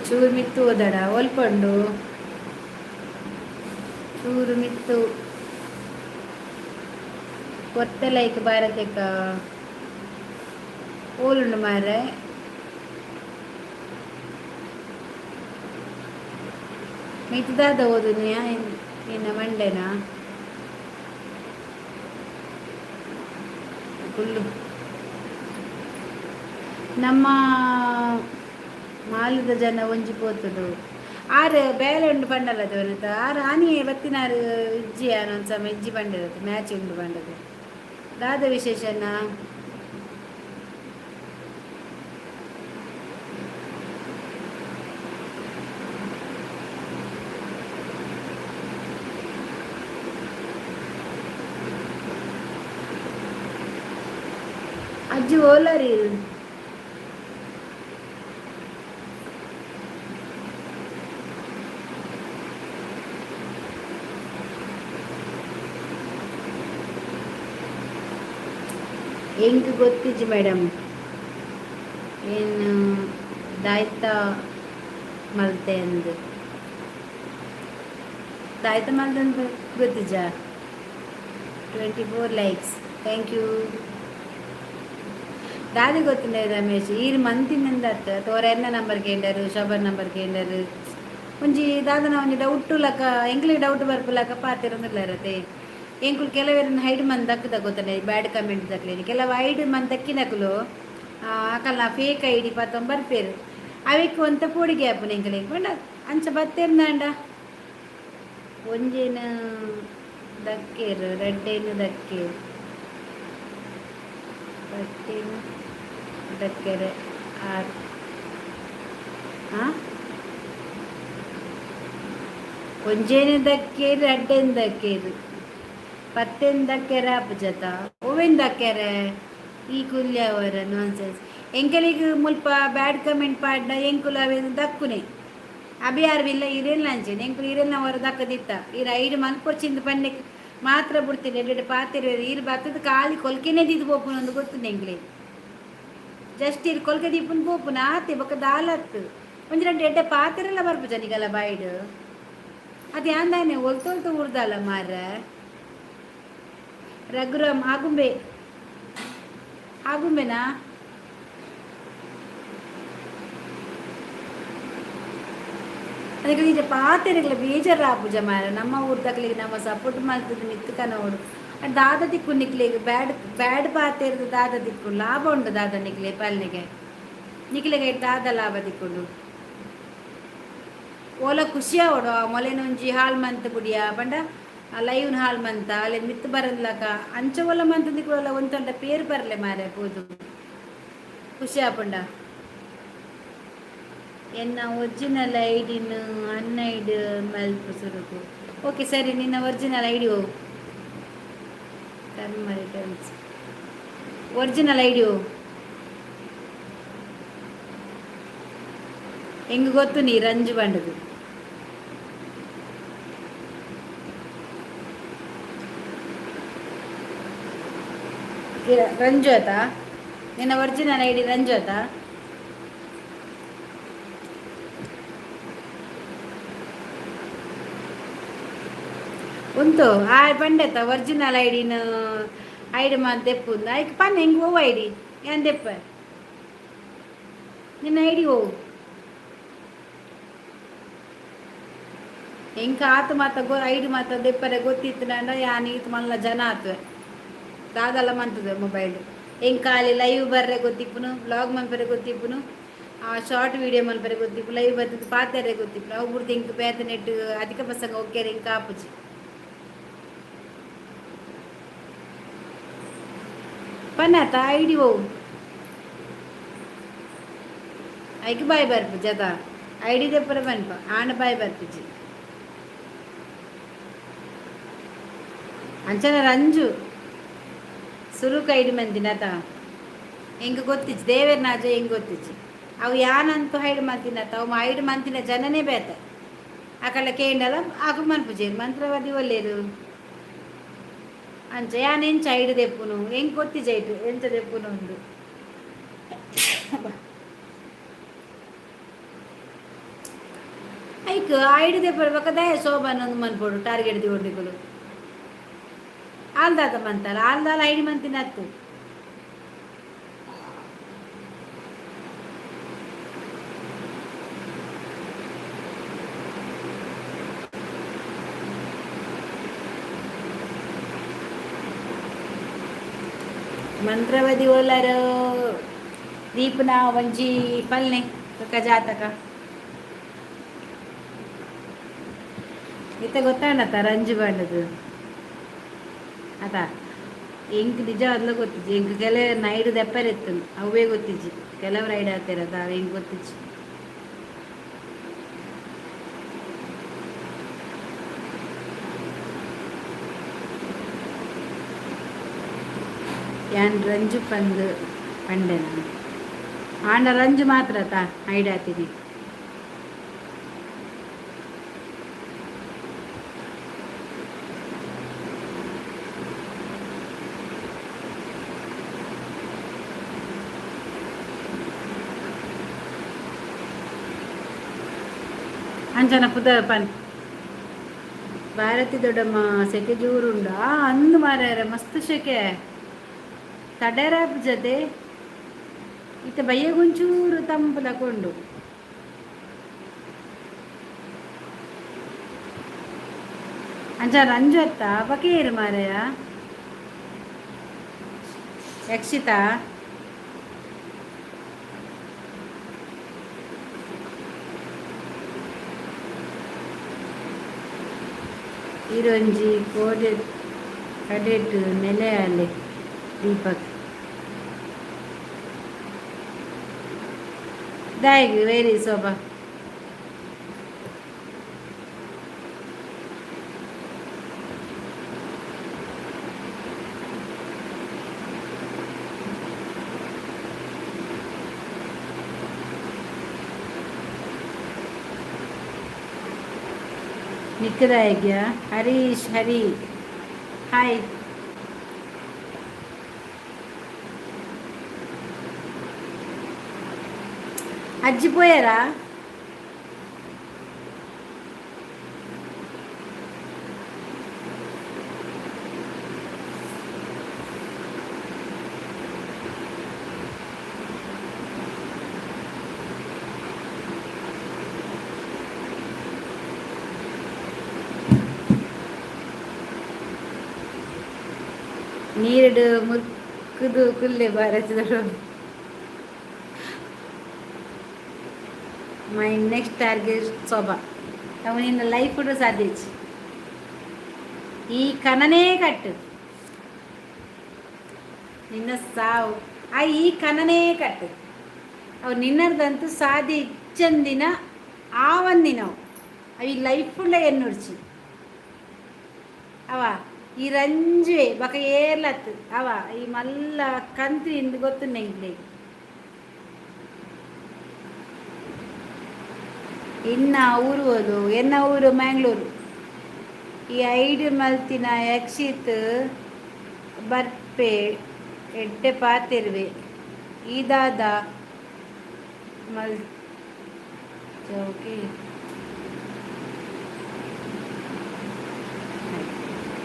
S1: ಚೂರು ಮಿತ್ತು ಓದಡ ಒಲ್ಪಂಡು ಚೂರು ಮಿತ್ತು ಕೊತ್ತೆ ಲೈಕ್ ಭಾರತಕ್ಕ ಓಲುಂಡು ಮಾರೆ. ಮಿತ್ತುದಾದ ಓದುನಿಯಾ ನಿನ್ನ ಮಂಡೆನಾ ಕುಲ್ಲು. ನಮ್ಮ ಮಾಲದ ಜನ ಒಂಜಿ ಪೋತುಡು ಆರು ಬೇಲೆ ಉಂಡು ಪಂಡಲದ ವನಿತ. ಆರು ಆನಿಯೇ ಬತ್ತಿನಾರು ಇಜ್ಜಿ ಒಂದು ಸಮ ಇಜ್ಜಿ ಪಂಡಿರತ್ತೆ, ಮ್ಯಾಚ್ ಉಂಡು ಪಂಡದು. ದಾದ ವಿಶೇಷನ? ಅಜ್ಜಿ ಓಲಾರಿ. ಎಂಕ್ ಗೊತ್ತಿಜ್ಜಿ ಮೇಡಮ್. ಏನು ದಾಯ್ತ ಮಲ್ತೆ ಅಂದ್ ದಾಯ್ತ ಮಲ್ತೆ ಗೊತ್ತಿಜ್ಜ? 24 likes, thank you. ದಾದೆ ಗೊತ್ತಿಲ್ಲ ರಮೇಶ್, ಈರ್ ಮಂತಿನಿಂದ ತೋರ ಎನ್ನ ನಂಬರ್ ಕೇಂಡರು, ಶೋಭನ್ ನಂಬರ್ ಕೇಂಡರು. ಒಂಜಿ ದಾದನ ಒಂಜಿ ಡೌಟ್ ಲಕ, ಎಂಕ್ಲಿಗೆ ಡೌಟ್ ಬರ್ಪುಲಕ ಪಾತಿರಂದಿಲ್ಲ. ಎಂಕುಲು ಕೆಲವೆರನ್ನ ಹೈಡ್ ಮಂದ್ ದಕ್ಕದ ಗೊತ್ತನೆ ಬ್ಯಾಡ್ ಕಮೆಂಟ್ ದಕ್ಲೇನಿ. ಕೆಲವು ಹೈಡ್ ಮಂದ್ ದಕ್ಕಿನಕುಲು ಅಕಲ್ನ ಫೇಕ್ ಐಡಿ ಪತ್ತೊಂಬ ಬರ್ಪೇರು. ಅವೆಕ್ ಒಂತ ಪೋಡಿಗೆ ಆಪುನ ಎಂಕಲೆಗ್. ಪಂಡ ಅಂಚ ಬತ್ತೇರ್ನಾಂಡ ಒಂಜೇನ ದಕ್ಕೇರು, ರಡ್ಡೇನು ದಕ್ಕೇರು, ಪತ್ತೇನು ದಕ್ಕೆರೆ ಆರ್. ಹಾಂ, ಒಂಜೇನು ದಕ್ಕೇರು, ರಡ್ಡೇನು ದಕ್ಕೇರು, ಪತ್ತೆನ್ ದಕ್ಕೆರೆ ಆಪುಜತ? ಒವೆನ್ ದಕ್ಕೆರೆ? ಈ ಕುಲ್ಯವರ ನಾನ್ಸೆನ್ಸ್. ಎಂಕಲಿಗ್ ಮುಲ್ಪ ಬ್ಯಾಡ್ ಕಮೆಂಟ್ ಪಾಡ್ಡ ಎಂಕುಲು ಅವೆನ್ ದಕ್ಕುನೆ. ಅಭಿ ಆರ್ವಿಲ್ಲ ಇರೆಲ್ಲ ಅಂಚೆನೆ. ಎಂಕುಲು ಇರೆಲ್ಲ ಅವರ ದಕ್ಕದಿತ್ತ. ಈರ್ ಐಡ್ ಮನ್ಪೊರ್ಚಿಂದು ಪನ್ನೆಕ್ ಮಾತ್ರ ಬಿಡ್ತೀನಿ. ಎಡ್ಡೆಡ್ಡೆ ಪಾತೆರುವೆರ್. ಈರ್ ಬತ್ತದ ಖಾಲಿ ಕೊಲ್ಕೆನೆ ದೀದ್ ಪೋಪುನ ಒಂದು ಗೊತ್ತುಂಡು ಎಂಕ್ಲೆಗ್. ಜಸ್ಟ್ ಇರ್ ಕೊಲ್ಕೆ ದೀಪುನ್ ಪೋಪುನ ಆತೆ, ಬೊಕ್ಕ ದಾಲತ್ತು. ಒಂಜಿ ರಡ್ಡ್ ಎಡ್ಡೆ ಪಾತೆರೆಲ್ಲ ಬರ್ಪುಜ ನಿಗಲ ಬಾಯ್ಡ್. ಅದು ಯಾಂದಾನೆ ಒಲ್ತೊಲ್ತು ಊರ್ದಲ್ಲ ಮಾರ್ರೆ. ರಘುರಾಮ್ ಆಗುಂಬೆ, ಆಗುಂಬೆನಾ? ಅದಕ್ಕೆ ನಿಜ ಪಾತೆರೆಗ್ಲ ಬೇಜಾರಾಪುಜ ಮಾರ್ರೆ? ನಮ್ಮ ಊರ್ದಕ್ಲೆಗ್ ನಮ್ಮ ಸಪೋರ್ಟ್ ಮಲ್ತದ ಮಿತ್ತ್ ಕನವೊಡು. ದಾದ ತಿಕ್ಕು ನಿಕ್ಲೆಗ್? ಬ್ಯಾಡ್ ಬ್ಯಾಡ್ ಪಾತೆರ್ದು ದಾದ ತಿಕ್ಕು ಲಾಭ ಉಂಡು? ದಾದ ನಿಕ್ಲೆ ಪಲ್ಲೆಗೆ, ನಿಕ್ಲೆಗ್ ಐಟ್ ದಾದ ಲಾಭ ತಿಕ್ಕುಂಡು? ಓಲ ಖುಷಿ ಆವೊಡು. ಆ ಮೊಲೆನೊಂಜಿ ಹಾಲ್ ಮಂತ್ ಬುಡಿಯ ಪಂಡ ಲೈವ್ನ ಹಾಲ್ ಮಂತ ಅಲೆ ಮಿತ್ತ್ ಬರಂದ್ಲಕ ಅಂಚ ಓಲ ಮಂತ್ ನಿಕುಲು ಒಂತೊಂಟ ಪೇರ್ ಬರ್ಲೆ ಮಾರೆ ಪೋದು. ಖುಷಿ ಆಪುಂಡ. ಎನ್ನ ಒರಿಜಿನಲ್ ಐಡಿನ ಅನ್ಐಡ್ ಮಲ್ಪ ಸುರುಕು. ಓಕೆ, ಸರಿ, ನಿನ್ನ ಒರಿಜಿನಲ್ ಐಡಿ ಹೋಗು. ಕರ್ಮ ರಿಟರ್ನ್ಸ್ ಒರಿಜಿನಲ್ ಐಡಿ ಹೋಗು. ಹೆಂಗೆ ಗೊತ್ತು ನೀ ರಂಜು ಬಂಡದು? ರಂಜು ಆತಾ? ನಿನ್ನ ಒರಿಜಿನಲ್ ಐಡಿ ರಂಜು ಆತಾ? ಉಂಟು. ಆ ಪಂಡೆತ ಒರಿಜಿನಲ್ ಐಡಿನ ಐಡಿ ಮಾತ ದೆಪ್ಪುಂದು. ಐಕ್ ಪನ್ನೆ, ಹೆಂಗೆ ಓ ಐಡಿ ಏನ್ ದೆಪ್ಪ? ನಿನ್ನ ಐಡಿ ಓ? ಎಂಕ ಆತ ಮಾತ ಗೋ ಐಡಿ ಮಾತ ದೆಪ್ಪರೆ ಗೊತ್ತಿತ್ತು ನಂಡ ಯಾನ್ ಈತ್ ಮಲ್ಲ ಜನ ಆತ್ವೆ. ದಾದಲ್ಲ ಮಂತದೆ ಮೊಬೈಲ್. ಎಂಕಾಲಿ ಲೈವ್ ಬರ್ರೆ ಗೊತ್ತಿಪ್ಪುನು, ಬ್ಲಾಗ್ ಮನ್ಪರೆ ಗೊತ್ತಿಪ್ಪುನು, ಆ ಶಾರ್ಟ್ ವೀಡಿಯೋ ಮನ್ಪರೆ ಗೊತ್ತಿಪ್ಪು, ಲೈವ್ ಬರ್ತದೆ ಪಾತೆರೆ ಗೊತ್ತಿಪ್ಪುನು. ಅವು ಬುಡ್ದು ಇಂಕ್ ಬೇತೆ ನೆಟ್ ಅಧಿಕ ಪ್ರಸಂಗ ಒಕ್ಕೇರೆ ಇಂಕ ಆಪುಜಿ. ಪನ್ನಾತ ಐಡಿ ಓ? ಐಕ್ ಬಾಯ್ ಬರ್ಪುಜಿ ಅದ. ಐಡಿ ದೆಪ್ಪರೆ ಪನ್ಪ ಆಂಡ ಬಾಯ್ ಬರ್ಪುಜಿ. ಅಂಚನ ರಂಜು ಸುರುಕು ಐಡಿ ಮಂದಿನತ ಎಂಕ್ ಗೊತ್ತಿಜ್ಜಿ. ದೇವೆರ್ ನಾಜ ಎಂಕ್ ಗೊತ್ತಿಜ್ಜಿ. ಅವು ಯಾನಂತೂ ಹೈಡ್ ಮಂತಿನತ. ಅವು ಹೈಡ್ ಮಂತಿನ ಜನನೇ ಬೇತೆ. ಅಕಲ್ಲ ಕೇಂಡಲ ಆಕು ಮನ್ಪುಜೇರು. ಮಂತ್ರವಾದಿ ಒಲ್ಲೇರು. ಅಂಚ ಯಾನ್ ಎಂಚ ಐಡ್ ದೆಪ್ಪುನು? ಎಂಕ್ ಗೊತ್ತಿಜ್ಜಿ ಐಟ್ ಎಂಚ ದೆಪ್ಪುನು ಉಂದು. ಐಕ್ ಐಡ್ ದೆಪ್ಪರೆ ಬೊಕ ದಾಯೆ ಶೋಭಾನ ಒಂದು ಮನ್ಪೊಡು? ಟಾರ್ಗೆಟ್ ದಿವೊಂಡಿಕುಲು ಆಲ್ದಾದ ಮಂತಾರ. ಆಲ್ದಾಲ ಐಡಿ ಮಂತಿನ ಅತ್ತು. ಮಂತ್ರವದಿ ಓಲಾರ ದೀಪನ ಒಂಜಿ ಪಲ್ನೆ ಬೊಕ ಜಾತಕ ಇತ್ತೆ ಗೊತ್ತಾಂಡತ್ತ ರಂಜು ಬಂಡದು ಅತ? ಎಂಕ್ ನಿಜ ಅದ್ಲ ಗೊತ್ತಿಜ್ಜಿ. ಎಂಕ್ ಕೆಲ ನೈಡ್ ದೆಪ್ಪರೆ ಇತ್ತು, ಅವೇ ಗೊತ್ತಿಜ್ಜಿ. ಕೆಲವು ರೈಡ್ ಆತಿರತ್ತ, ಅವು ಎಂಕ್ ಗೊತ್ತಿಜ್ಜಿ. ಯಾನ್ ರಂಜು ಪಂದ್ ಪಂಡೆ ನಾನು. ಆಂಡ ರಂಜು ಮಾತ್ರ ತಾ ಐಡಾತಿನಿ. ಅಂಚನ ಪುದರ್ ಪನ್. ಭಾರತಿ ದೊಡ್ಡಮ್ಮ, ಸೆಕೆ ಜೋರುಂಡ ಅಂದು ಮಾರ್ಯಾರ. ಮಸ್ತ್ ಸೆಕೆ, ತಡೆರಾಪ್ ಜತೆ. ಇತ್ತ ಬಯ್ಯಗೊಂಚೂರು ತಂಪು ತಕೊಂಡು. ಅಂಚ ರಂಜು ಅತ್ತ ಬಕೇರು ಮಾರಾಯ. ಯಕ್ಷಿತಾ, ಇರೊಂಜಿ ಕೋಡೆ ಕಡೆಟ್ ನೆಲೆಯಾಲೆ ದೀಪಕ್. ದಾಯೆಗ್ ವೇರಿ ಶೋಭಾ? ನಿಕ್ಕದಾಯಗ್ಯಾ? ಹರೀಶ್ ಹರಿ, ಹಾಯ್. ಅಜ್ಜಿ ಪೋಯಾರಾ? ನೀರುಡು ಮುರ್ಕುದು ಕುಲ್ಲೆ ಭಾರತದವರು. My next target Shobha. ಅವು ನಿನ್ನ ಲೈಫ್ ಸಾಧ್ಯ. ಈ ಕನನೇ ಕಟ್ಟು ನಿನ್ನ ಸಾವು. ಆ ಈ ಕನನೇ ಕಟ್ಟು. ಅವು ನಿನ್ನರ್ದಂತೂ ಸಾದಿ ಇಚ್ಚಂದಿನ ಆವಂದಿನವು. ಅವು ಲೈಫುಳ್ಳ ಎನ್ನುಡ್ಚಿ ಅವ ಈ ರಂಜುವೆ ಬಕ ಏರ್ಲತ್ತು ಅವ ಈ ಮಲ್ಲ ಕಂತು ಇಂದು ಗೊತ್ತುಂಡೆ ಇಂಗ್ಲೆ. ಇನ್ನ ಊರು ಅದು ಎನ್ನ ಊರು ಮ್ಯಾಂಗ್ಳೂರು. ಈ ಐಡ್ ಮಲ್ತಿನ ಯಕ್ಷಿತ್ ಬರ್ಪೆ ಎಡ್ಡೆ ಪಾತೆರ್ವೆ ಈದಾದ ಮಲ್. ಓಕೆ,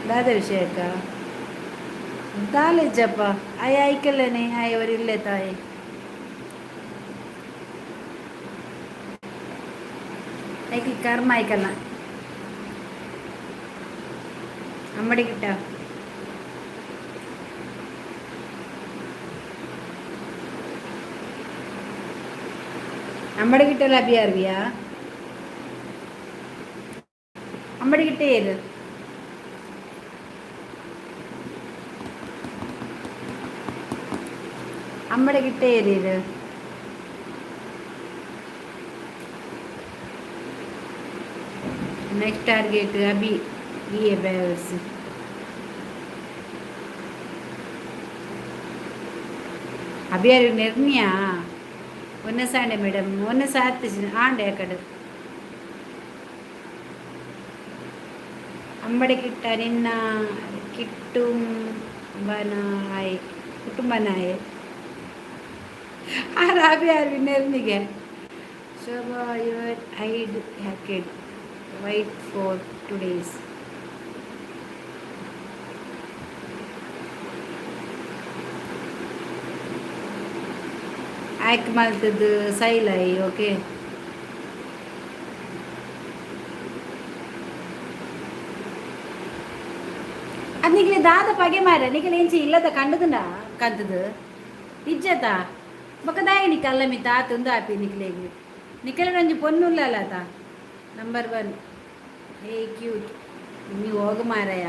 S1: ದಾದ ವಿಷಯಕ್ಕ ದಾಲೆಜ್ಜಪ್ಪ ಆಯ್ ಆಯ್ಕಲ್ಲನೆ ಆಯ್ ಇಲ್ಲೇ ತಾಯಿ. ಐಕಿ ಕರ್ಮ ಆಯ್ಕಲ್ಲ ಅಮ್ಮಡಿ ಗಿಟ್ಟ. ಅಂಬಡಿ ಗಿಟ್ಟಲ್ಲ ಅಭಿಯಾರ್ವಿಯಾ ಅಂಬಡಿ ಗಿಟ್ಟೆ ಏರು. ಅಂಬಡಿ ಗಿಟ್ಟೆ ಏರಿರು. ನೆಕ್ಸ್ಟ್ ಟಾರ್ಗೆಟ್ ಅಭಿ ಈ ಬ್ಯಾವರ್ಸ್. ಅಭಿಯಾರಿ ನಿರ್ಣ್ಯ ಒನ್ನೆ ಸಾಂಡೆ ಮೇಡಮ್ ಒನ್ನೆ ಸಾತ್ ಆಂಡೆ ಆ ಕಡೆ. ಅಂಬಡಿ ಕಿಟ್ಟ ನಿನ್ನ ಕಿಟ್ಟುಂಬನಾಯ್ ಕುಟುಂಬನಾಯೆ ಆ ರಾಬಿ ಆರ್ ವಿನ್ನರ್ನಿಗೆ. Shobha, your ID hacked, wait for 2 days. Hack ಮಲ್ತದ್ದು ಸೈಲೈ. ಓಕೆ, ಅದು ನಿಗಲೆ ದಾದ ಪಗೆ ಮಾರ ನಿಗಲೆ ಎಂಚಿ ಇಲ್ಲದ ಕಂಡದುಂಡ ಕಂತದು ಇಜ್ಜತ ಬೊಕ ದಾಯ ನಿಕ್ಕ ಅಲ್ಲ ಮಿತ್ತ ಆತುಂದು ಆಪಿ ನಿಕ್ಲೆಗ್ ನಿಕಲೆ ಒಂಜಿ ಪೊನ್ನುಲ್ಲಲ್ಲ. Number one. ಹೇ ಕ್ಯೂಟ್, ನೀವು ಹೋಗ ಮಾರಾಯ,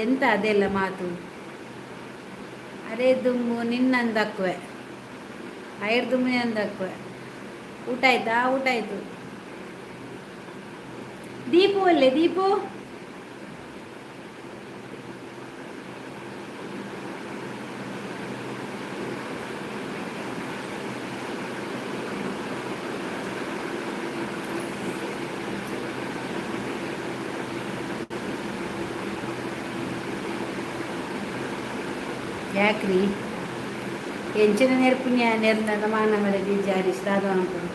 S1: ಎಂತ ಅದೆಲ್ಲ ಮಾತು? ಅರೆ ದುಮ್ಮು ನಿನ್ನಂದಕ್ವೆ ಐರ್ ದುಮ್ಮು ಅಂದಕ್ವೆ. ಊಟ ಆಯ್ತಾ? ಊಟ ಆಯ್ತು. ದೀಪು ಅಲ್ಲೇ ದೀಪು. ಯಾಕ್ರಿ ಎಂಚಿನ ನೆರ್ಪುನ್ಯ ನೆರ್ನ ಮಾನ ಮರದಿ ಜಾರಿ ದಾದ ಅನ್ಕೊಂಡು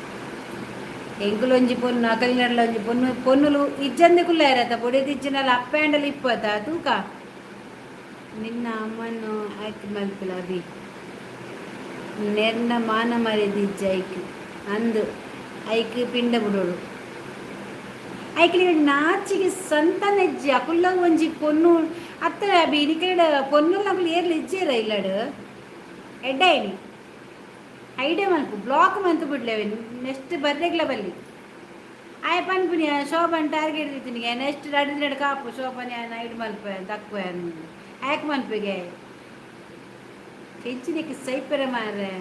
S1: ಎಂಕುಲೊಂಜಿ ಪೊನ್ನು ಅಕಲಿನಡ್ಲ ಒಂಜಿ ಪೊನ್ನು ಪೊನ್ನುಲು ಇಜ್ಜಂದೆ ಕುಲ್ಲಾರತ ಬೊಡೆದಿ ಇಜ್ಜಿನಲ್ಲ ಅಪ್ಪೆಂಡಲ ಇಪ್ಪತ್ತ ತೂಕ. ನಿನ್ನ ಅಮ್ಮನ್ನು ಆಯ್ಕೆ ಮಲ್ಪುಲ ಅಭಿ ನೆರ್ನ ಮಾನ ಮರ್ಯಾದೆ ಇಜ್ಜಿ ಐಕ್ ಅಂದು ಐಕ್ ಪಿಂಡ ಬುಡೋಡು. ಐಕ್ಲಿ ನಾಚಿಗೆ ಸಂತಾನ ಇಜ್ಜಿ ಅಕುಲ್ಲ ಒಂಜಿ ಪೊನ್ನು ಅತ್ತ ಅಭಿ. ನಿಕಲೆಡ ಪೊನ್ನುಲು ಅಕುಲು ಏರ್ಲ ಇಜ್ಜೇರ ಇಲ್ಲಡ್ ಎಡ್ಡಾಯಿನಿ ಐಡಿಯಾ ಮಲ್ಪು ಬ್ಲಾಕ್ ಮಂತು ಬಿಡ್ಲೇವೆ ನೆಕ್ಸ್ಟ್ ಬರ್ರೆಗ್ಲ ಬಲ್ಲಿ. ಆಯ್ ಪನ್ಪುನಿ ಶೋಭನ್ ಟಾರ್ಗೆಟ್ ದೀತಿನಿಗೆ ನೆಕ್ಸ್ಟ್ ರಡ್ಡ್ ದಿನಡ್ ಕಾಪು ಶೋಭನ್ ಯಾನ್ ಐಡ್ ಮಲ್ಪೆ ದಕ್ವೆ ಆಯ್ಕ್ ಮನ್ಪಿಗೆ ಕೆಂಚಿನಕ್ಕೆ ಸೈಪೆರೆ ಮಾರ್ರೆ.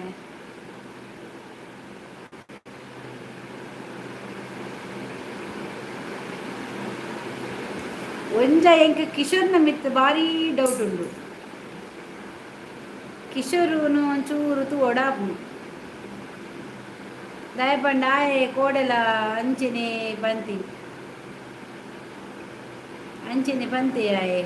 S1: ಒಂಜ ಎಂಕ್ ಕಿಶೋರ್ನ ಮಿತ್ತ್ ಬಾರಿ ಡೌಟ್ ಉಂಡು. ಕಿಶೋರುನು ಒಂಚೂರು ತೂವೊಡಾಪುಂಡು ದಾಯೆ ಪಂಡ ಆಯೆ ಕೋಡೆಲ ಅಂಚೆನೆ ಪಂತಿ ಅಂಚೆನೆ ಪಂತಿ ಆಯೆ.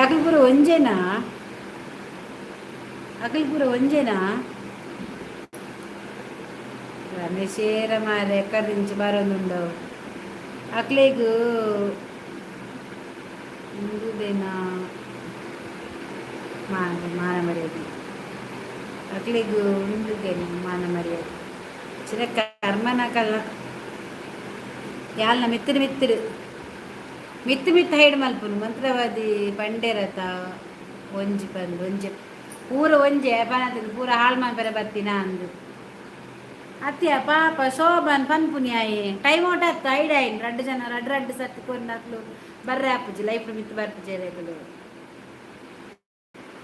S1: ಅಕಲ್ ಪೂರ ಒಂಜೇನಾ? ಅಕಲ್ ಪೂರ ಒಂಜೇನಾ? ರಮೇಶೇರ ಮಾರೆ ಎಕ್ಕದಿಂಚಿ ಬರೋದುಂಡವು ಅಕ್ಲೆಗ್ ಉಂದುದೇನಾ ಮಾನ ಮಾನ ಮರ್ಯಾದೆ? ಅಕ್ಲೆಗ್ ಉಂದುದೇನ ಮಾನ ಮರ್ಯಾದೆ? ಚಿರ ಕರ್ಮನಕಲ್ಲ ಯಾಲ್ನ ಮಿತ್ತಿರು ಮಿತ್ತಿರು. ಮಿತ್ತು ಮಿತ್ತು ಹೈಡ್ ಮಲ್ಪುನು ಮಂತ್ರವಾದಿ ಪಂಡೇರತ ಒಂಜಿ ಪಂದ್ ಒಂಜಿ ಪೂರ ಒಂಜೆ ಪನತದ ಪೂರ ಹಾಳು ಮಲ್ಪೆರೆ ಬತ್ತಿನ ಅಂದು. ಅತ್ಯ ಪಾಪ ಶೋಭನ್ ಪನ್ಪುನಿ ಆಯೆ ಟೈಮ್ ಔಟ್ ಆತ್ ಐಡ್ ಆಯ್ನ್ ರಡ್ಡು ಜನ ರಡ್ಡು ರಡ್ಡು ಸರ್ತಿ ಕೊರ್ನಕ್ಲು ಬರ್ರೆ ಆಪುಜಿ ಲೈಫ್ ಮಿತ್ತು ಬರ್ಪುಜಿ ರೇಕುಲು.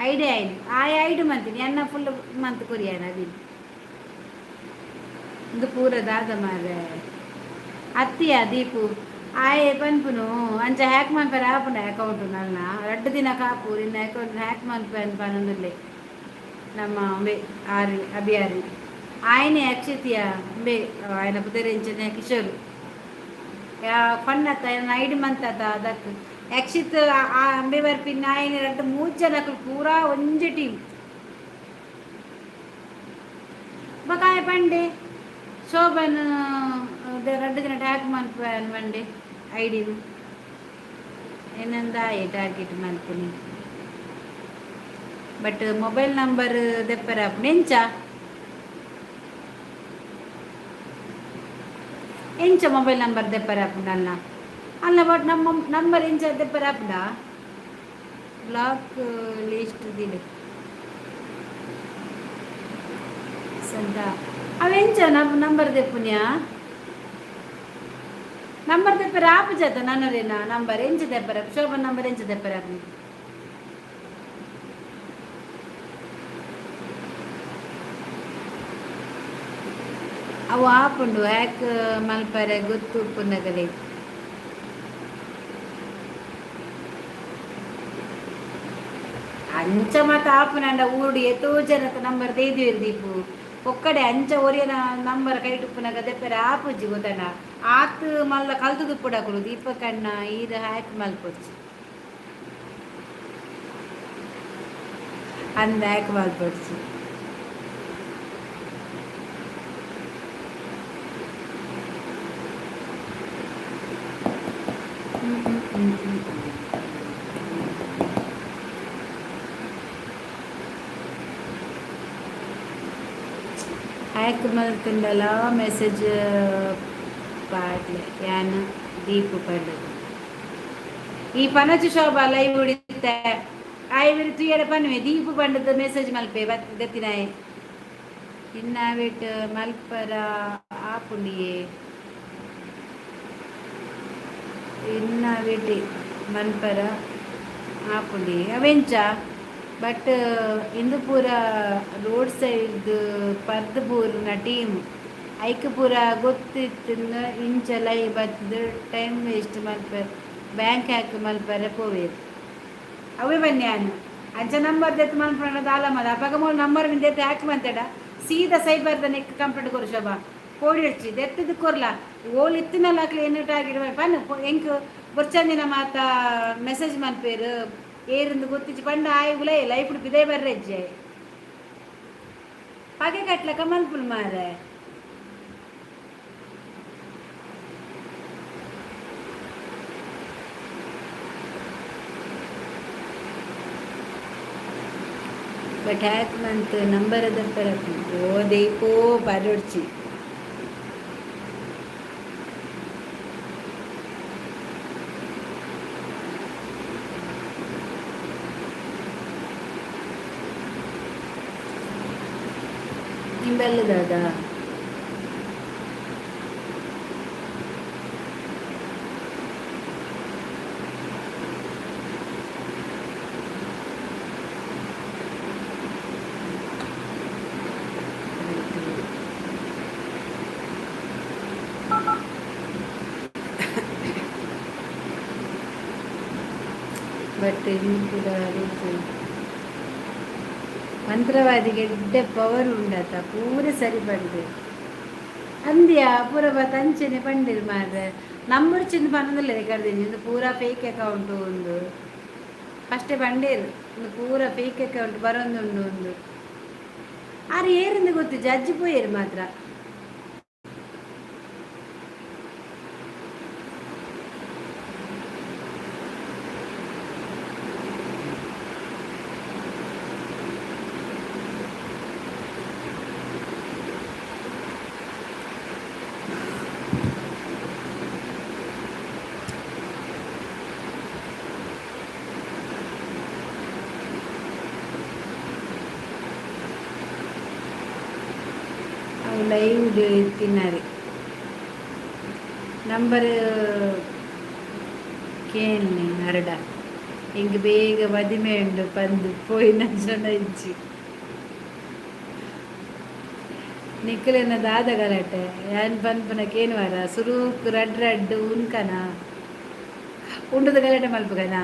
S1: ಐಡೆ ಆಯ್ನ್ ಆಯ್ ಐಡು ಮಂತೀನಿ ಎನ್ನ ಫುಲ್ ಮಂತ್ ಕೊರಿಯಾನ ಅವಿನ್. ಇಂದು ಪೂರ ದಾದ ಮಾರ್ರೆ. ಅತ್ತಿಯ ದೀಪು ಆಯೆ ಪನ್ಪುನು ಅಂಚ ಹ್ಯಾಕ್ ಮನ್ಪೆರೆ ಆಪುಂಡ ಅಕೌಂಟ್ ನಲ್ನ ರಡ್ಡು ದಿನ ಕಾಪು ನಿನ್ನ ಅಕೌಂಟ್ ಹ್ಯಾಕ್ ಮನ್ಪೆ ಪನೊಂದುಲ್ಲೆ ನಮ್ಮ ಅಂಬೆ ಆರಿ ಅಭಿಯಾರಿ ಆಯನೆ ಅಕ್ಷತಿಯ ಅಂಬೆ ఆయన ಪುದರೆಂಚನೆ ಕಿಶೋರ್ ಫನ್ ಅತ್ತ ಐಡ್ ಮಂತ್ ಅತ್ತ ಅದಕ್ ಯಕ್ಷಿತ್ ಆ ಅಂಬೆ ಬರ್ಪಿನ ಆಯನೆ ರಡ್ಡು ಮೂರು ಜನಕ್ಕಲು ಪೂರಾ ಒಂಜಿ ಟೀಮ್. ಬೊಕ ಆಯೆ ಪಂಡೆ ಶೋಭನ್ ರಡ್ಡು ದಿನ ಟ್ಯಾಗ್ ಮನ್ಪುವೆ ಪಂಡೆ ಐಡಿನ್ ಏನಂದಾಯೆ ಟಾರ್ಗೆಟ್ ಮಲ್ಪುನಿ. ಬಟ್ ಮೊಬೈಲ್ ನಂಬರ್ ದೆಪ್ಪರೆ ಆಪುಂಡು. ಎಂಚ ಎಂಚ ಮೊಬೈಲ್ ನಂಬರ್ ದೆಪ್ಪರೆ ಆಪುಂಡು ಅಲ್ಲ ಅಲ್ಲ ಬಟ್ ನಮ್ಮ ನಂಬರ್ ಎಂಚ ದೆಪ್ಪರೆ ಆಪುಂಡಾ? ಬ್ಲಾಕ್ ಲಿಸ್ಟ್ ದಿಲೆ ಸಂತ ಅವೆಂಚ ನಮ್ಮ ನಂಬರ್ ದೆಪ್ಪುನ್ಯಾ? ನಂಬರ್ ದೆಪ್ಪರೆ ಆಪುಜತ ನನರೇನ ನಂಬರ್ ಎಂಚ ದೆಪ್ಪರೆ? ಶೋಭನ್ ನಂಬರ್ ಎಂಚ ದೆಪ್ಪರೆ ಆಪುಂಡು? ಅವು ಆಪುಂಡು ಹ್ಯಾಕ್ ಮಲ್ಪರೆ ಗೊತ್ತು ಉಪ್ಪುನಗಲೆ. ಅಂಚ ಮಾತ ಆಪುನಂಡ ಊರುಡು ಏತೋ ಜನತ ನಂಬರ್ ದೇದಿವೆರ್ ದೀಪು. ಒಕ್ಕಡೆ ಅಂಚ ಒರಿಯನ ನಂಬರ್ ಕೈಟ್ ಉಪ್ಪುನಗ ದೆಪ್ಪರೆ ಆಪುಜಿ ಗೊತ್ತಂಡ. ಆತ್ ಮಲ್ಲ ಕಲ್ತುದು ಉಪ್ಪುಡಕುಲು ದೀಪಕಣ್ಣ ಈರ್ ಹ್ಯಾಕ್ ಮಲ್ಪೊಚ್ಚಿ ಅಂದ್ ಹ್ಯಾಕ್ ಮಲ್ಪೊಡ್ಚಿ. ಹ್ಯಾಕ್ ಮಲ್ತುಂಡಲ ಮೆಸೇಜ್ ಪಾಡ್ಲೆ ಯಾನ್ ದೀಪು ಪಂಡುದು. ಈ ಪನಚು ಶೋಭಾ ಲೈವ್ ಉಡಿತ್ತೆ ಆಯ್ ತುಯ್ಯಡ ಪನ್ವೆ ದೀಪು ಪಂಡದ ಮೆಸೇಜ್ ಮಲ್ಪೆ ಬತ್ ದತ್ತಿನಾಯೆ ಇನ್ನಾವೆಟ್ ಮಲ್ಪರ ಆಪುಂಡಿಯೇ ಇನ್ನಾವೆಟಿ ಮನ್ಪರ ಆಪುಂಡಿ ಅವೆಂಚ? ಬಟ್ ಇಂದು ಪೂರ ರೋಡ್ ಸೈಡ್ ಪರ್ದ್ ಪೂರ್ನ ಟೀಮ್ ಐಕ್ ಪೂರ ಗೊತ್ತಿತ್ತಿನ ಇಂಚ ಲೈ ಬತ್ತ್ದ್ ಟೈಮ್ ವೇಸ್ಟ್ ಮಲ್ಪೆರೆ ಬ್ಯಾಂಕ್ ಹ್ಯಾಕ್ ಮಲ್ಪೆರೆ ಪೋವೆರ್. ಅವೇ ಬನ್ನಿ ಯಾನ್ ಅಂಚ ನಂಬರ್ ದೆತ್ತ್ ಮನ್ಪುನಂಡ ದಾಲ ಮಲ್ಲ ಅಪಗ ಮೂಲು ನಂಬರ್ ಮಿನ್ ದೆತ್ತ್ ಹ್ಯಾಕ್ ಮಂತೆಡ ಸೀದಾ ಸೈಬರ್ದ ನೆಕ್ ಕಂಪ್ಲೇಂಟ್ ಕೊರು ಶೋಭಾ. ಪೋಡಿಯೊಡ್ಚಿ ದೆತ್ತದ್ ಕೊರ್ಲ ಓಲು ಇತ್ತಿನಲ್ಲ ಅಕ್ಲು ಎನ್ನ ಟಾರ್ಗೆಟ್ ಪನ್ ಎಂಕ್ ಬೊರ್ಚಂದಿನ ಮಾತ ಮೆಸೇಜ್ ಮನ್ಪೇರು ಏರಿಂದು ಗೊತ್ತಿಜ್ಜಿ ಪಂಡ ಆಯ್ ಉಲೈ ಲೈಫ್ ಪಿದೈ ಬರ್ರೆಜ್ಜೆ ಪಗೆ ಕಟ್ಲಕ ಮಲ್ಪುನು ಮಾರ್ರೆ. ಬಟ್ ಹ್ಯಾಕ್ ಮಂತ್ ನಂಬರ್ ದೆಪ್ಪರೆ ಓ ದೀಪೋ ಬರೊಡ್ಚಿ. ನಿಂಬೆಲ್ಲದಾದ ಬಟ್ ಇನ್ನು ಕೂಡ ಮಂತ್ರವಾದಿಗೆ ಎಡ್ಡೆ ಪವರ್ ಉಂಡತ ಪೂರ ಸರಿ ಪಂಡೆ ಅಂದ್ಯ ಪೂರ ಬತ್ ಅಂಚನೆ ಪಂಡಿರ್ ಮಾರ್ರೆ. ನಂಬರ್ ಚಿಂದ ಪನೊಂದುಲ್ಲೆರ್ ಕರ್ದಿನಿ ಇಂದು ಪೂರ ಫೇಕ್ ಅಕೌಂಟ್ ಉಂದು. ಫಸ್ಟೇ ಪಂಡೇರು ಇಂದು ಪೂರ ಫೇಕ್ ಅಕೌಂಟ್ ಬರೊಂದುಂಡು ಉಂದು. ಆರ್ ಏರಿಂದು ಗೊತ್ತಿಜ್ಜಿ ಅಜ್ಜಿ ಪೋಯೆರ್ ಮಾತ್ರ. ಲೈವ್ ಇತ್ತಿನಾರಿ ನಂಬರ್ ಕೇಳಿ ಅರಡ. ಎಂಕ್ ಬೇಗ ಮದಿಮೆ ಉಂಡು ಪಂದು ಪೋಯಿನ ಜನ ಇಜ್ಜಿ. ನಿಕ್ಕಲೆನ ದಾದ ಗಲಾಟೆ? ಯಾನ್ ಪನ್ಪುನ ಕೇನುವಾರ? ಸುರೂಕ್ ರಡ್ ರಡ್ಡ್ ಉನ್ಕನ ಉಂಡುದ ಗಲಾಟೆ ಮಲ್ಪುಗನ.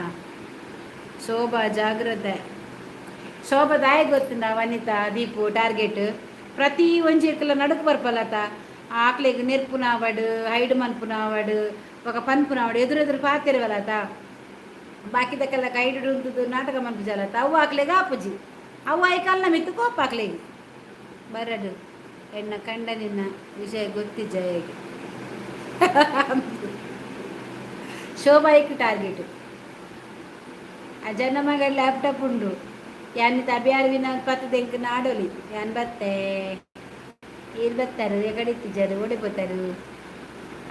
S1: ಶೋಭಾ ಜಾಗ್ರತೆ. ಶೋಭಾ ದಾಯ ಗೊತ್ತುಂಡ? ವನಿತಾ, ದೀಪು ಟಾರ್ಗೆಟ್ ಪ್ರತಿ ಒಂಜಿ ಎಕ್ಕಲ ನಡುಕು ಬರ್ಪಲತ. ಆಕ್ಲೆಗ್ ನೆರ್ಪುನಾವಡ್, ಹೈಡ್ ಮನ್ಪುನಾವಡ್, ಬೊಕ ಪನ್ಪುನಾವಡ್, ಎದುರು ಎದುರು ಪಾತೆರುವಲತ. ಬಾಕಿದಕ್ಕೆಲ್ಲ ಹೈಡ್ ಉಂತುದು ನಾಟಕ ಮನ್ಪುಜಲತ. ಅವು ಆಕ್ಲೆಗ್ ಆಪುಜಿ. ಅವು ಐಕಲ್ನ ಮಿತ್ತು ಕೋಪ ಆಕ್ಲೆಗ್. ಬರಡು, ಎನ್ನ ಕಂಡನಿನ ವಿಷಯ ಗೊತ್ತಿಜ್ಜ ಹೇಗೆ? ಶೋಭಾಯಿಕ್ ಟಾರ್ಗೆಟ್. ಆ ಜನ ಮಗ ಲ್ಯಾಪ್ಟಾಪ್ ಉಂಡು. ಯಾನ್ ಅಬಿಯಾರ್ವಿನ ಪತ್ತದ ಎಂಕ್ ನಾಡೊಲಿ. ಯಾನ್ ಬತ್ತೆ, ಏರ್ ಬತ್ತಾರೆ? ಎಕಡೆ ಇತ್ತಿಜಾರು, ಓಡೆ ಪೋತಾರು?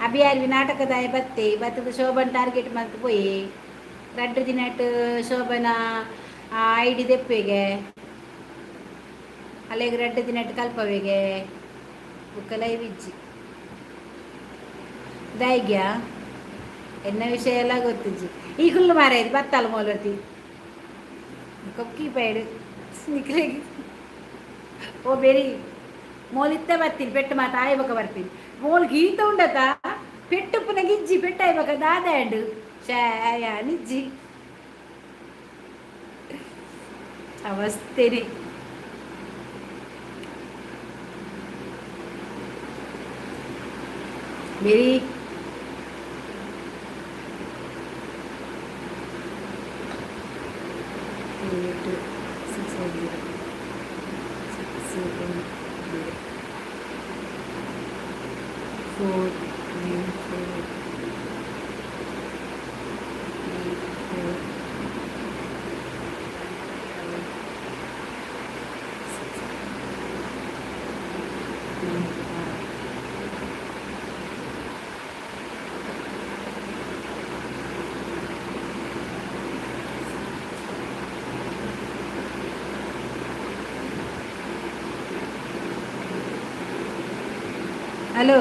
S1: ಅಬಿಯಾರ್ವಿ ನಾಟಕದಾಯ ಬತ್ತೆ, ಬತ್ತದ ಶೋಭನ್ ಟಾರ್ಗೆಟ್ ಮಲ್ತ್ ಪೋಯಿ. ರಡ್ಡು ದಿನಟ್ ಶೋಭನ ಐಡಿ ದೆಪ್ಪೆಗೆ, ಅಲೆಗ್ ರಡ್ಡು ದಿನಟ್ ಕಲ್ಪವೆಗೆ. ಬುಕ್ಕ ಲೈವ್ ಇಜ್ಜಿ. ದಾಯ್ಗ್ಯಾ? ಎನ್ನ ವಿಷಯ ಎಲ್ಲ ಗೊತ್ತಿಜ್ಜಿ. ಈ ಕುಲ್ಲು ಮಾರಾಯ್ತು ಬತ್ತಲ್ಲ ಮೋಲತಿ ಕೊಕ್ಕಿ ಪೈಡು ನಿಕ್ಲೆಗ್. ಓ ಬೆರಿ ಮೋಲಿತ್ತ ಬತ್ತೀನಿ. ಪೆಟ್ಟು ಮಾತ ಆಯ್ ಬೊಕ ಬರ್ತೀನಿ. ಮೋಲ್ ಗೀತ ಉಂಡತ. ಪೆಟ್ಟು ಪುನ ಗಿಜ್ಜಿ. ಪೆಟ್ಟ ಆಯ್ ದಾದ ಅಂಡು ಶಾಯ ನಿಜ್ಜಿ ಅವಸ್ಥೆನೆ. ಬೆರಿ 2 8 6 1 0 6 1 0 4 9 4 8 4 5 6 9 6. ಹಲೋ,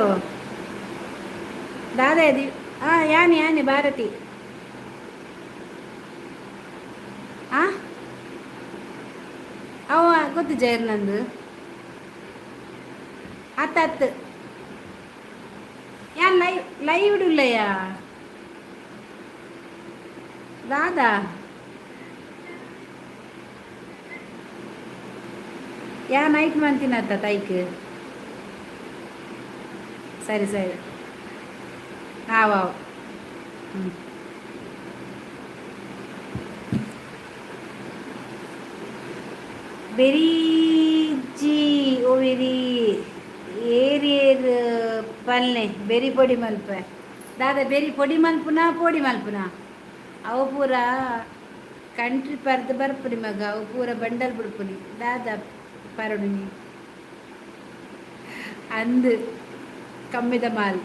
S1: ದಾದಾ ಇದು? ಹಾಂ, ಯಾನಿ ಯಾನಿ ಭಾರತಿ. ಆ ಅವ ಗೊತ್ತು ಜೈರ್ ನಂದು. ಅತ್ತ ಅತ್ತು ಯಾನ್ ಲೈವ್ ಲೈವ್ ಇಡುಲ್ಲಯ್ಯ. ದಾದಾ ಯಾ ನೈಟ್ ಮಂತಿನತ್ತ ತೈಕ್. ಸರಿ ಸರಿ, ಆವ್ ಆವ್. ಹ್ಞೂ ಬೆರಿಜಿ ಓ ಬೆರಿ ಏರ್ ಏರ್ ಪಲ್ನೆ ಬೆರಿ ಪೊಡಿ ಮಲ್ಪೆ. ದಾದ ಬೆರಿ ಪೊಡಿ ಮಲ್ಪುನ? ಪೊಡಿ ಮಲ್ಪುನ? ಅವು ಪೂರ ಕಂಟ್ರಿ ಪರ್ದು ಬರ್ಪುನಿ ಮಗ. ಅವು ಪೂರ ಬಂಡಲ್ ಬಿಡ್ಪುನಿ. ದಾದ ಪರಡುನಿ ಅಂದು ಕಮ್ಮಿದ ಮಾಲ್.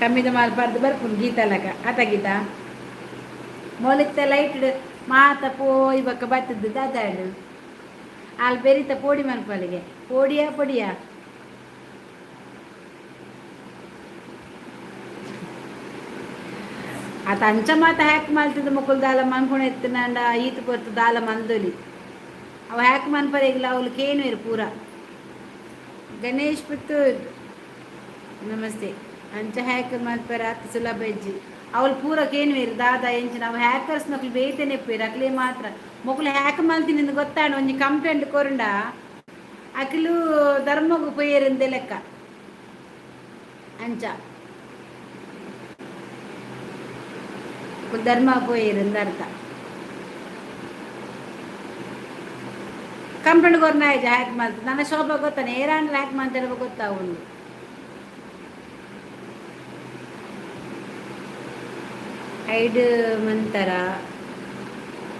S1: ಕಮ್ಮಿದ ಮಾಲ್ ಪರ್ದು ಬರ್ಪುನಿ ಗೀತಲಕ ಆತ. ಗೀತಾ ಮೋಲಿತ್ತ ಲೈಟ್ ಮಾತ ಪೋಯ್ ಬೊಕ್ಕ ಬತ್ತದ್ದು ದಾದಾಂಡು. ಆಲ್ ಬೆರಿತ ಪೋಡಿ ಮನ್ಪಲಿಗೆ. ಪೋಡಿಯಾ ಪೊಡಿಯಾ? ಆತ ಅಂಚ ಮಾತ ಹ್ಯಾಕ್ ಮಲ್ತದ ಮೊಕುಲು ದಾಲ ಮನ್ಪುಣ ಎತ್ತಿನಾಂಡ ಈತ್ ಪೊರ್ತು ದಾಲ ಮಲ್ದೊಲಿ. ಅವ ಹ್ಯಾಕ್ ಮನ್ಪರೆಗಿಲ್ಲ. ಅವಳು ಕೇನುವೆರು ಪೂರ. ಗಣೇಶ್ ಪುತ್ತೂರ್ ನಮಸ್ತೆ. ಅಂಚ ಹ್ಯಾಕ್ ಮಲ್ಪೆರ ಅತ್ ಸುಲಭ ಇಜ್ಜಿ. ಅವಳು ಪೂರ ಕೇನುವೆರು ದಾದ ಎಂಚಿನ. ಅವು ಹ್ಯಾಕರ್ಸ್ ನಕುಲು ಬೇತೆನೆ ಇಪ್ಪುವೆರ್. ಅಕ್ಲೆ ಮಾತ್ರ ಮೊಕುಲು ಹ್ಯಾಕ್ ಮಲ್ತಿನಿಂದ್ ಗೊತ್ತಾಂಡ ಒಂಜಿ ಕಂಪ್ಲೇಂಟ್ ಕೊರುಂಡ ಅಕ್ಲು ಧರ್ಮಗು ಪೋಯೆರಿಂದೆ ಲೆಕ್ಕ. ಅಂಚ ಧರ್ಮ ಪೋಯೆರಿಂದ ಅರ್ಥ. ಕಂಪ್ಲೇಂಟ್ ಕೊರ್ನ ಹ್ಯಾಕ್ ಮಲ್ತ. ನನ್ನ ಶೋಭಾ ಗೊತ್ತಾನೆ ಏರಾಂಡ್ಲ ಹ್ಯಾಕ್ ಮಾಡ್ತಾರೆ ಗೊತ್ತಾವುಂಡು. ಹೈಡ್ ಮಂತರ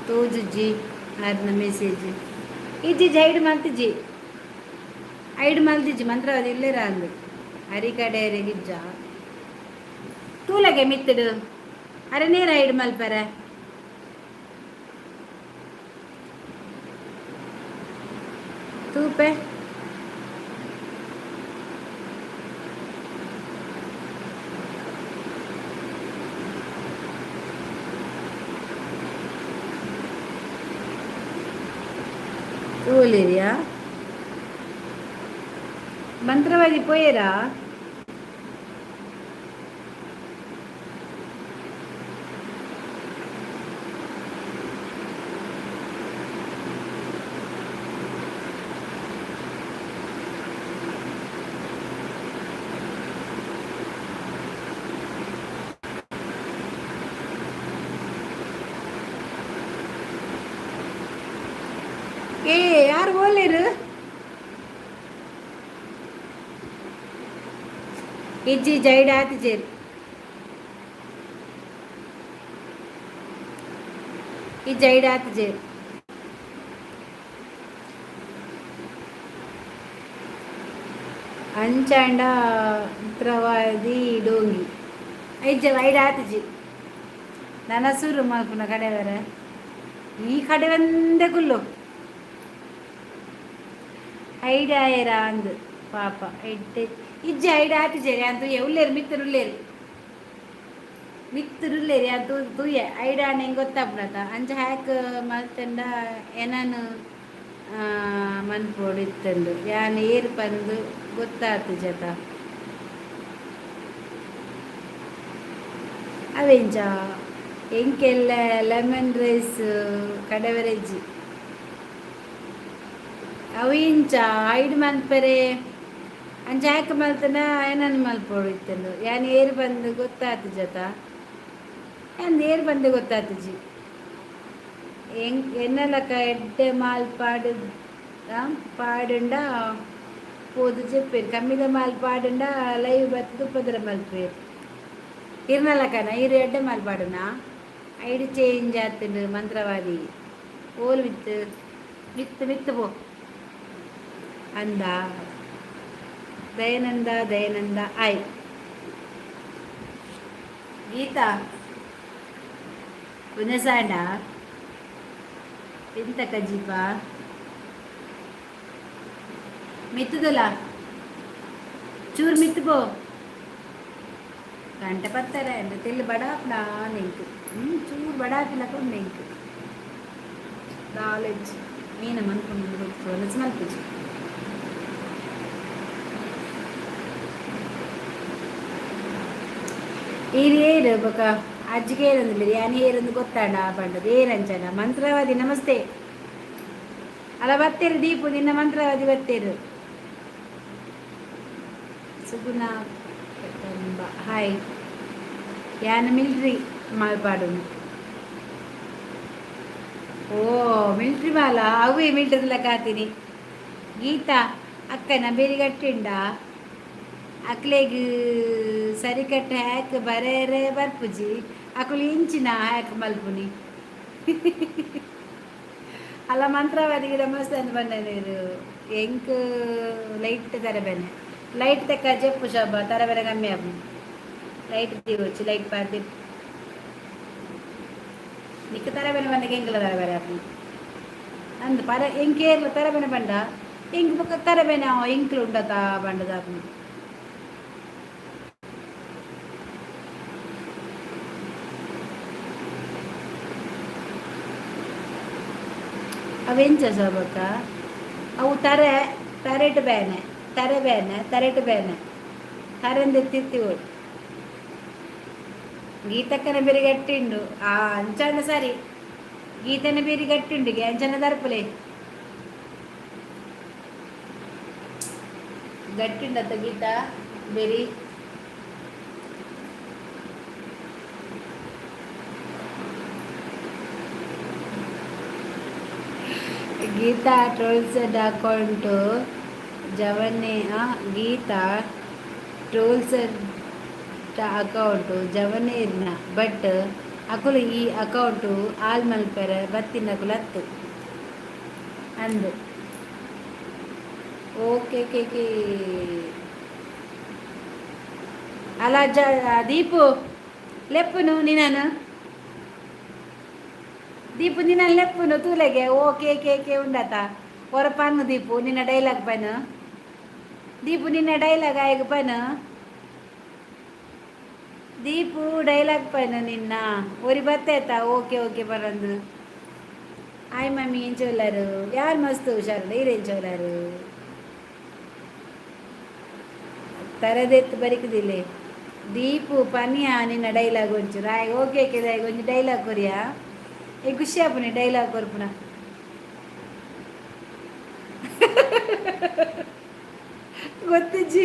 S1: ತೋಜುಜಿ ಆರ್ನ ಮೆಸೇಜ್. ಇಜ್ಜಿ, ಹೈಡ್ ಮಲ್ತಿಜಿ, ಹೈಡ್ ಮಲ್ತಿಜಿ. ಮಂತ್ರವಾದಿ ಇಲ್ಲೇರ ಅಂದು ಅರಿಕಡೆ ಗಿಜ್ಜ ತೂಲಗೆ ಮಿತ್ತಡು. ಅರೆ ನೇರ ಹೈಡ್ ಮಲ್ಪರೆ. ತೂಪೆ. ತೂಲಿರಿಯಾ? ಮಂತ್ರವಾದಿ ಪೋಯೇರಾ? ಏ, ಯಾರು ಓಲೇರು? ಇಜ್ಜಿ, ಜೈಡ್ ಆತಿಜೇರು. ಈ ಜೈಡ್ ಆತಿಜೇರು. ಅಂಚಾಂಡ ಮಂತ್ರವಾದಿ ಡೋಂಗಿ. ಇಜ್ಜ, ಐಡ್ ಆತಿಜಿ. ನನ್ನ ಸುರು ಮಲ್ಪುನ ಕಡೆವರ ಈ ಕಡೆ ಒಂದೇ ಕುಲ್ಲು. ಐಡಾಯರ ಅಂದ್ ಪಾಪ ಎಡ್ಡೆ. ಇಜ್ಜಿ, ಐಡ್ ಆತಿಜೇರಿ ಅಂತ ಉಲ್ಲೇರು, ಮಿತ್ತರು ಉಲ್ಲೇರು, ಮಿತ್ತರು ಉಲ್ಲೇರಿ ಅಂತ ತೂಯೆ. ಐಡಾಣ ಹೆಂಗೆ ಗೊತ್ತಾಪುನತ? ಅಂಚ ಹ್ಯಾಕ್ ಮಲ್ತಂಡ ಏನನು ಮನ್ಪೋಡು ಇತ್ತಂಡು. ಯಾನ್ ಏರು ಪಂದು ಗೊತ್ತಾತು ಜತ. ಅವೆಂಚ ಎಂಕೆಲ್ಲ ಲೆಮನ್ ರೈಸ್ ಕಡವರೆಜ್ಜಿ. ಅವು ಇಂಚ ಐಡ್ ಮನ್ಪೆರೆ. ಅಂಚ ಹ್ಯಾಕ್ ಮಲ್ತನ ಏನನ್ ಮಲ್ಪೋಡು ಇತ್ತಂಡು. ಯಾನ್ ಏರು ಬಂದು ಗೊತ್ತಾತು ಜತ. ಯಾನ್ ಏರು ಬಂದು ಗೊತ್ತಾತುಜಿ. ಎಂಕ್ ಎನ್ನಲಕ ಎಡ್ಡೆ ಮಾಲ್ ಪಾಡು ಪಾಡುಂಡ ಪೋದು ಜೆಪ್ಪೇರು. ಕಮ್ಮಿದ ಮಾಲ್ ಪಾಡುಂಡ ಲೈವ್ ಬತ್ತದು ಉಪದ್ರ ಮಲ್ಪೇರು. ಇರ್ನಲಕನ ಇರು ಎಡ್ಡೆ ಮಾಲ್ ಪಾಡುನ. ಐಡ್ ಚೇಂಜ್ ಆತುಂಡು. ಮಂತ್ರವಾದಿ ಓಲು? ಮಿತ್ತು ಮಿತ್ತು ಮಿತ್ತು ಪೋ ಅಂದ. ದಯಾನಂದ, ದಯಾನಂದ ಆಯ್. ಗೀತಾ, ಪುನಸಾಂಡ ಎಂತ ಕಜಿಪ ಮಿತ್ತದಲ್ಲ? ಚೂರು ಮಿತ್ತು ಪೋ. ಗಂಟೆ ಪತ್ತರ ಎಂದ ತೆಲ್ಲು ಬಡಾಪ್ನ ನೆಂಕು. ಚೂರು ಬಡಾಪಿಲಕ ಉಂಡು ಎಂಕ್. ನಾಲೆಜ್ ಮೀನ ಮನ್ಪುಂಡು ಗೊತ್ತು ಮಲ್ಪುಜಿ. ಈರ್ ಏರು ಬೊಕ ಅಜ್ಜಿಗೆ ಏರಂದಿಲ್ಲ. ಯಾನ್ ಏರಂದು ಗೊತ್ತಾಂಡ ಪಂಡದು ಏರಂಚನ. ಮಂತ್ರವಾದಿ ನಮಸ್ತೆ. ಅಲ್ಲ, ಬತ್ತೇರು ದೀಪು, ನಿನ್ನ ಮಂತ್ರವಾದಿ ಬತ್ತೇರು. ಸುಗುಣ ಕಟಂಬ ಹಾಯ್. ಯಾನ್ ಮಿಲ್ಟ್ರಿ ಮಾಲ್ಪಾಡುನು. ಓ, ಮಿಲ್ಟ್ರಿ ಮಾಲ. ಅವೇ ಮಿಲ್ಟ್ರಿ ಕಾತೀನಿ. ಗೀತಾ ಅಕ್ಕನ ಬೆರಿಗಟ್ಟಿಂಡ. ಅಕ್ಲೆಗ್ ಸರಿಕಟ್ಟ ಹ್ಯಾಕ್ ಬರೇರೆ ಬರ್ಪುಜಿ. ಅಕುಲು ಇಂಚಿನ ಹ್ಯಾಕ್ ಮಲ್ಪುನಿ. ಅಲ್ಲ, ಮಂತ್ರವಾದಿಗೆ ನಮಸ್ತೆ ಅಂದ್ ಬಂದ. ಎಂಕ್ ಲೈಟ್ ತರಬೇನೆ. ಲೈಟ್ ತೆಕ್ಕ ಜೆಪ್ಪು ಶೋಭ, ತರಬೇನೆ ಕಮ್ಮಿ ಆಪುಂಡು. ಲೈಟ್ ದೀವೊಚ್ಚಿ, ಲೈಟ್ ಪಾಡ್ದಿ ನಿಕ್ಕ ತರಬೇನೆ ಬಂದಾಗ ಎಂಕ್ಲ ತರಬೇರೆ ಆಪುಂಡು ಅಂದ್ ಪರ. ಎಂಕ್ ಏರ್ಲ ತರಬೇನೆ ಪಂಡ ಎಂಕ್ ಬೊಕ್ಕ ತರಬೇನೆ ಅವ ಎಂಕ್ಲು ಉಂಡತ ಪಂಡದ ಆಪುಂಡು. ಅವೆಂಚ ಶೋಭಕ್ಕ? ಅವು ತರೆ ತರೆಟ್ ಬೇನೆ, ತರೆ ಬೇನೆ, ತರೆಟ್ ಬೇನೆ. ತರೆಂದು ತಿತ್ತಿ. ಗೀತಕ್ಕನ ಬೇರೆ ಗಟ್ಟಿಂಡು. ಆ ಅಂಚನ ಸರಿ, ಗೀತನ ಬೇರೆ ಗಟ್ಟಿಂಡು. ಅಂಚನ ದರ್ಪಲೆ ಗಟ್ಟಿಂಡತ್ತ ಗೀತಾ ಬೇರಿ. ಗೀತಾ ಟ್ರೋಲ್ಸ್ ಅಕೌಂಟು ಜವನ್ನೇ. ಗೀತಾ ಟ್ರೋಲ್ಸ್ ಅಕೌಂಟು ಜವನೇರ್ನ, ಬಟ್ ಅಕುಲು ಈ ಅಕೌಂಟು ಆಲ್ ಮಲ್ಪೆರೆ ಬತ್ತಿನಕುಲು ಅತ್ತು ಅಂದು. Okay K K. ಅಲ್ಲ ಜ ದೀಪು, ಲೆಪ್ಪುನು ನಿನನು. ದೀಪು, ನಿನ್ನ ಲೆಪ್ಪುನು ತೂಲೆಗೆ. ಓಕೆ ಕೆ ಕೆ ಉಂಡತ. ಒರ ಪನ್ನು ದೀಪು ನಿನ್ನ ಡೈಲಾಗ್ ಪನ್. ದೀಪು, ನಿನ್ನ ಡೈಲಾಗ್ ಆಯ್ಗ ಪನ್. ದೀಪು, ಡೈಲಾಗ್ ಪನ್ ನಿನ್ನ. ಒರಿ ಬತ್ತೇತ ಓಕೆ ಓಕೆ ಬರಂದು. ಹಾಯ್ ಮಮ್ಮಿ, ಎಂಚೋಲಾರು? ಯಾರು ಮಸ್ತ್ ಹುಷಾರು. ಈರ್ ಎಂಚೋಲಾರು? ತರದೆತ್ತು ಬರಿಕುದಿಲ್ಲೆ. ದೀಪು, ಪನಿಯ ನಿನ್ನ ಡೈಲಾಗ್ ಒಂಚೂರು. ಆಯ್ ಓಕೆ ಕೆದಾಯ್ ಒಂಜಿ ಡೈಲಾಗ್ ಕೊರಿಯಾ. ಏ ಖುಷಿ ಆಪುನಿ ಡೈಲಾಗ್ ಕೊರ್ಪುನ. ಗೊತ್ತಿಜ್ಜಿ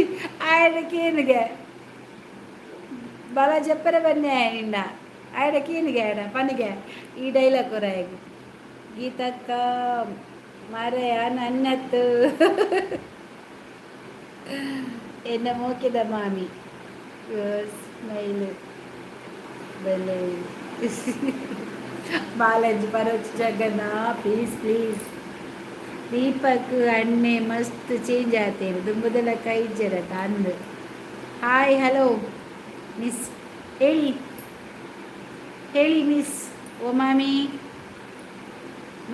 S1: ಆಯನ ಕೇನುಗೆ ಬಲ ಜಪ್ಪರೆ ಬನ್ನಿ ಆಯ ನಿನ್ನ ಆಯನ ಕೇನುಗೆ ಆಯನ ಪನಿಗೆ ಈ ಡೈಲಾಗ್ ಕೊರಾಯಗ್. ಗೀತಕ್ಕ ಮಾರೆ ನನ್ನತ್ತು ಎನ್ನ ಮೋಕೆದ ಮಾಮಿ ಸ್ಮೈಲ್ ಬೆಲೆ. ಬಾಲಾಜಿ ಪರೋಚ್ ಜಗನ್ನ, ಪ್ಲೀಸ್ ಪ್ಲೀಸ್. ದೀಪಕ್ ಅಣ್ಣೆ ಮಸ್ತ್ ಚೇಂಜ್ ಆತೇನೆ, ದುಂಬುದೆಲ್ಲ ಕೈ ಇಜ್ಜರತ ಅಂದು. ಹಾಯ್, ಹಲೋ ಮಿಸ್, ಹೇಳಿ ಹೇಳಿ ಮಿಸ್. ಓ ಮಾಮಿ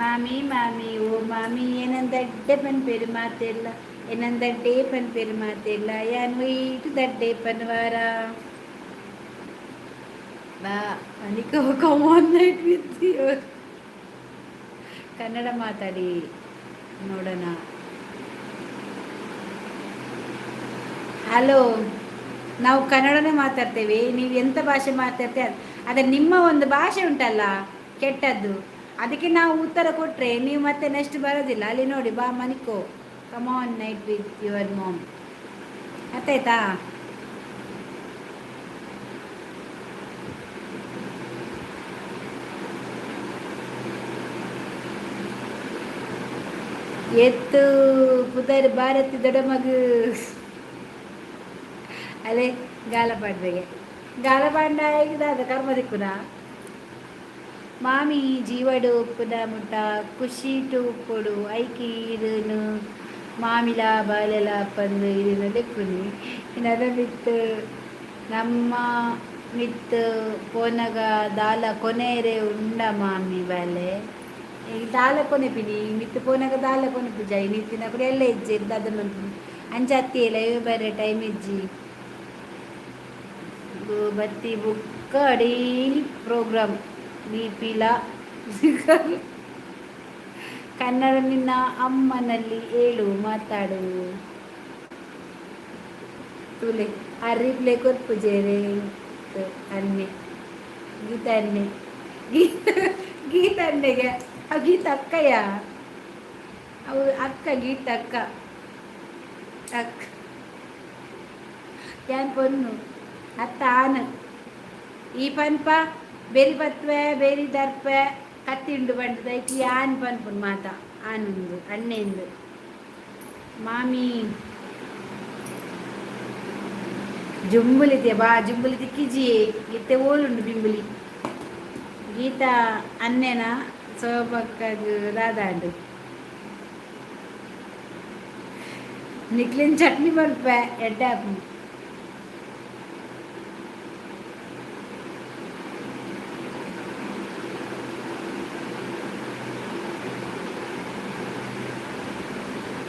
S1: ಮಾಮಿ ಮಾಮಿ, ಓ ಮಾಮಿ, ಏನಂದಡ್ಡೆ ಪನ್ಪೇರು ಮಾತೆಲ್ಲ, ಏನಂದಡ್ಡೆ ಪನ್ಪೇರು ಮಾತೆಲ್ಲ, ಯಾನ್ ವೈಟ್ ದಡ್ಡೆ ಪನ್ವಾರ ಬಾ ಅನಿಕೋ. Come on night with your. Kannada ಮಾತಾಡಿ ನೋಡೋಣ. ಹಲೋ, ನಾವು ಕನ್ನಡನೇ ಮಾತಾಡ್ತೇವೆ. ನೀವು ಎಂಥ ಭಾಷೆ ಮಾತಾಡ್ತೇವೆ? ಅದೇ ನಿಮ್ಮ ಒಂದು ಭಾಷೆ ಉಂಟಲ್ಲ ಕೆಟ್ಟದ್ದು, ಅದಕ್ಕೆ ನಾವು ಉತ್ತರ ಕೊಟ್ಟರೆ ನೀವು ಮತ್ತೆ ನೆಕ್ಸ್ಟ್ ಬರೋದಿಲ್ಲ. ಅಲ್ಲಿ ನೋಡಿ, ಬಾ ಮನಿಕೋ. Come on night with your mom. ಅರ್ಥ ಆಯ್ತಾ? ಎತ್ತು ಪುದರ್ ಭಾರತಿ ದೊಡ್ಡ ಮಗು. ಅಲೆ ಗಾಲ ಪಾಡ್ಬೇಗೆ ಗಾಲ ಪಾಂಡ ದಾದ ಕರ್ಮ ದಿಕ್ಕುನ. ಮಾಮಿ ಜೀವಡು ಉಪ್ಪುದ ಮುಟ್ಟ ಖುಷಿಟು ಉಪ್ಪುಡು ಐಕಿ ಇರುನು ಮಾಮಿಲ ಬಾಲೆಲ ಪಂದು ಇರಿನ ಲೆಪ್ಪುನಿ. ಇನ್ನು ಮಿತ್ತು ನಮ್ಮ ಮಿತ್ತು ಪೋನಗ ದಾಲ ಕೊನೆರೆ ಉಂಡ ಮಾಮಿ ಬಾಲೆ. ಈಗ ದಾಲ ಕೊನೆಪಿನಿ ಮಿತ್ತು ಪೋನಗ ದಾಲ ಕೊನೆಪು ಜಾಯಿ ನಿತ್ತಿನ ಕೂಡ ಎಲ್ಲ ಇಜ್ಜಿ ದಾದ ಮನ್ಪುನಿ. ಅಂಚ ಅತ್ತಿ ಲೈವ್ ಬರೆ ಟೈಮ್ ಇಜ್ಜಿ. ಬತ್ತಿ ಬುಕ್ಕ ಡೈಲಿ ಪ್ರೋಗ್ರಾಮ್ ಬಿ ಪಿಲ. ಕನ್ನಡ ನಿನ್ನ ಅಮ್ಮನಲ್ಲಿ ಹೇಳು, ಮಾತಾಡು. ತೂಲೆ ಆ ರಿಪ್ಲೈ ಕೊರ್ಪುಜೆರೆ ಅನ್ನೆ ಗೀತಾ ಅನ್ನೆ. ಗೀತಾ ಗೀತಾ ಅನ್ನೆಗೆ ಆ ಗೀತಾ ಅಕ್ಕಯ್ಯ ಅವು ಅಕ್ಕ ಗೀತಾ ಅಕ್ಕ ಅಕ್ಕ. ಯಾನ್ ಪೊನ್ನು ಅತ್ತ ಆನು ಈ ಪನ್ಪ ಬೆರಿ ಪತ್ವೆ ಬೆರಿ ದರ್ಪೆ ಕತ್ತಿಂಡು ಬಂಡದ ಐತಿ. ಆನ್ ಪನ್ಪುನ್ ಮಾತ ಆನಂದು ಅಣ್ಣೆಂದು. ಮಾಮಿ ಜುಂಬುಲಿತೆ ಬಾ ಜುಂಬುಲಿ ತಿಕ್ಕಿಜಿ ಇತ್ತೆ ಓಲುಂಡು ಬಿಂಬುಲಿ. ಗೀತಾ ಅನ್ನೆನ ಸೋಬಕ್ಕಗ್ ದಾದಾಂಡು ನಿಕ್ಲಿನ್ ಚಟ್ನಿ ಮಲ್ಪೆ ಎಡ್ಡೆ ಆಪುಂಡು.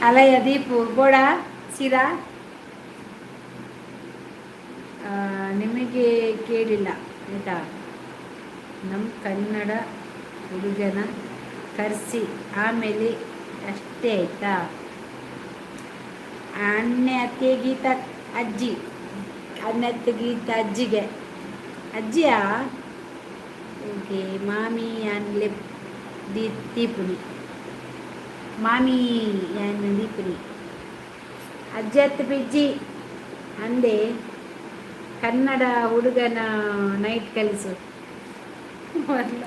S1: ಅಲಯ ದೀಪು ಬೋಡ ಸೀರಾ ನಿಮಗೆ ಕೇಳಿಲ್ಲ ಆಯಿತಾ? ನಮ್ಮ ಕನ್ನಡ ಹುಡುಗನ ಕರೆಸಿ ಆಮೇಲೆ ಅಷ್ಟೇ ಆಯಿತಾ? ಅಣ್ಣೆ ಅತ್ತೆ ಗೀತಾ ಅಜ್ಜಿ, ಅಣ್ಣೆ ಅತ್ತೆ ಗೀತಾ ಅಜ್ಜಿಗೆ ಅಜ್ಜಿಯಾ? ಓಕೆ ಮಾಮಿ ಅನ್ಲೆ ದೀಪುನಿ ಮಾಮಿ ಯಾನ್ ದೀಪುನಿ ಅಜ್ಜಿ ಅತ್ತೆ ಪಿಜ್ಜಿ ಅಂದೆ. ಕನ್ನಡ ಹುಡುಗನ ನೈಟ್ ಕಲಿಸು ಅಲ್ಲ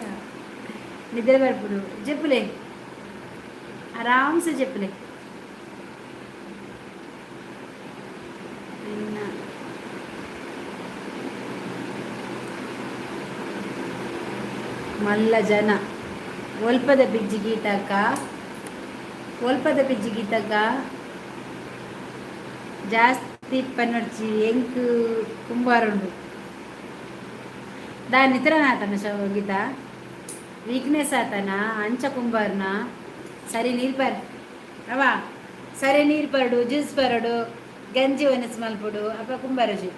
S1: ನಿದ್ರೆ ಬರ್ಪುಡು. ಜಪ್ಪುಲೆ, ಆರಾಮ್ಸೆ ಜಪ್ಪುಲೆ. ಇನ್ನ ಮಲ್ಲ ಜನ ಒಲ್ಪದ ಪಿಜ್ಜಿ ಗೀತಕ್ಕ, ಒಲ್ಪದ ಪಿಜ್ಜಿ ಗೀತಕ್ಕ. ಜಾಸ್ತಿ ಪನ್ನೊಡ್ಚಿ ಎಂಕ್ ಕುಂಬಾರುಂಡು ದಾನಿ ನಿತ್ರನಾತನ ಶವ ಗೀತಾ ವೀಕ್ನೆಸ್ ಆತನ ಅಂಚ ಕುಂಬಾರ್ನ. ಸರಿ ನೀರ್ಪರ್. ಅವ ಸರಿ ನೀರು ಪರಡು, ಜ್ಯೂಸ್ ಪರಡು, ಗಂಜಿ ಒನಸ್ ಮಲ್ಪುಡು ಅಪ್ಪ ಕುಂಬಾರಜಿ.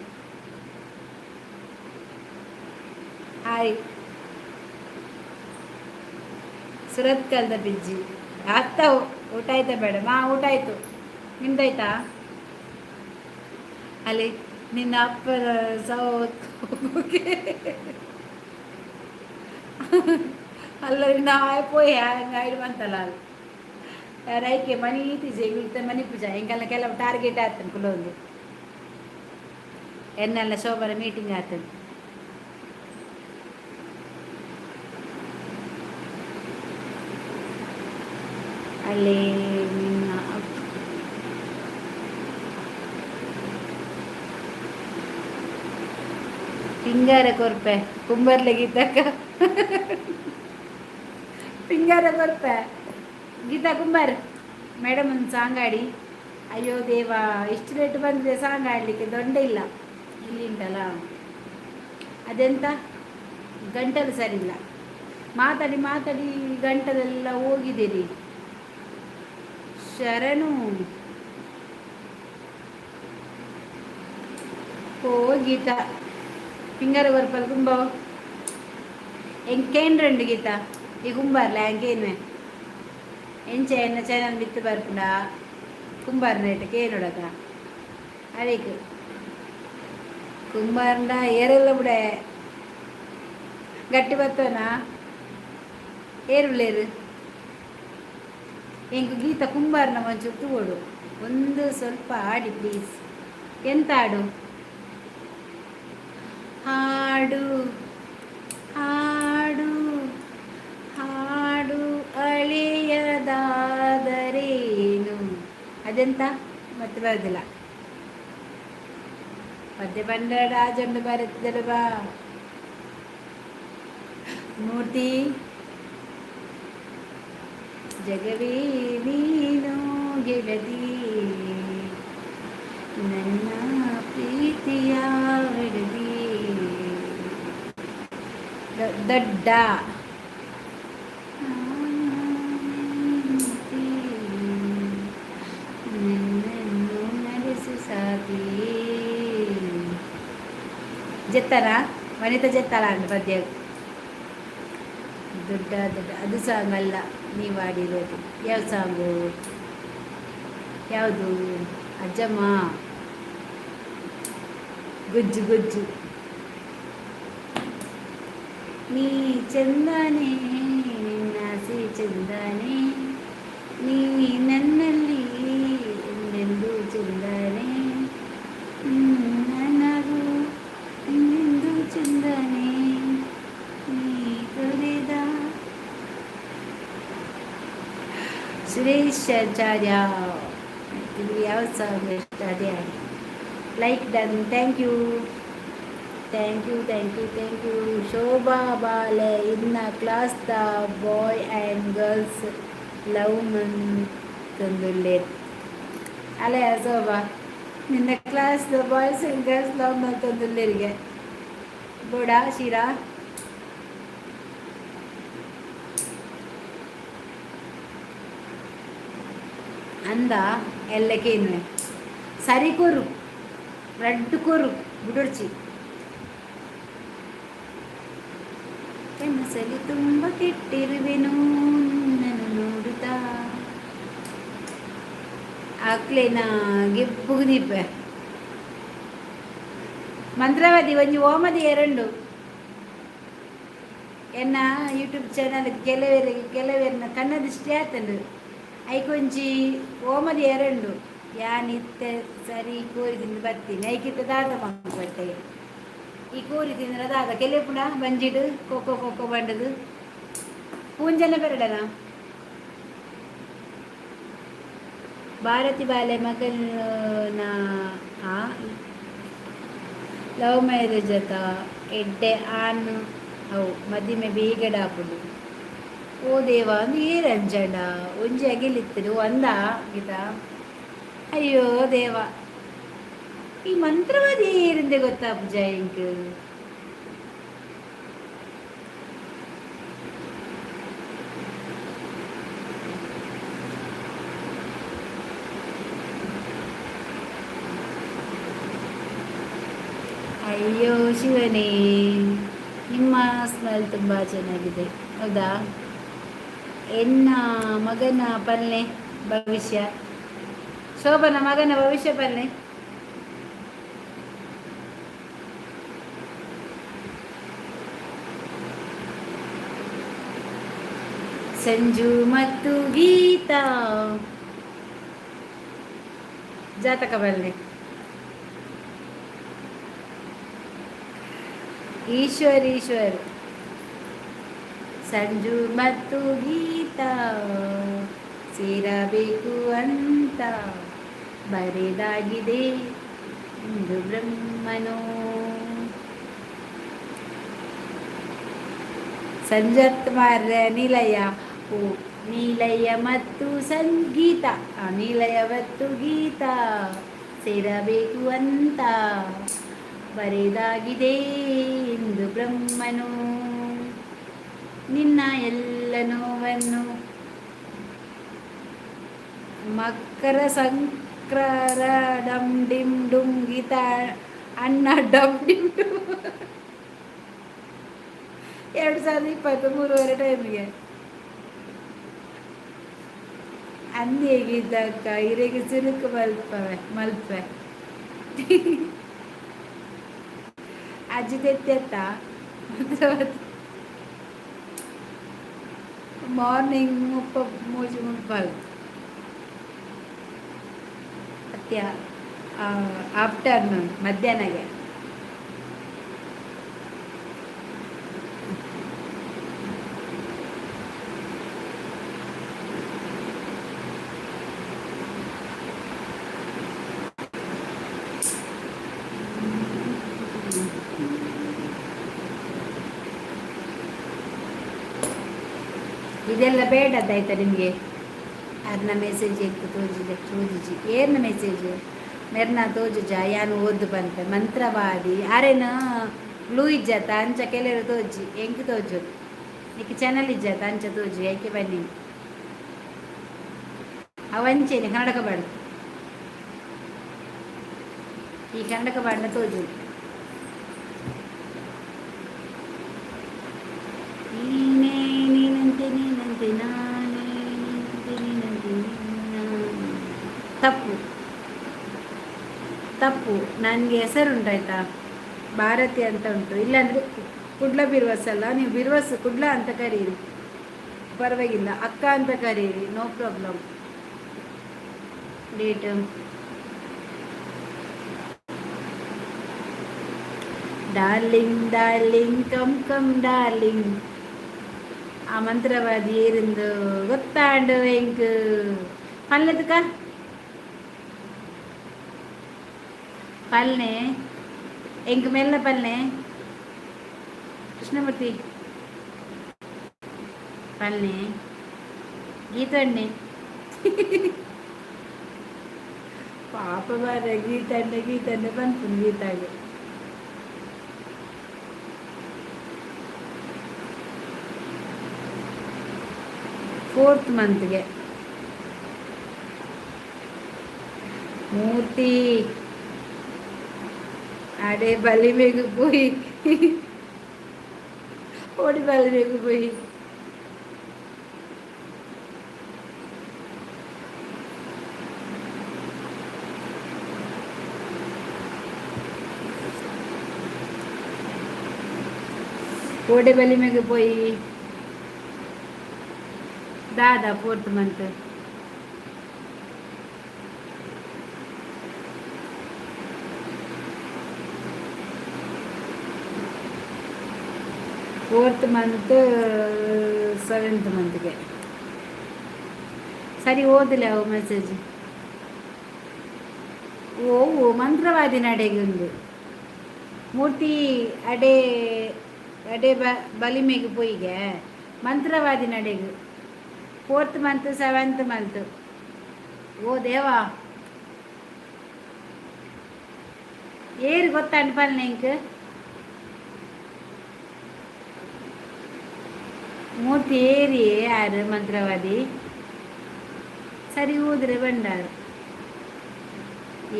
S1: ಹಾಯ್ ಸುರತ್ ಕಲ್ದ ಬಿಜ್ಜಿ ಆಗ್ತಾವು. ಊಟ ಆಯ್ತಾ ಮೇಡಮ್? ಹಾಂ, ಊಟ ಆಯ್ತು. ನಿಮ್ದಾಯ್ತಾ? ಅಲ್ಲಿ ನಿನ್ನ ಅಪ್ಪನ ಸೌತ್ ಅಲ್ಲ, ನಿನ್ನ ಪೋಯ್ ಹಂಗಾಯ್ಡು ಬಂತಲ್ಲ ಅದು ರೈಕೆ ಮನಿ ತೀಜೆ ಮನಿ ಪೂಜಾ ಹಿಂಗೆಲ್ಲ ಕೆಲವು ಟಾರ್ಗೆಟ್ ಆತನ ಕುಲೊಂದು ಎನ್ನೆಲ್ಲ ಶೋಭನ ಮೀಟಿಂಗ್ ಆತನ. ಅಲ್ಲಿ ನಿನ್ನ ಪಿಂಗಾರ ಕೊರ್ಪೆ ಕುಂಬರ್ಲೆ ಗೀತಕ್ಕ, ಪಿಂಗಾರ ಕೊರ್ಪೆ ಗೀತಾ ಕುಂಬಾರ್. ಮೇಡಮ್, ಒಂದು ಸಾಂಗ್ ಆಡಿ. ಅಯ್ಯೋ ದೇವಾ, ಇಷ್ಟು ಲೇಟ್ ಬಂದಿದೆ ಸಾಂಗ್ ಆಡಲಿಕ್ಕೆ. ದೊಂಡೆ ಇಲ್ಲ, ಇಲ್ಲಿ ಉಂಟಲ್ಲ, ಅದೆಂತ ಗಂಟಲು ಸರಿಯಿಲ್ಲ. ಮಾತಾಡಿ ಮಾತಾಡಿ ಗಂಟಲೆಲ್ಲ ಹೋಗಿದ್ದೀರಿ. ಶರಣು. ಓ ಗೀತಾ, ಪಿಂಗಾರ ಕೊರ್ಪಲ್ ಕುಂಬ ಎಂಕೇನ್ರಂಡು ಗೀತಾ ಈ ಕುಂಬಾರ್ಲ ಎಂಕೇನ್ವೆ ಎಂಚ ಎನ್ನ ಚಾನಲ್ ಬಿತ್ತು ಬರ್ಪುಂಡ ಕುಂಬಾರ ನೇಟ್ ಕೇನುಡಕ ಅವೇಕ್ ಕುಂಬಾರಂಡ ಏರೆಲ್ಲ ಬಿಡೆ ಗಟ್ಟಿ ಬತ್ತವನಾ ಏರುಳ್ಳೇರು ಎಂಕು ಗೀತ ಕುಂಬಾರನ ಮಂಚು ತೂವೊಡು. ಒಂದು ಸ್ವಲ್ಪ ಆಡಿ ಪ್ಲೀಸ್. ಎಂತ ಹಾಡು? ಹಾಡು ಹಾಡು ಹಾಡು ಅಳೆಯದಾದರೇನು? ಅದೆಂತ ಮತ್ತೆ ಬರೋದಿಲ್ಲ. ಪದ್ಯ ಪಂಡ ರಾಜಂಡು ಬರುತ್ತಿದ್ದಳು ಬಾ ಮೂರ್ತಿ. ಜಗವೇ ನೀನು ಗೆಳತಿ, ನನ್ನ ಪ್ರೀತಿಯ ಬಿಡದಿ ದೊಡ್ಡ ನನ್ನನ್ನು ನಡೆಸು ಸಾಥಿ. ಜೆತ್ತನ ವನಿತಾ ಜೆತ್ತಲ ಅಂಡ್ ಪದ್ಯ ದೊಡ್ಡ ದೊಡ್ಡ. ಅದು ಸಾಂಗ್ ಅಲ್ಲ ನೀವು ಆಡಿರೋದು. ಯಾವ ಸಾಂಗು? ಯಾವುದು ಅಜ್ಜಮ್ಮ? ಗುಜ್ಜು ಗುಜ್ಜು ನೀ ಚಂದನೆ, ನಿನ್ನಾಸೆ ಚಂದನೆ, ನೀ ನನ್ನಲ್ಲಿ ಎಂದೆಂದು ಚಂದನೆ, ನನಗೂ ಎಂದೆಂದು ಚಂದನೆ, ನೀ ತೊರೆದ. ಸುರೇಶ್ ಆಚಾರ್ಯ, ನಿಮಗೆ ಯಾವ ಸಾಂಗ್ ಇಷ್ಟ ಅದೇ ಹಾಡಿ. Like done, thank you, thank you, thank you, thank you. Shobha ಬಾಲೆ, ಇನ್ನ class the boy and girls love ಮಂತಂದುಲ್ಲೆ ಅಲ್ಲೇ. ಶೋಭಾ, ನಿನ್ನ class the boys and girls love ಮಂತಂದುಲ್ಲೇರಿಗೆ ಬೋಡಾ Sira. ಅಂದ ಎಲ್ಲಕ್ಕೇನು ಸರಿ ಕೊರು, ರಡ್ಡು ಕೊರು ಬುಡೊಡ್ಚಿ. ಕನಸಲಿ ತುಂಬ ಕೆಟ್ಟಿರುವೆನು ನಿನ್ನನ್ನು ನೋಡುತ್ತಾ. ಅಕ್ಲೇನ ಗಿಪ್ಪುಗು ದೀಪೆ ಮಂತ್ರವಾದಿ ಒಂಜಿ ಓಮದಿ ಎರಡು. ಎನ್ನ ಯೂಟ್ಯೂಬ್ ಚಾನಲ್ ಕೆಲವರಿಗೆ ಕೆಲವೆರ್ನ ಕಣ್ಣ ದೃಷ್ಟಿ ಆತಂಡು. ಐಕೊಂಜಿ ಓಮದಿ ಎರಡು ಯಾನ್ ಇತ್ತೆ ಸರಿ ಕೋರಿ ತಿಂದು ಬರ್ತೀನಿ. ಐಕಿತ್ತ ದಾದ ಮಂಪಟ್ಟೆ ಈ ಕೋರಿ ತಿಂದ್ರೆ ದಾದ ಕೆಲವು ಪುನಃ ಬಂಜಿಡು ಕೊಕ್ಕೊ ಕೊಕ್ಕೊ ಬಂಡದು ಪೂಂಜನ ಬೆರಡನ. ಭಾರತಿ ಬಾಲೆ ಮಗನ ಲವ್ ಮ್ಯಾರೇಜ್ ಅತ ಎಡ್ಡೆ ಆನ್ ಅವು ಮದಿಮೆ ಬೇಗಡ ಆಪುಂಡು. ಓ ದೇವ, ಅಂದು ಏರಂಜಡ ಒಂಜಿ ಅಗಿಲಿತ್ತದು ಅಂದ ಗೀತಾ. ಅಯ್ಯೋ ದೇವ, ಈ ಮಂತ್ರವಾದಿ ಏರಿಂದೆ ಗೊತ್ತಾ ಪೂಜಾ ಇಂಕ್? ಅಯ್ಯೋ ಶಿವನೇ, ನಿಮ್ಮ ಸ್ಮೈಲ್ ತುಂಬ ಚೆನ್ನಾಗಿದೆ. ಹೌದಾ? ಎನ್ನ ಮಗನ ಪಲ್ಲೆ ಭವಿಷ್ಯ, ಶೋಭನ ಮಗನ ಭವಿಷ್ಯ ಪಲ್ಲೆ. ಸಂಜು ಮತ್ತು ಗೀತಾ ಜಾತಕ ಬಲ್ಲೆ. ಈಶ್ವರ್ ಈಶ್ವರ್. ಸಂಜು ಮತ್ತು ಗೀತಾ ಸೇರಬೇಕು ಅಂತ ಬರೆದಾಗಿದೆ ಇಂದು ಬ್ರಹ್ಮನು. ಸಂಜತ್ ಮಾರ್ರೆ ನೀಲಯ್ಯ. ಓ ನೀಲಯ್ಯ ಮತ್ತು ಸಂಗೀತ, ನೀಲಯ್ಯ ಮತ್ತು ಗೀತಾ ಸೇರಬೇಕು ಅಂತ ಬರೆದಾಗಿದೆ ಎಂದು ಬ್ರಹ್ಮನು. ನಿನ್ನ ಎಲ್ಲ ನೋವನ್ನು ಮಕರ ಸಂಕ್ರ ಡಮ್ ಡಿಮ್ ಡುಮ್. ಗೀತಾ ಅಣ್ಣ ಡಮ್ ಡಿಮ್ ಡುಮ್. 2023ವರೆ ಟೈಮಿಗೆ ಅಂದಿ ಗೀತಕ್ಕ ಇರೆಗೆ ಚುರುಕು ಮಲ್ಪವೆ ಮಲ್ಪೆ. ಅಜ್ಜಿ ತೆತ್ತೆತ್ತ ಮಾರ್ನಿಂಗ್ ಮುಪ್ಪ ಮೂಜಿ ಮುಟ್ಪಾಲ್ ಅತ್ಯ ಆಫ್ಟರ್ನೂನ್ ಮಧ್ಯಾಹ್ನಗೆ. ಇದೆಲ್ಲ ಬೇಡದ್ದಾಯ್ತಾ ನಿಮಗೆ? ಅರ್ನ ಮೆಸೇಜ್ ಇತ್ತು ತೋಜಿದೆ ತೋಜಿಜಿ. ಏರ್ನ ಮೆಸೇಜ್ ಮೆರ್ನ ತೋಜುಜ ಯಾನು ಓದ್ದು ಬಂತೆ. ಮಂತ್ರವಾದಿ ಆರೇನ ಬ್ಲೂ ಇಜ್ಜಾತ ಅಂಚ ಕೆಲವರು ತೋಜಿ ಎಂಕ್ ತೋಜು. ನಿಕ್ ಚಾನಲ್ ಇಜ್ಜಾತ ಅಂಚ ತೋಜಿ ಐಕೆ ಬನ್ನಿ. ಅವಂಚೇನೆ ಕನ್ನಡಕ ಬಾಡು, ಈ ಕನ್ನಡಕ ಬಾಡಿನ ತೋಜು. ನೀನೇ ನೀನಂತೆ ನೀನಂತೆ ನಾನೇ ನೀನಂತೆ ನೀನಂತೆ ನೀನು. ತಪ್ಪು ತಪ್ಪು. ನನಗೆ ಹೆಸರುಂಟಾಯ್ತಾ, ಭಾರತಿ ಅಂತ ಉಂಟು. ಇಲ್ಲಾಂದರೆ ಕುಡ್ಲ ಬಿರ್ವಸ್ ಅಲ್ಲ, ನೀವು ಬಿರ್ವಸ್ ಕುಡ್ಲ ಅಂತ ಕರೀರಿ, ಪರವಾಗಿಲ್ಲ. ಅಕ್ಕ ಅಂತ ಕರೀರಿ, no problem. Date darling darling come come darling. ಆ ಮಂತ್ರವಾದಿ ಏರಿಂದು ಗೊತ್ತಾಂಡು ಎಂಕ್ ಪಲ್ಲೆದಕ ಪಲ್ನೆ ಎಂಕ್ ಮೆಲ್ಲ ಪಲ್ನೆ ಕೃಷ್ಣಮೂರ್ತಿ ಪಲ್ನೆ ಗೀತಣ್ಣೆ. ಪಾಪ ಬಾರ ಗೀತಣ್ಣೆ ಗೀತಣ್ಣೆ ಬಂತು ಗೀತಾಗೆ. ಫೋರ್ತ್ ಮಂತ್ಗೆ ಮೂರ್ತಿ ಅಡೆ ಬಲಿಮೆಗು ಪೋಯಿ ಓಡಿ ಬಲಿಮೆಗು ಪೋಯಿ. ಓಡೆ ಬಲಿಮೆಗು ಪೋಯಿ ದಾದಾ fourth month? Fourth month seventh ಮಂತ್ಗೆ ಸರಿ ಓದಿಲ್ಲ ಅವು ಮೆಸೇಜ್. ಓ ಮಂತ್ರವಾದಿ ನಡೆಗೊಂದು ಮೂರ್ತಿ ಅಡೆ ಅಡೆ ಬ ಬಲಿಮೆಗೆ ಪೊಯ್ಗೆ ಮಂತ್ರವಾದಿ ನಡೆಗು ಫೋರ್ತ್ ಮಂತ್ ಸೆವೆಂತ್ ಮಂತ್. ಓ ದೇವಾ, ಏರು ಗೊತ್ತಾಂಡ್ ಪಲ್ನೆ ಇಂಕ್. ಮೂರ್ತಿ ಏರಿ ಯಾರು ಮಂತ್ರವಾದಿ? ಸರಿ ಹೋದ್ರೆ ಬಂಡಾರು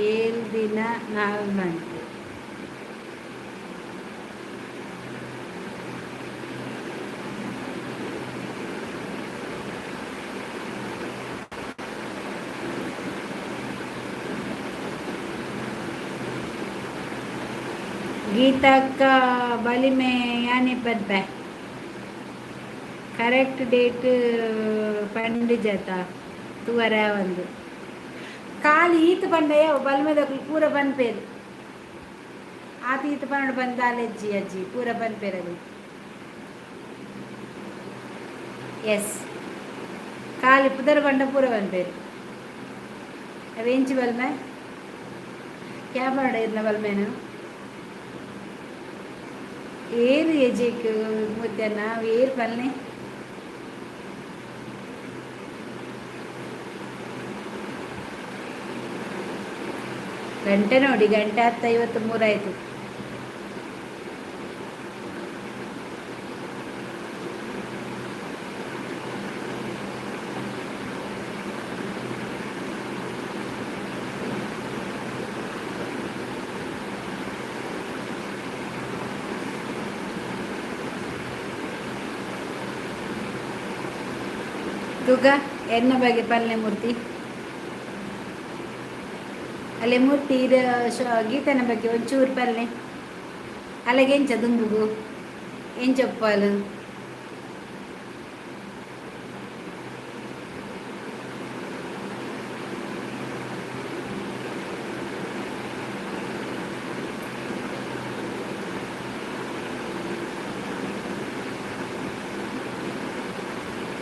S1: 7 ದಿನ 4 ಮಂತ್. ಗೀತಾಕ್ಕ ಬಲಿಮೆ ಯಾನಿ ಪನ್ಪೆ. ಕರೆಕ್ಟ್ ಡೇಟ್ ಪಂಡಿಜತ ತೂವರೆ ಒಂದು ಖಾಲಿ ಈತ್ ಪಂಡಯ್ಯ ಬಲ್ಮೆದಕ್ಲು ಪೂರ ಪನ್ಪೇರು. ಆತ ಈತ್ ಪನ್ನಡು ಬಂದಾಲೆಜ್ಜಿ ಅಜ್ಜಿ ಪೂರ ಪನ್ಪೇರು. ಎಸ್, ಖಾಲಿ ಪುದರ್ ಪಂಡ ಪೂರ ಪನ್ಪೇರು. ಅವೆಂಚಿ ಬಲ್ಮೆ ಕ್ಯಾ ಪನ್ನಡ ಇರ್ನ ಬಲ್ಮೇನು ಏರು ಎಜೆಕ್ ಮುತ್ತಣ್ಣ ಏರು ಪಲ್ನೆ. ಗಂಟೆ ನೋಡಿ, ಗಂಟೆ 10:53 ಆಯಿತು. ತೂಕ ಎನ್ನ ಬಗ್ಗೆ ಪಲ್ಲೆ ಮೂರ್ತಿ ಅಲ್ಲೇ ಮೂರ್ತಿ ಇದು ಗೀತನ ಬಗ್ಗೆ ಒಂಚೂರು ಪಲ್ಲೆ. ಅಲ್ಲಿಗೆ ಎಂಚ ದುಂಬುಗು ಎಂಚೊಪ್ಪಾಲು?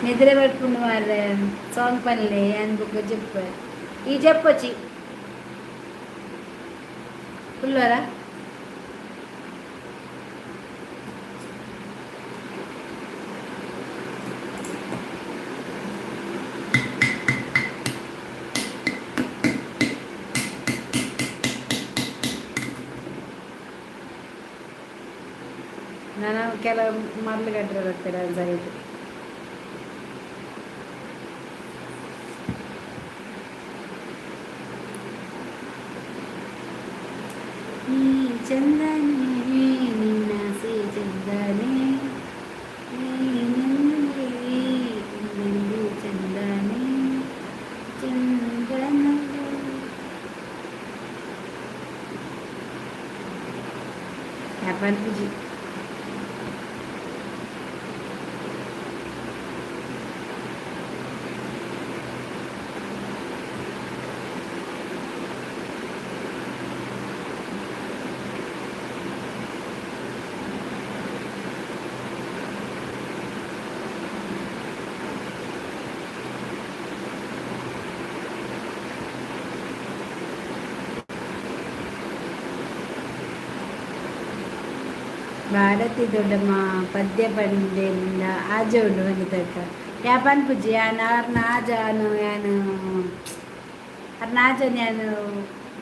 S1: ನಿದ್ರೆ ಬರ್ಪುಂಡು ಮಾರ್ರೆ. ಸಾಂಗ್ ಪನ್ಲೆ ಯಾನ್ ಬೊಕ್ಕ ಜೆಪ್ಪ ಈ ಜಪ್ಪೊಚಿ ಕುಲ್ಲುವರ. ನಾನು ಕೆಲವು ಮರ್ಲು ಕಟ್ಟರೆ ಬರ್ತಾರೆ ಸೈಡ್. ನೀ ಚಂದನೆ ನಿನ್ನಾಸೆ ಚಂದನೆ ನೀನಲ್ಲೇ ಇನ್ನೊಂದು ಚಂದನೆ ಚಂದನವೇ. ಪೂಜಿ. ಭಾರತಿ ದೊಡ್ಡಮ್ಮ ಪದ್ಯ ಪಂಡೆಂಡ ಆಜ ಉಂಡು ಬಂದಿದ್ದಕ್ಕ ಯಾ ಪನ್ಪುಜಿ. ಯಾನ್ ಆರ್ನ ಆಜಾನು ಯಾನು ಅರ್ನ ಆಜನ್ ಯಾನು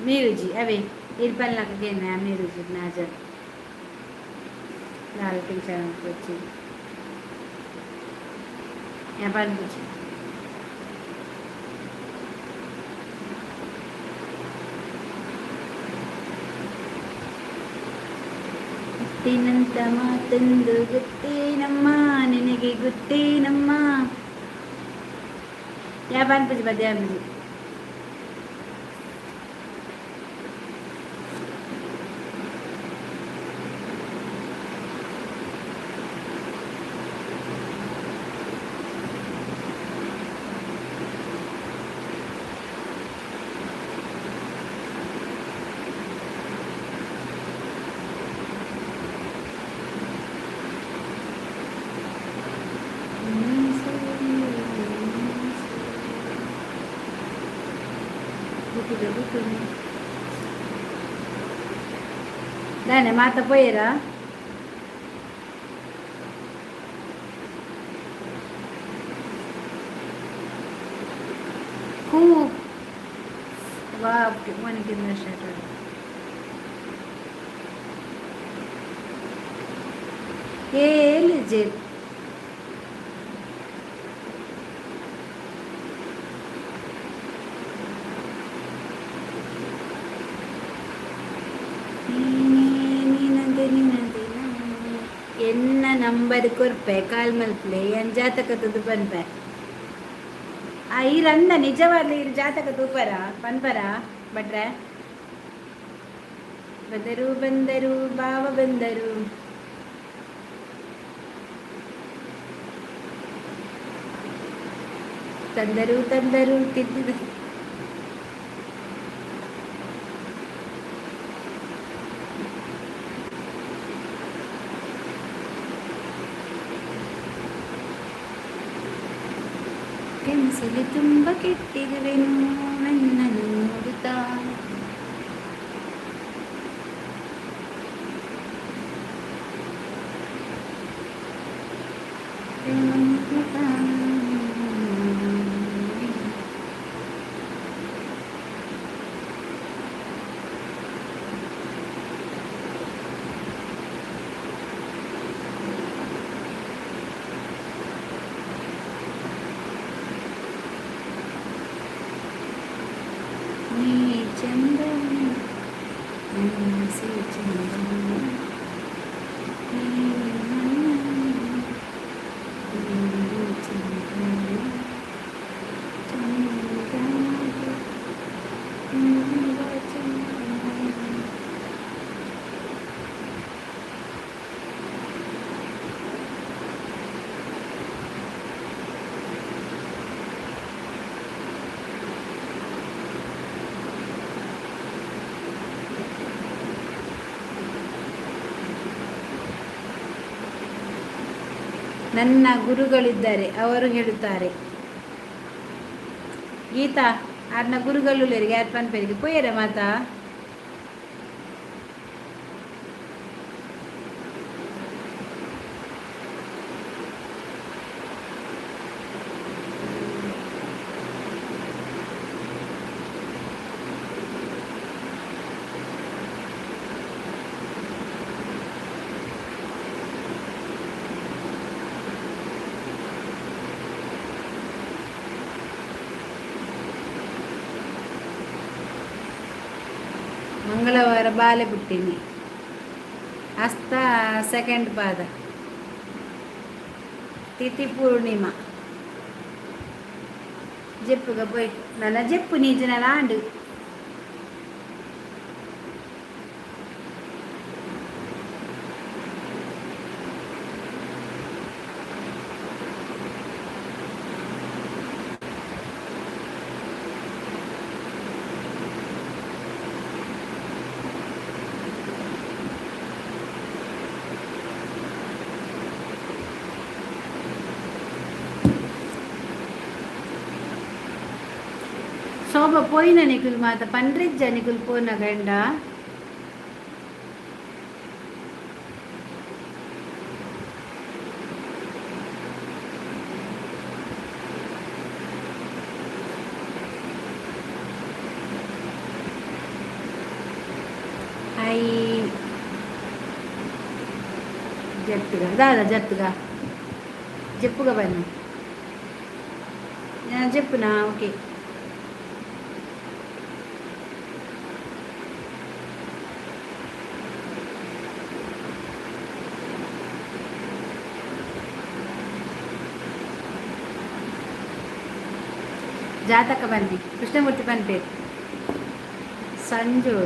S1: ಮೀರುಜಿ ಅವೇ ಇರ್ ಪಲ್ನಕ ಕೇನ ಮೀರುಜಿ ನಾಜ ದಾಲ ಟೆನ್ಷನ್ వచ్చి ಯಾ ಪನ್ಪುಜಿ. ಮುತ್ತಿನಂತ ಮಾತೊಂದು ಗೊತ್ತೇನಮ್ಮ ನಿನಗೆ ಗೊತ್ತೇನಮ್ಮ. ಯಾ ಪನ್ಪುಜಿ ಪದ್ಯ ಪನ್ಪುಜಿ. ದಾನೆ ಮಾತ ಪೋಯರಾ? ಕೂ ವಾ ಮನಿಗೆ ಸ್ಟಾರ್ಟ್ ಏಳು ಜೇಲ್. ಎನ್ನ ನಂಬರ್ ಕೊರ್ಪೆ, ಕಾಲ್ ಮಲ್ಪಲೆ. ಏನ್ ಜಾತಕ ತೂದು ಪನ್ಪೆ. ಆ ಈರ್ ಅಂದ ನಿಜವಾಗ್ಲೂ ಈರ್ ಜಾತಕ ತೂಪರ ಪನ್ಪರ ಭಟ್ರೆ? ಬಂದರು ಬಂದರು ಬಾವ ಬಂದರು. ತಂದರು ತಂದರು ತಿದ್ದಿದ. ಕನಸಲ್ಲಿ ತುಂಬ ಕೆಟ್ಟಿರುವೆನು ನನ್ನನ್ನು ನೋಡುತ್ತಾ. ನೀ ಚಂದ, ಮನಸ್ಸು ಚಂದ, ನೀ ನನ್ನ ಚಂದ ಚಂದ, ತುಂಬ ಚಂದ. ನನ್ನ ಗುರುಗಳಿದ್ದಾರೆ, ಅವರು ಹೇಳುತ್ತಾರೆ. ಗೀತಾ, ಆರ್ನ ಗುರುಗಳು ಯಾರು ಪನ್ಪೆರಿಗೆ ಪೋಯರ ಮಾತಾ. ಮಂಗಳವಾರ ಬಾಲೆ ಪುಟ್ಟಿನಿ, ಹಸ್ತ ಸೆಕೆಂಡ್ ಪಾದ, ತಿಥಿ ಪೂರ್ಣಿಮಾ. ಜೆಪ್ಪುಗ ಪೋಯ್ ನನ್ನ ಜೆಪ್ಪು ನೀಜಿನ ಆಂಡು. ಶೋಭ ಪೋಯಿನ ನಿಕುಲ್ ಮಾತ ಪನ್ರಿಜ್ಜ ನಿಕುಲ್ ಪೋನ ಗಂಡ. I ಜಪ್ಪುಗ ದಾದ ಜಪ್ಪುಗ ಜಪ್ಪುಗ ಬನ್ನಿ ಜಪ್ಪುನಾ. ಓಕೆ, ಜಾತಕ ಬನ್ನಿ, ಕೃಷ್ಣಮೂರ್ತಿ ಪನ್ಪೇರು ಸಂಜು.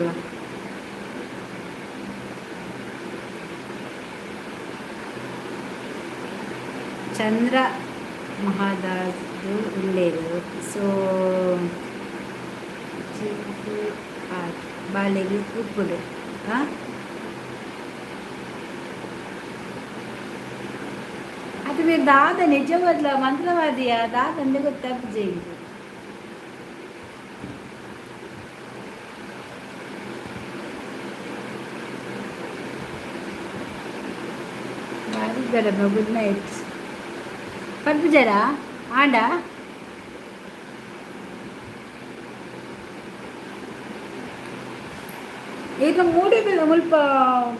S1: ಚಂದ್ರ ಮಹಾದಾಸು ಉಳ್ಳೇರು. ಸೊ ಬಾಲೆಗೆ ಉಪ್ಪುಡು. ಹಾಂ, ಅದು మీరు ದಾದ ನಿಜವಾದ್ಲ ಮಂತ್ರವಾದಿಯ ದಾದ ಅಂದೆ ಗೊತ್ತಾಗ್ತದೆ. ಭಾರಿ ಗಡಬ. Good night. ಪನ್ಪುಜರ ಆಂಡ. ಈರ್ನ ಮೂಡಿ ಮುಲ್ಪ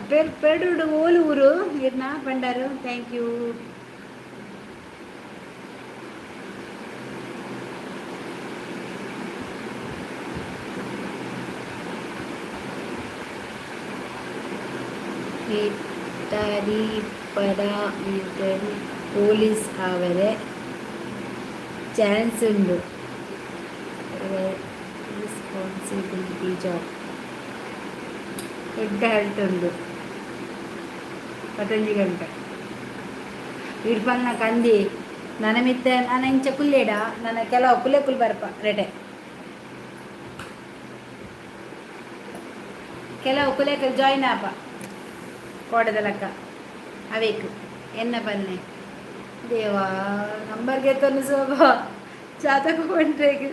S1: ಪೆರ್ ಪೆರಡು ಓಲು ಊರು ಈರ್ನ Bandaru. Thank you. Military paramilitary police ಅವರೇ ಚಾನ್ಸ್ ಉಂಡು. Responsibility job. ಎಡ್ಡೆ ಹೆಲ್ತ್ ಉಂಡು. ಪತ್ತೊಂಜಿ ಗಂಟೆ ಇಡ್ಪನ್ನ ಕಂದಿ ನನ್ನ ಮಿತ್ತೆ ನಾನು ಇಂಚ ಕುಲ್ಲೇಡ ನನ್ನ ಕೆಲವು ಕುಲೆ ಕುಲ್ ಬರ್ಪ ರೆಟೆ. ಕೆಲವು ಕುಲೇಕಲ್ ಜಾಯಿನ್ ಆಪ ಕೋಡದ ಲೆಕ್ಕ ಅವೇಕು ಎನ್ನ ಪನ್ನೆ. ದೇವಾ, ನಂಬರ್ಗೆ ತೊನ್ನು ಸೋಬ ಜಾತಕ ಕೊಂಡ್ರೆಗ್.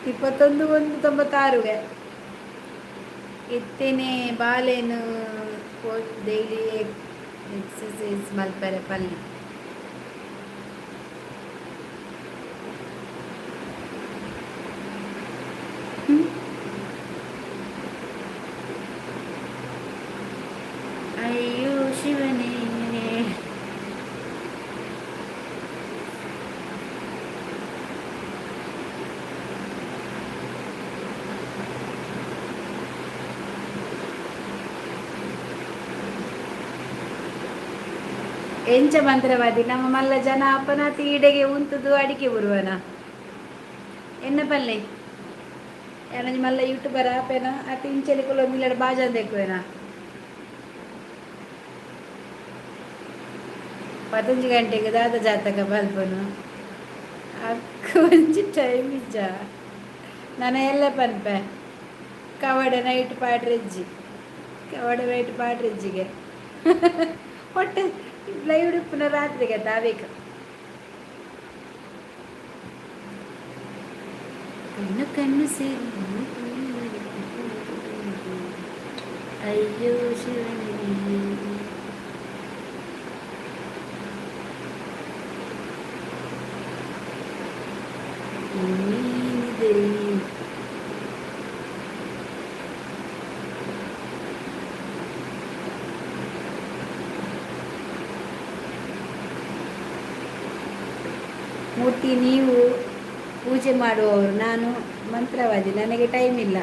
S1: 21/1/96ಗೆ ಇತ್ತೇನೆ. ಬಾಲೆನು ಡೈಲಿ ಎಕ್ಸಸೈಸ್ ಮಲ್ಪರೆ ಪಲ್ಲಿ. ಅಯ್ಯೋ ಶಿವನೇ. ಎಂಚ ಮಂತ್ರವಾದಿ ನಮ್ಮ ಮಲ್ಲ ಜನ ಅಪ್ಪನಾತಿ ಈಡೆಗೆ ಉಂತುದು ಅಡಿಕೆ ಬರುವನ ಎನ್ನ ಪಲ್ಲೆ. ಯಾನೊಂಜಿ ಮಲ್ಲ ಯೂಟ್ಯೂಬರ್ ಆಪೇನ ಅತಿ ಇಂಚಲಿ ಕುಲೊಂದಿಲ್ಲಡ ಬಾಜಾನ್ ದೆಕ್ಕುವೆನ. ಪತ್ತೊಂಜಿ ಗಂಟೆಗೆ ದಾದ ಜಾತಕ ಬಲ್ಪನು ಅಕ್ಕ? ಒಂಜಿ ಟೈಮ್ ಇಜ್ಜ ನಾನು ಎಲ್ಲ ಪನ್ಪೆ. ಕವಡೆ ನೈಟ್ ಪಾಡ್ರೆಜ್ಜಿ, ಕವಡೆ ನೈಟ್ ಪಾಡ್ರೆಜ್ಜಿಗೆ ಒಟ್ಟೆ ಲೈವ್ ಪುನಃ ರಾತ್ರಿಗೆ ತಾವೇಕ. ಕಣ್ಣು ಕಣ್ಣು ಸೇರಿ. ಅಯ್ಯೋ ಶಿವನೇ. ಇನ್ನೇನಿದೆ? ಮೂರ್ತಿ, ನೀವು ಪೂಜೆ ಮಾಡುವವರು, ನಾನು ಮಂತ್ರವಾದಿ, ನನಗೆ ಟೈಮ್ ಇಲ್ಲ.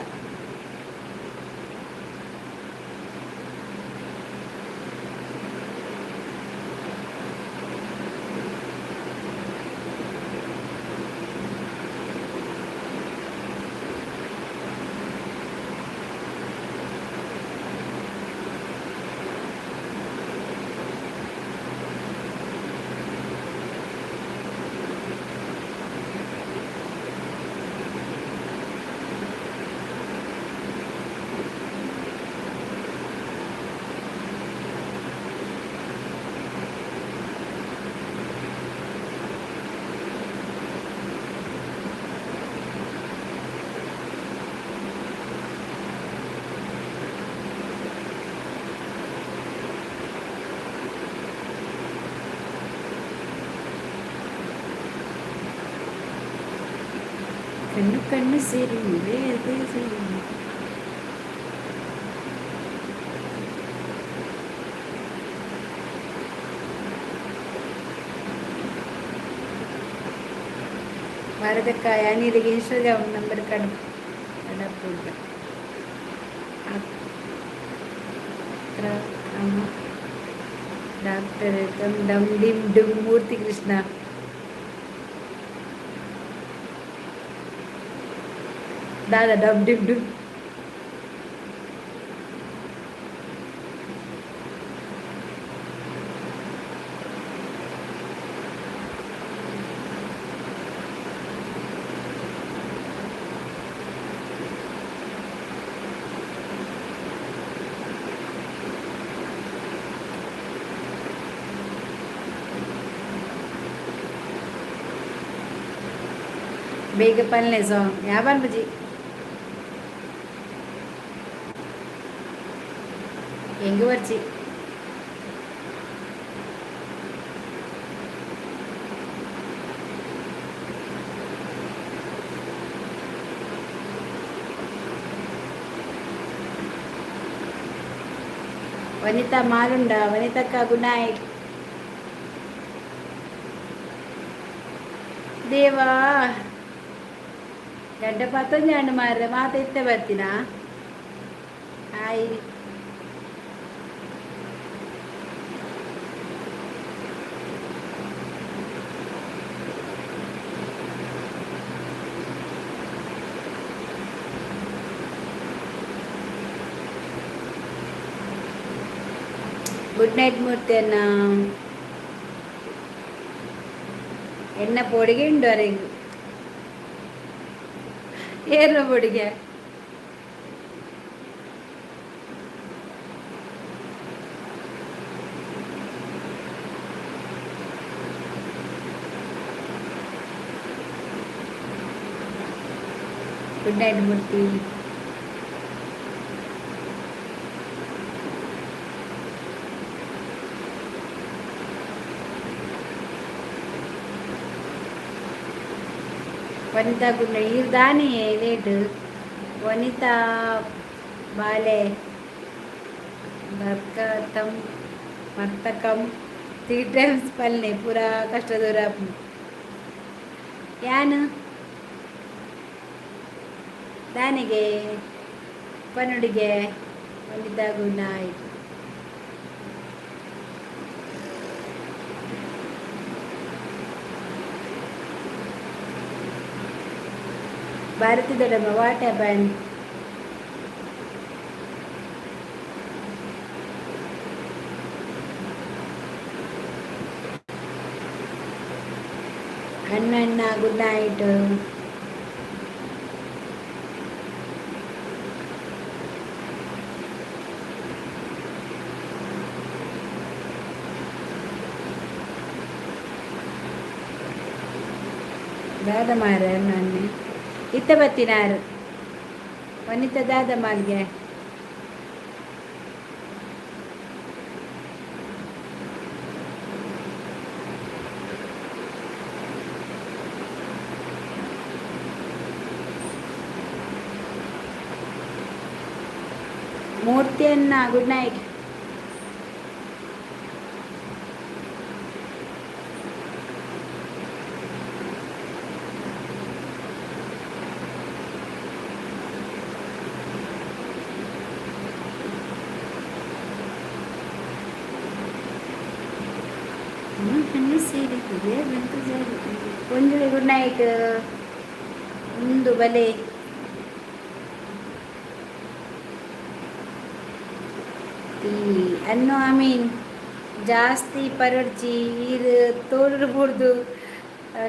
S1: ಕಣ್ಣು ಕಣ್ಣು ಸೇರಿ ಸೇರಿ. ಭಾರತಕ್ಕ ಯಾನಿರಿಗೆ ಇನ್ಸ್ಟಾಗ್ರಾಮ್ ನಂಬರ್ ಕಡ್ ಕಡಪುಡ್ಡ ಅತ್ರ ಕ್ರಮ ಡಾಕ್ಟರ್ ಕಮ್ ಡಮ್ ಡಿಮ್ ಡುಮ್ ಮೂರ್ತಿ ಕೃಷ್ಣ ದಾದಾ ಡಮ್ ಡಿಮ್ ಡುಮ್. ಬೇಗ ಪಲ್ಲೆ ಸಾಂಗ್ ಯಾವ ಬಜಿ ಎಂಗ್ ಬರ್ಚಿ. ವನಿತಾ ಮಾರುಂಡ, ವನಿತಕ್ಕ ಗುಡ್ ನೈಟ್. ದೇವಾ, ಗಡ್ಡ ಪತ್ತೊಂಜಿ ಮಾರ್ರೆ ಮಾತ ಇತ್ತೆ ಬರ್ತೀನಾ? ಹಾಯ್. ಗುಡ್ ನೈಟ್ ಮೂರ್ತಿ ಅಣ್ಣ. ಎನ್ನ ಪೋಡಿಗೆ ಉಂಡು ಅರೆಗ್ ಏರ್ನ ಪೋಡಿಗೆ? Good night Murthy. Vanitha good night. ಈರ್ ದಾನಿ ಲೇಟ್ ವನಿತಾ ಬಾಲೆ ಬರ್ಕತಂ ಮರ್ತಕಂ ತ್ರೀ ಟೈಮ್ಸ್ ಪಲ್ನೆ ಪೂರಾ ಕಷ್ಟ ದೂರ. ಯಾನ್ ದಾನಿಗೆ ಪನುಡಿಗೆ. Vanitha good night. ಭಾರತಿ ದೊಡ್ಡಮ್ಮ, what happen? ಅಣ್ಣಣ್ಣ ಗುಡ್ ನೈಟ್. ದಾದ ಮಾರ ಅಣ್ಣೆ ಇತ್ತ ಬತ್ತಿನಾರು ವನಿತಾ ದಾದ ಮಾಲ್ಗೆ. ಮೂರ್ತಿ ಅಣ್ಣ ಗುಡ್ ನೈಟ್. ಒಂಜಿ ಗುಡ್ ನೈಟ್. ಒಂದು ಬಲೆ ಅನ್ನು I mean ಜಾಸ್ತಿ ಪರೊಡ್ಚಿ ಈರ್ ತೋಡು ಬುಡ್ದು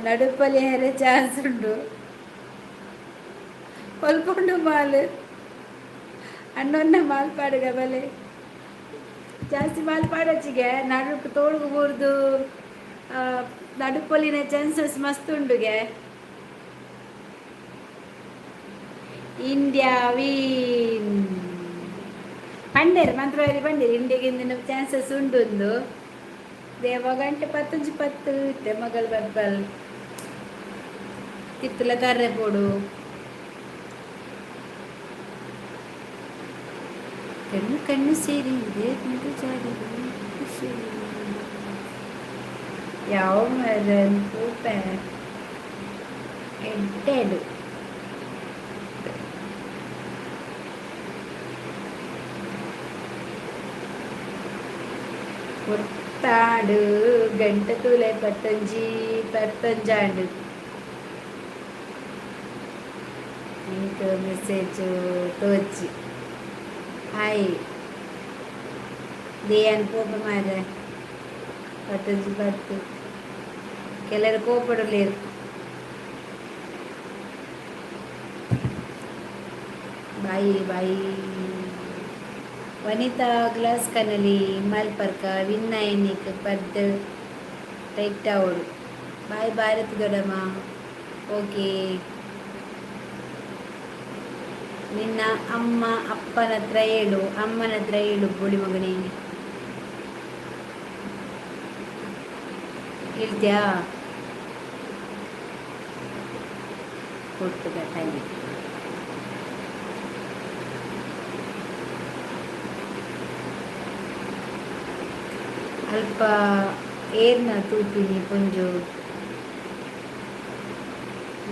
S1: ನಡುಪಲಿ ಹೆರೆ ಚಾನ್ಸ್ ಉಂಡು. ಕೊಲ್ಪುಂಡು ಮಾಲ್ ಅಣ್ಣೊನ್ನ ಮಾಲ್ಪಾಡುಗ ಬಲೆ. ಜಾಸ್ತಿ ಮಾಲ್ಪಾಡೊಚ್ಚಿಗೆ ನಡುಕು ತೋಡುಗು ಬೂರ್ದು ನಡುಪೊಲಿನ ಚಾನ್ಸಸ್ ಮಸ್ತ್ ಉಂಡುಗೆ. ಇಂಡಿಯಾ ವಿನ್ ಪಂಡೇರು ಮಂತ್ರವಾದಿ ಪಂಡೇರು ಇಂಡಿಯಾಗೆ ಇಂದಿನ ಚಾನ್ಸಸ್ ಉಂಡು. ಒಂದು ದೇವ ಗಂಟೆ ಪತ್ತೊಂಜಿ ಪತ್ತು ಇತ್ತೆ ಮಗಲ್ ಬರ್ಬಲ್ ತಿತ್ತಲ ಕರ್ರೆ ಪೋಡು. ಕಣ್ಣು ಕಣ್ಣು ಸೇರಿ ಇದೆ ಯಾವ ಮರನ್ ಪೂಪೆ ಎಡ್ಡೆಡು. ಪೊತ್ತಾಡು ಗಂಟೆ ತೂಲೆ ಪತ್ತೊಂಜಿ ಪತ್ತೊಂಜಾಂಡು. ಎಂಕ್ ಮೆಸೇಜ್ ತೋಚಿ ಹಾಯ್ ದೇಯನ್ ಪೋಪ ಮಾರ್ರೆ. 10:10 ಕೆಲವರು ಕೋಪಡಲೇರು. Bye bye. ವನಿತಾ ಗ್ಲಾಸ್ ಕನಲಿ ಮಲ್ಪರ್ಕ ವಿನ್ನಯನಿಕ್ ಪದ್ ಟೈಟ್ ಅವಳು. ಬಾಯ್ ಭಾರತಿ ದೊಡಮ್ಮ. ಓಕೆ. ನಿನ್ನ ಅಮ್ಮ ಅಪ್ಪನ ಹತ್ರ ಹೇಳು, ಅಮ್ಮನ ಹತ್ರ ಹೇಳು. ಬೋಳಿ ಮಗನೇ, ಹೇಳ್ತೀಯಾ? ಕೊಡ್ತದ ಟೈಮ್. ಅಲ್ಪ ಏರ್ನ ತೂಪಿನಿ ಪೊಂಜು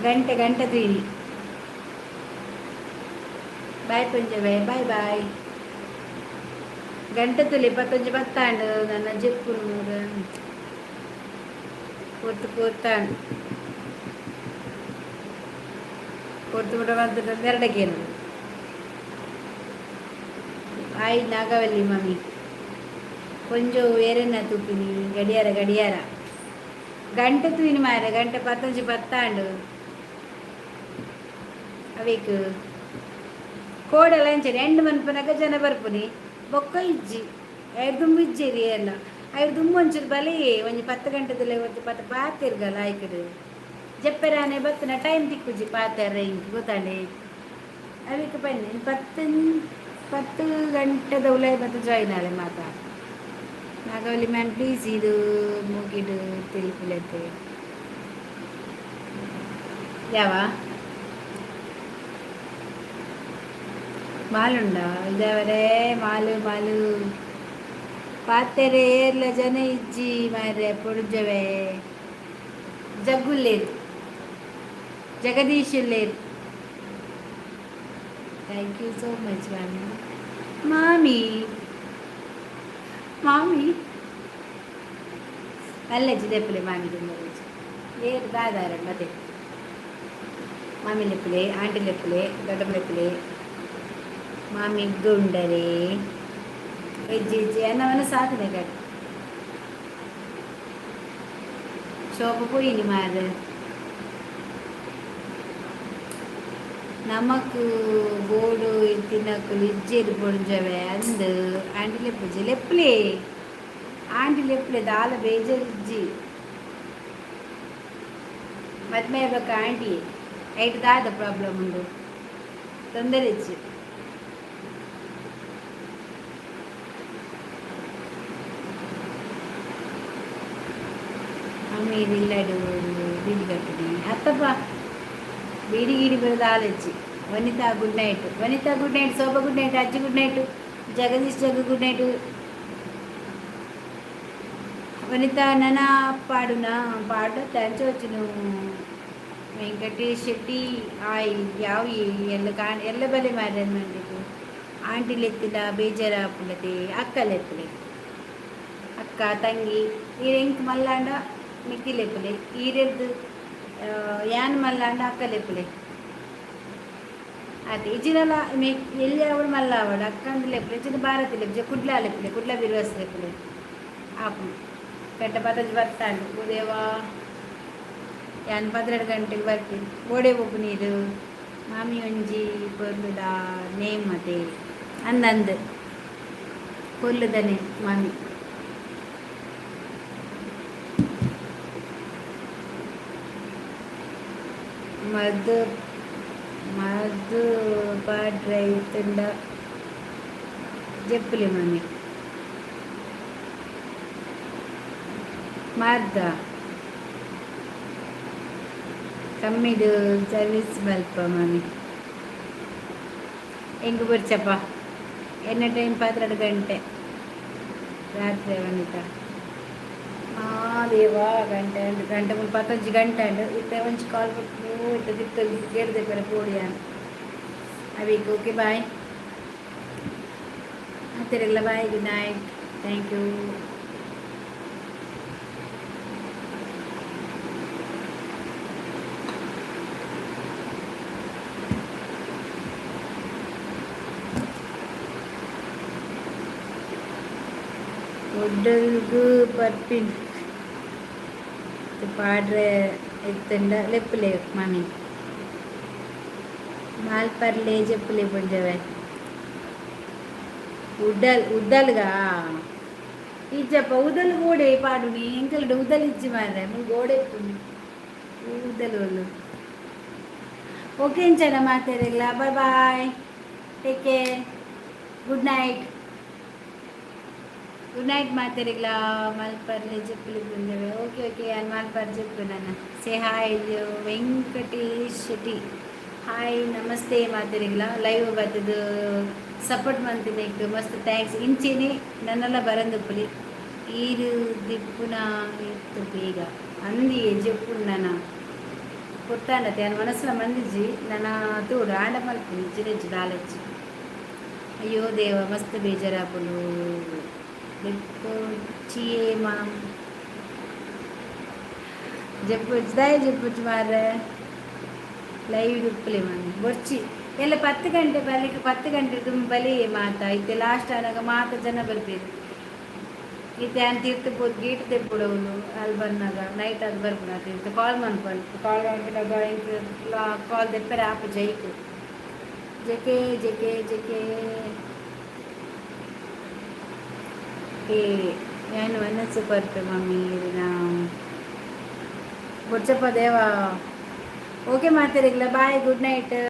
S1: ಗಂಟೆ ಗಂಟೆ ತೂಯಿನಿ. ಬಾಯ್ ಪೊಂಜವೆ, ಬಾಯ್ ಬಾಯ್. ಗಂಟೆ ತುಲಿ ಪತ್ತೊಂಜಿ ಪತ್ತಾಂಡು. ನನ್ನ ಜೆಪ್ಪು ಪೊರ್ತು ಪೊರ್ತಾಂಡು ಪೊರ್ತು ಬಿಡ ಬಂತು ಎರಡಕ್ಕೇನು. Bye Nagavalli mummy. ಪೊಂಜೋ ಏರೆನ್ನ ತೂಪಿನಿ? ಗಡಿಯಾರ, ಗಡಿಯಾರ, ಗಂಟೆ ತೂಯಿನಿ ಮಾರೆ. ಗಂಟೆ 10:10 ಆಂಡು. ಅವೇಕ್ ಕೋಡಲ ಅಂಚನೆ ಎಂಡ್ ಮನ್ಪುನಗ ಜನ ಬರ್ಪುನಿ, ಬೊಕ್ಕ ಇಜ್ಜಿ. ಐರ್ ದುಂಬು ಇಜ್ಜೇರಿ ಎಲ್ಲ. ಐರ್ ದುಂಬು ಒಂಚೂರು ಬಲಿ ಒಂಜಿ 10 ಗಂಟೆದಲ್ಲ ಒಂಜಿ ಪತ್ತ ಪಾತಿರ್ಗಲ್ಲ ಆಯ್ಕಡು ಜಪ್ಪೆರಾನೆ ಬತ್ತನ ಟೈಮ್ ತಿಕ್ಕುಜಿ ಪಾತೆರ ಇಂಕ್ ಗೊತ್ತಾಂಡೆ. ಅವಿಕ್ ಬನ್ನಿ, ಪತ್ತು 10 ಗಂಟೆದ ಉಲೈ ಬತ್ತು ಜಾಯಿನ್ ಆಲೆ ಮಾತ. ನಾಗವಲ್ಲಿ ಮ್ಯಾಮ್, ಪ್ಲೀಸ್, ಇದು ಮುಗಿಡು ತಿಳಿಪುಲೆತೆ ಯಾವ ಮಾಲುಂಡ ಇದಾವರೇ ಮಾಲು ಮಾಲು ಪಾತೆರೆ. ಏರ್ಲ ಜನ ಇಜ್ಜಿ ಮಾರ್ರೆ ಪೊಡುಜವೆ. ಜಗ್ಗುಲ್ಲೇರು, Jagdish ಉಲ್ಲೇರು. Thank you so much ಮಾಮಿ, ಮಾಮಿ, ಮಾಮಿ. ಅಲ್ಲಜ್ಜಿ ಲೆಪ್ಪುಲೆ ಮಾಮಿ. ಏರು ದಾದಾರ ಮತ್ತೆ ಮಾಮಿ ಲೆಪ್ಪುಲೆ, ಆಂಟಿ ಲೆಪ್ಪುಲೆ, ದೊಡ್ಡ ಲೆಪ್ಪುಲೆ. ಮಾಮಿ ಗುಂಡರೆ ಹೆಜ್ಜೆ ಹೆಜ್ಜೆ ಅನ್ನವನ ಸಾಧನೆ ಕಡೆ ಶೋಭ ಪೋಯಿನಿ ಮಾರ್ರೆ. ನಮಕ್ ಬೋಡು ಇತ್ತಿನಕುಲು ಇಜ್ಜೆರ್ ಪೊಂಜವೆ ಅಂದ್. ಆಂಟಿ ಲೆಪ್ಪುಜಿ, ಲೆಪ್ಪುಲೆ ಆಂಟಿ, ಲೆಪ್ಪುಲೆ. ದಾಲ ಬೇಜಾರ್ ಇಜ್ಜಿ. ಮದ್ಮೆ ಬೊಕ್ಕ ಆಂಟಿ ಐಟ್ ದಾದ ಪ್ರಾಬ್ಲಮ್ ಉಂಡು? ತೊಂದರೆ ಇಜ್ಜಿ. ಅಮೀರ್ ಇಲ್ಲಡು ಬೀಡಿ ಕಟ್ಟುನಿ ಅತ್ತಪ್ಪ. ಬೀಡಿ ಗೀಡಿ ಬರೋದು ಆಲಜ್ಜಿ. ವನಿತಾ, ಗುಡ್ ನೈಟ್. ವನಿತಾ, ಗುಡ್ ನೈಟ್. ಶೋಭಾ, ಗುಡ್ ನೈಟ್. ಅಜ್ಜಿ, ಗುಡ್ ನೈಟ್. ಜಗದೀಶ್ ಜಗ್ಗು, ಗುಡ್ ನೈಟ್. ವನಿತಾ, ನನ ಪಾಡುನ ಪಾಡು ತಂಚೋಚುನು. ವೆಂಕಟೇಶ್ ಶೆಟ್ಟಿ ಆಯ್ ಯಾವ ಎಲ್ಲ ಕಾಣ್ ಎಲ್ಲ ಬಲೆ ಮಾರ್ರೆ ಮಂದಿದ್ದು. ಆಂಟಿ ಲೆತ್ತಿನ ಬೇಜಾರಾಪುಂಡತೆ. ಅಕ್ಕ ಲೆಪ್ಪುಲೆ, ಅಕ್ಕ ತಂಗಿ. ಈರ್ ಎಂಕ್ ಮಲ್ಲಾಂಡ ಮಿಕ್ಕಿ ಲೆಪ್ಪುಲೆ. ಈರೆರ್ದು ಯಾನ್ ಮಲ್ಲಾಂಡ ಅಕ್ಕ ಲೆಪ್ಪುಲೆ ಆತೆ. ಇಜಿನಲ ಮೆ ಎಲ್ಲಿ ಅವಳು ಮಲ್ಲ ಅವಳು ಅಕ್ಕ ಅಂದ್ ಲೆಪ್ಪುಲೆ. ಇಜಿನ ಭಾರತಿ ಲೆಪ್ಪುಜೆ, ಕುಡ್ಲ ಲೆಪ್ಪುಲೆ, ಕುಡ್ಲ ಬಿರ್ವಸ್ ಲೆಪ್ಪುಲೆ. ಆಪು ಗಂಟೆ 10:10 ಆಂಡು. ಉದೇವಾ ಯಾನ್ 12 ಗಂಟೆಗೆ ಬರ್ತೀನಿ. ಓಡೆ ಒಬ್ಬು ನೀರು ಮಾಮಿ ಒಂಜಿ ಪೊರ್ಲುದ ನೇಮ್ ಅದೇ ಅಂದಂದು ಪೊರ್ಲುದ ನೇಮ್ ಮಾಮಿ. ಮದ್ದು ಮದ್ದು ಪಾಡ್ರೆ ಇತ್ತುಂಡ ಜೆಪ್ಪುಲಿ ಮಾಮಿ. ಮಾರ್ದ ಕಮ್ಮಿಡು ಸರ್ವಿಸ್ ಮಲ್ಪ ಮಾಮಿ. ಹೆಂಗೆ ಬರ್ಚಪ್ಪ? ಎನ್ನ ಟೈಮ್ 12 ಗಂಟೆ ರಾತ್ರಿ. ವನಿತಾ ದೇವಾ ಗಂಟೆ ಗಂಟೆ ಮುಲ್ಪ 10 ಗಂಟೆ ಅಂಡು. ಇತ್ತೆ ಒಂಜಿ ಕಾಲ್ ಬಿಟ್ಟು ಇತ್ತೆ ದಿಕ್ಕ ಕೇಳಿದೆ ಪರ ಪೋಡಿಯಾನ್ ಅವಿಕ್. ಓಕೆ, ಬಾಯ್ ತಿರುಗಲ. Bye, good night, thank you. ಉಡಲ್ಗು ಪರ್ಪಿನ್ ಪಾಡ್ರೆ ಇತ್ತಂಡ ಲೆಪ್ಪುಲೆ ಮಾಮಿ. ಮಾಲ್ಪರ್ಲೆ ಜೆಪ್ಪುಲೆ ಪುಂಜವೆ. ಉಡ್ಡಲ್ ಉದ್ದಲ್ಗ ಇಜ್ಜಪ್ಪ. ಉದಲ್ ಗೋಡೆ ಪಾಡುನಿ. ಎಂಕಲ್ಡ್ ಉದಲ್ ಇಜ್ಜಿ ಮಾರ್ರೆ. ಮುಲ್ ಗೋಡೆ ಇಪ್ಪುನಿ ಉದಲ್ ಒಲ್ಲು. ಓಕೆ, ಇಂಚನ ಮಾತೆರೆಗ್ಲ bye bye, take care, good night, good night ಮಾತೆರೆಗ್ಲ. ಮಲ್ಪರ್ಲೆ ಜೆಪ್ಪುಲಿ ಬಂದೇವೆ. ಓಕೆ ಓಕೆ, ಯಾನ್ ಮಲ್ಪರ್ ಜೆಪ್ಪು ನನ್ನ. Say hi Venkatesh Shetty, hi, ನಮಸ್ತೆ ಮಾತೆರೆಗ್ಲ. ಲೈವ್ ಬತ್ತದು ಸಪೋರ್ಟ್ ಮಂತಿನ ಮಸ್ತ್ thanks. ಇಂಚೆನೆ ನನ್ನೆಲ್ಲ ಬರಂದುಪ್ಪುಲಿ. ಈರು ದಿಪ್ಪುನ ಇತ್ತು ಬೇಗ ಅಂದಿ ಜೆಪ್ಪುಂಡು ನನ್ನ ಪುಟ್ಟಾಂಡತೆ. ಯಾನ್ ಮನಸ್ಸುಲ ಮಂದಿಜ್ಜಿ ನನ್ನ ತೂಡು ಆಂಡ ಮಲ್ಪುನಿ ಇಜ್ಜಿನೆಜ್ಜಿ ದಾಲಜ್ಜಿ. ಅಯ್ಯೋ ದೇವ, ಮಸ್ತ್ ಬೇಜಾರಾಪುಂಡು. ಲೆಪ್ಪೊಚಿಯೇ ಮಾಮ್. ಜೆಪ್ಪೊಚ್ಚಿ ದಾಯ ಜೆಪ್ಪೊಚ್ಚಿ ಮಾರ್ರೆ? ಲೈವ್ ಉಪ್ಪುಲೆ ಮಾಮಿ. ಬೊರ್ಚಿ ಎಲ್ಲ 10 ಗಂಟೆ ಬಲಿಕ್ 10 ಗಂಟೆ ತುಂಬ ಬಲಿ ಮಾತ. ಇತ್ತೆ ಲಾಸ್ಟ್ ಆನಾಗ ಮಾತ ಜನ ಬರ್ಪೇರು. ಇತ್ತೆ ಆನ್ ತೀರ್ಥ ಪೋದು ಗೇಟ್ ದೆಪ್ಪುಡವುಲು. ಅಲ್ಲಿ ಬಂದಾಗ ನೈಟ್ ಅದು ಬರ್ಪುನ ತೀರ್ಥ ಕಾಲ್ ಮನ್ಪಲ್. ಕಾಲ್ ಮನ್ಪಿನಾಗ ಕಾಲ್ ದೆಪ್ಪರೆ ಆಪು. ಜೈಕ್ ಜೆಕೆ ಜೆಕೆ ಜೆಕೆ. ಏ, ಯಾನ್ ಮನಸ್ಸು ಕೊರ್ಪೆ ಮಮ್ಮಿ ದಿನ ಬೊಚ್ಚಪ್ಪ ದೇವ. ಓಕೆ ಮಾತೆರೆಗ್ಲ, ಬಾಯ್, ಗುಡ್ ನೈಟ್.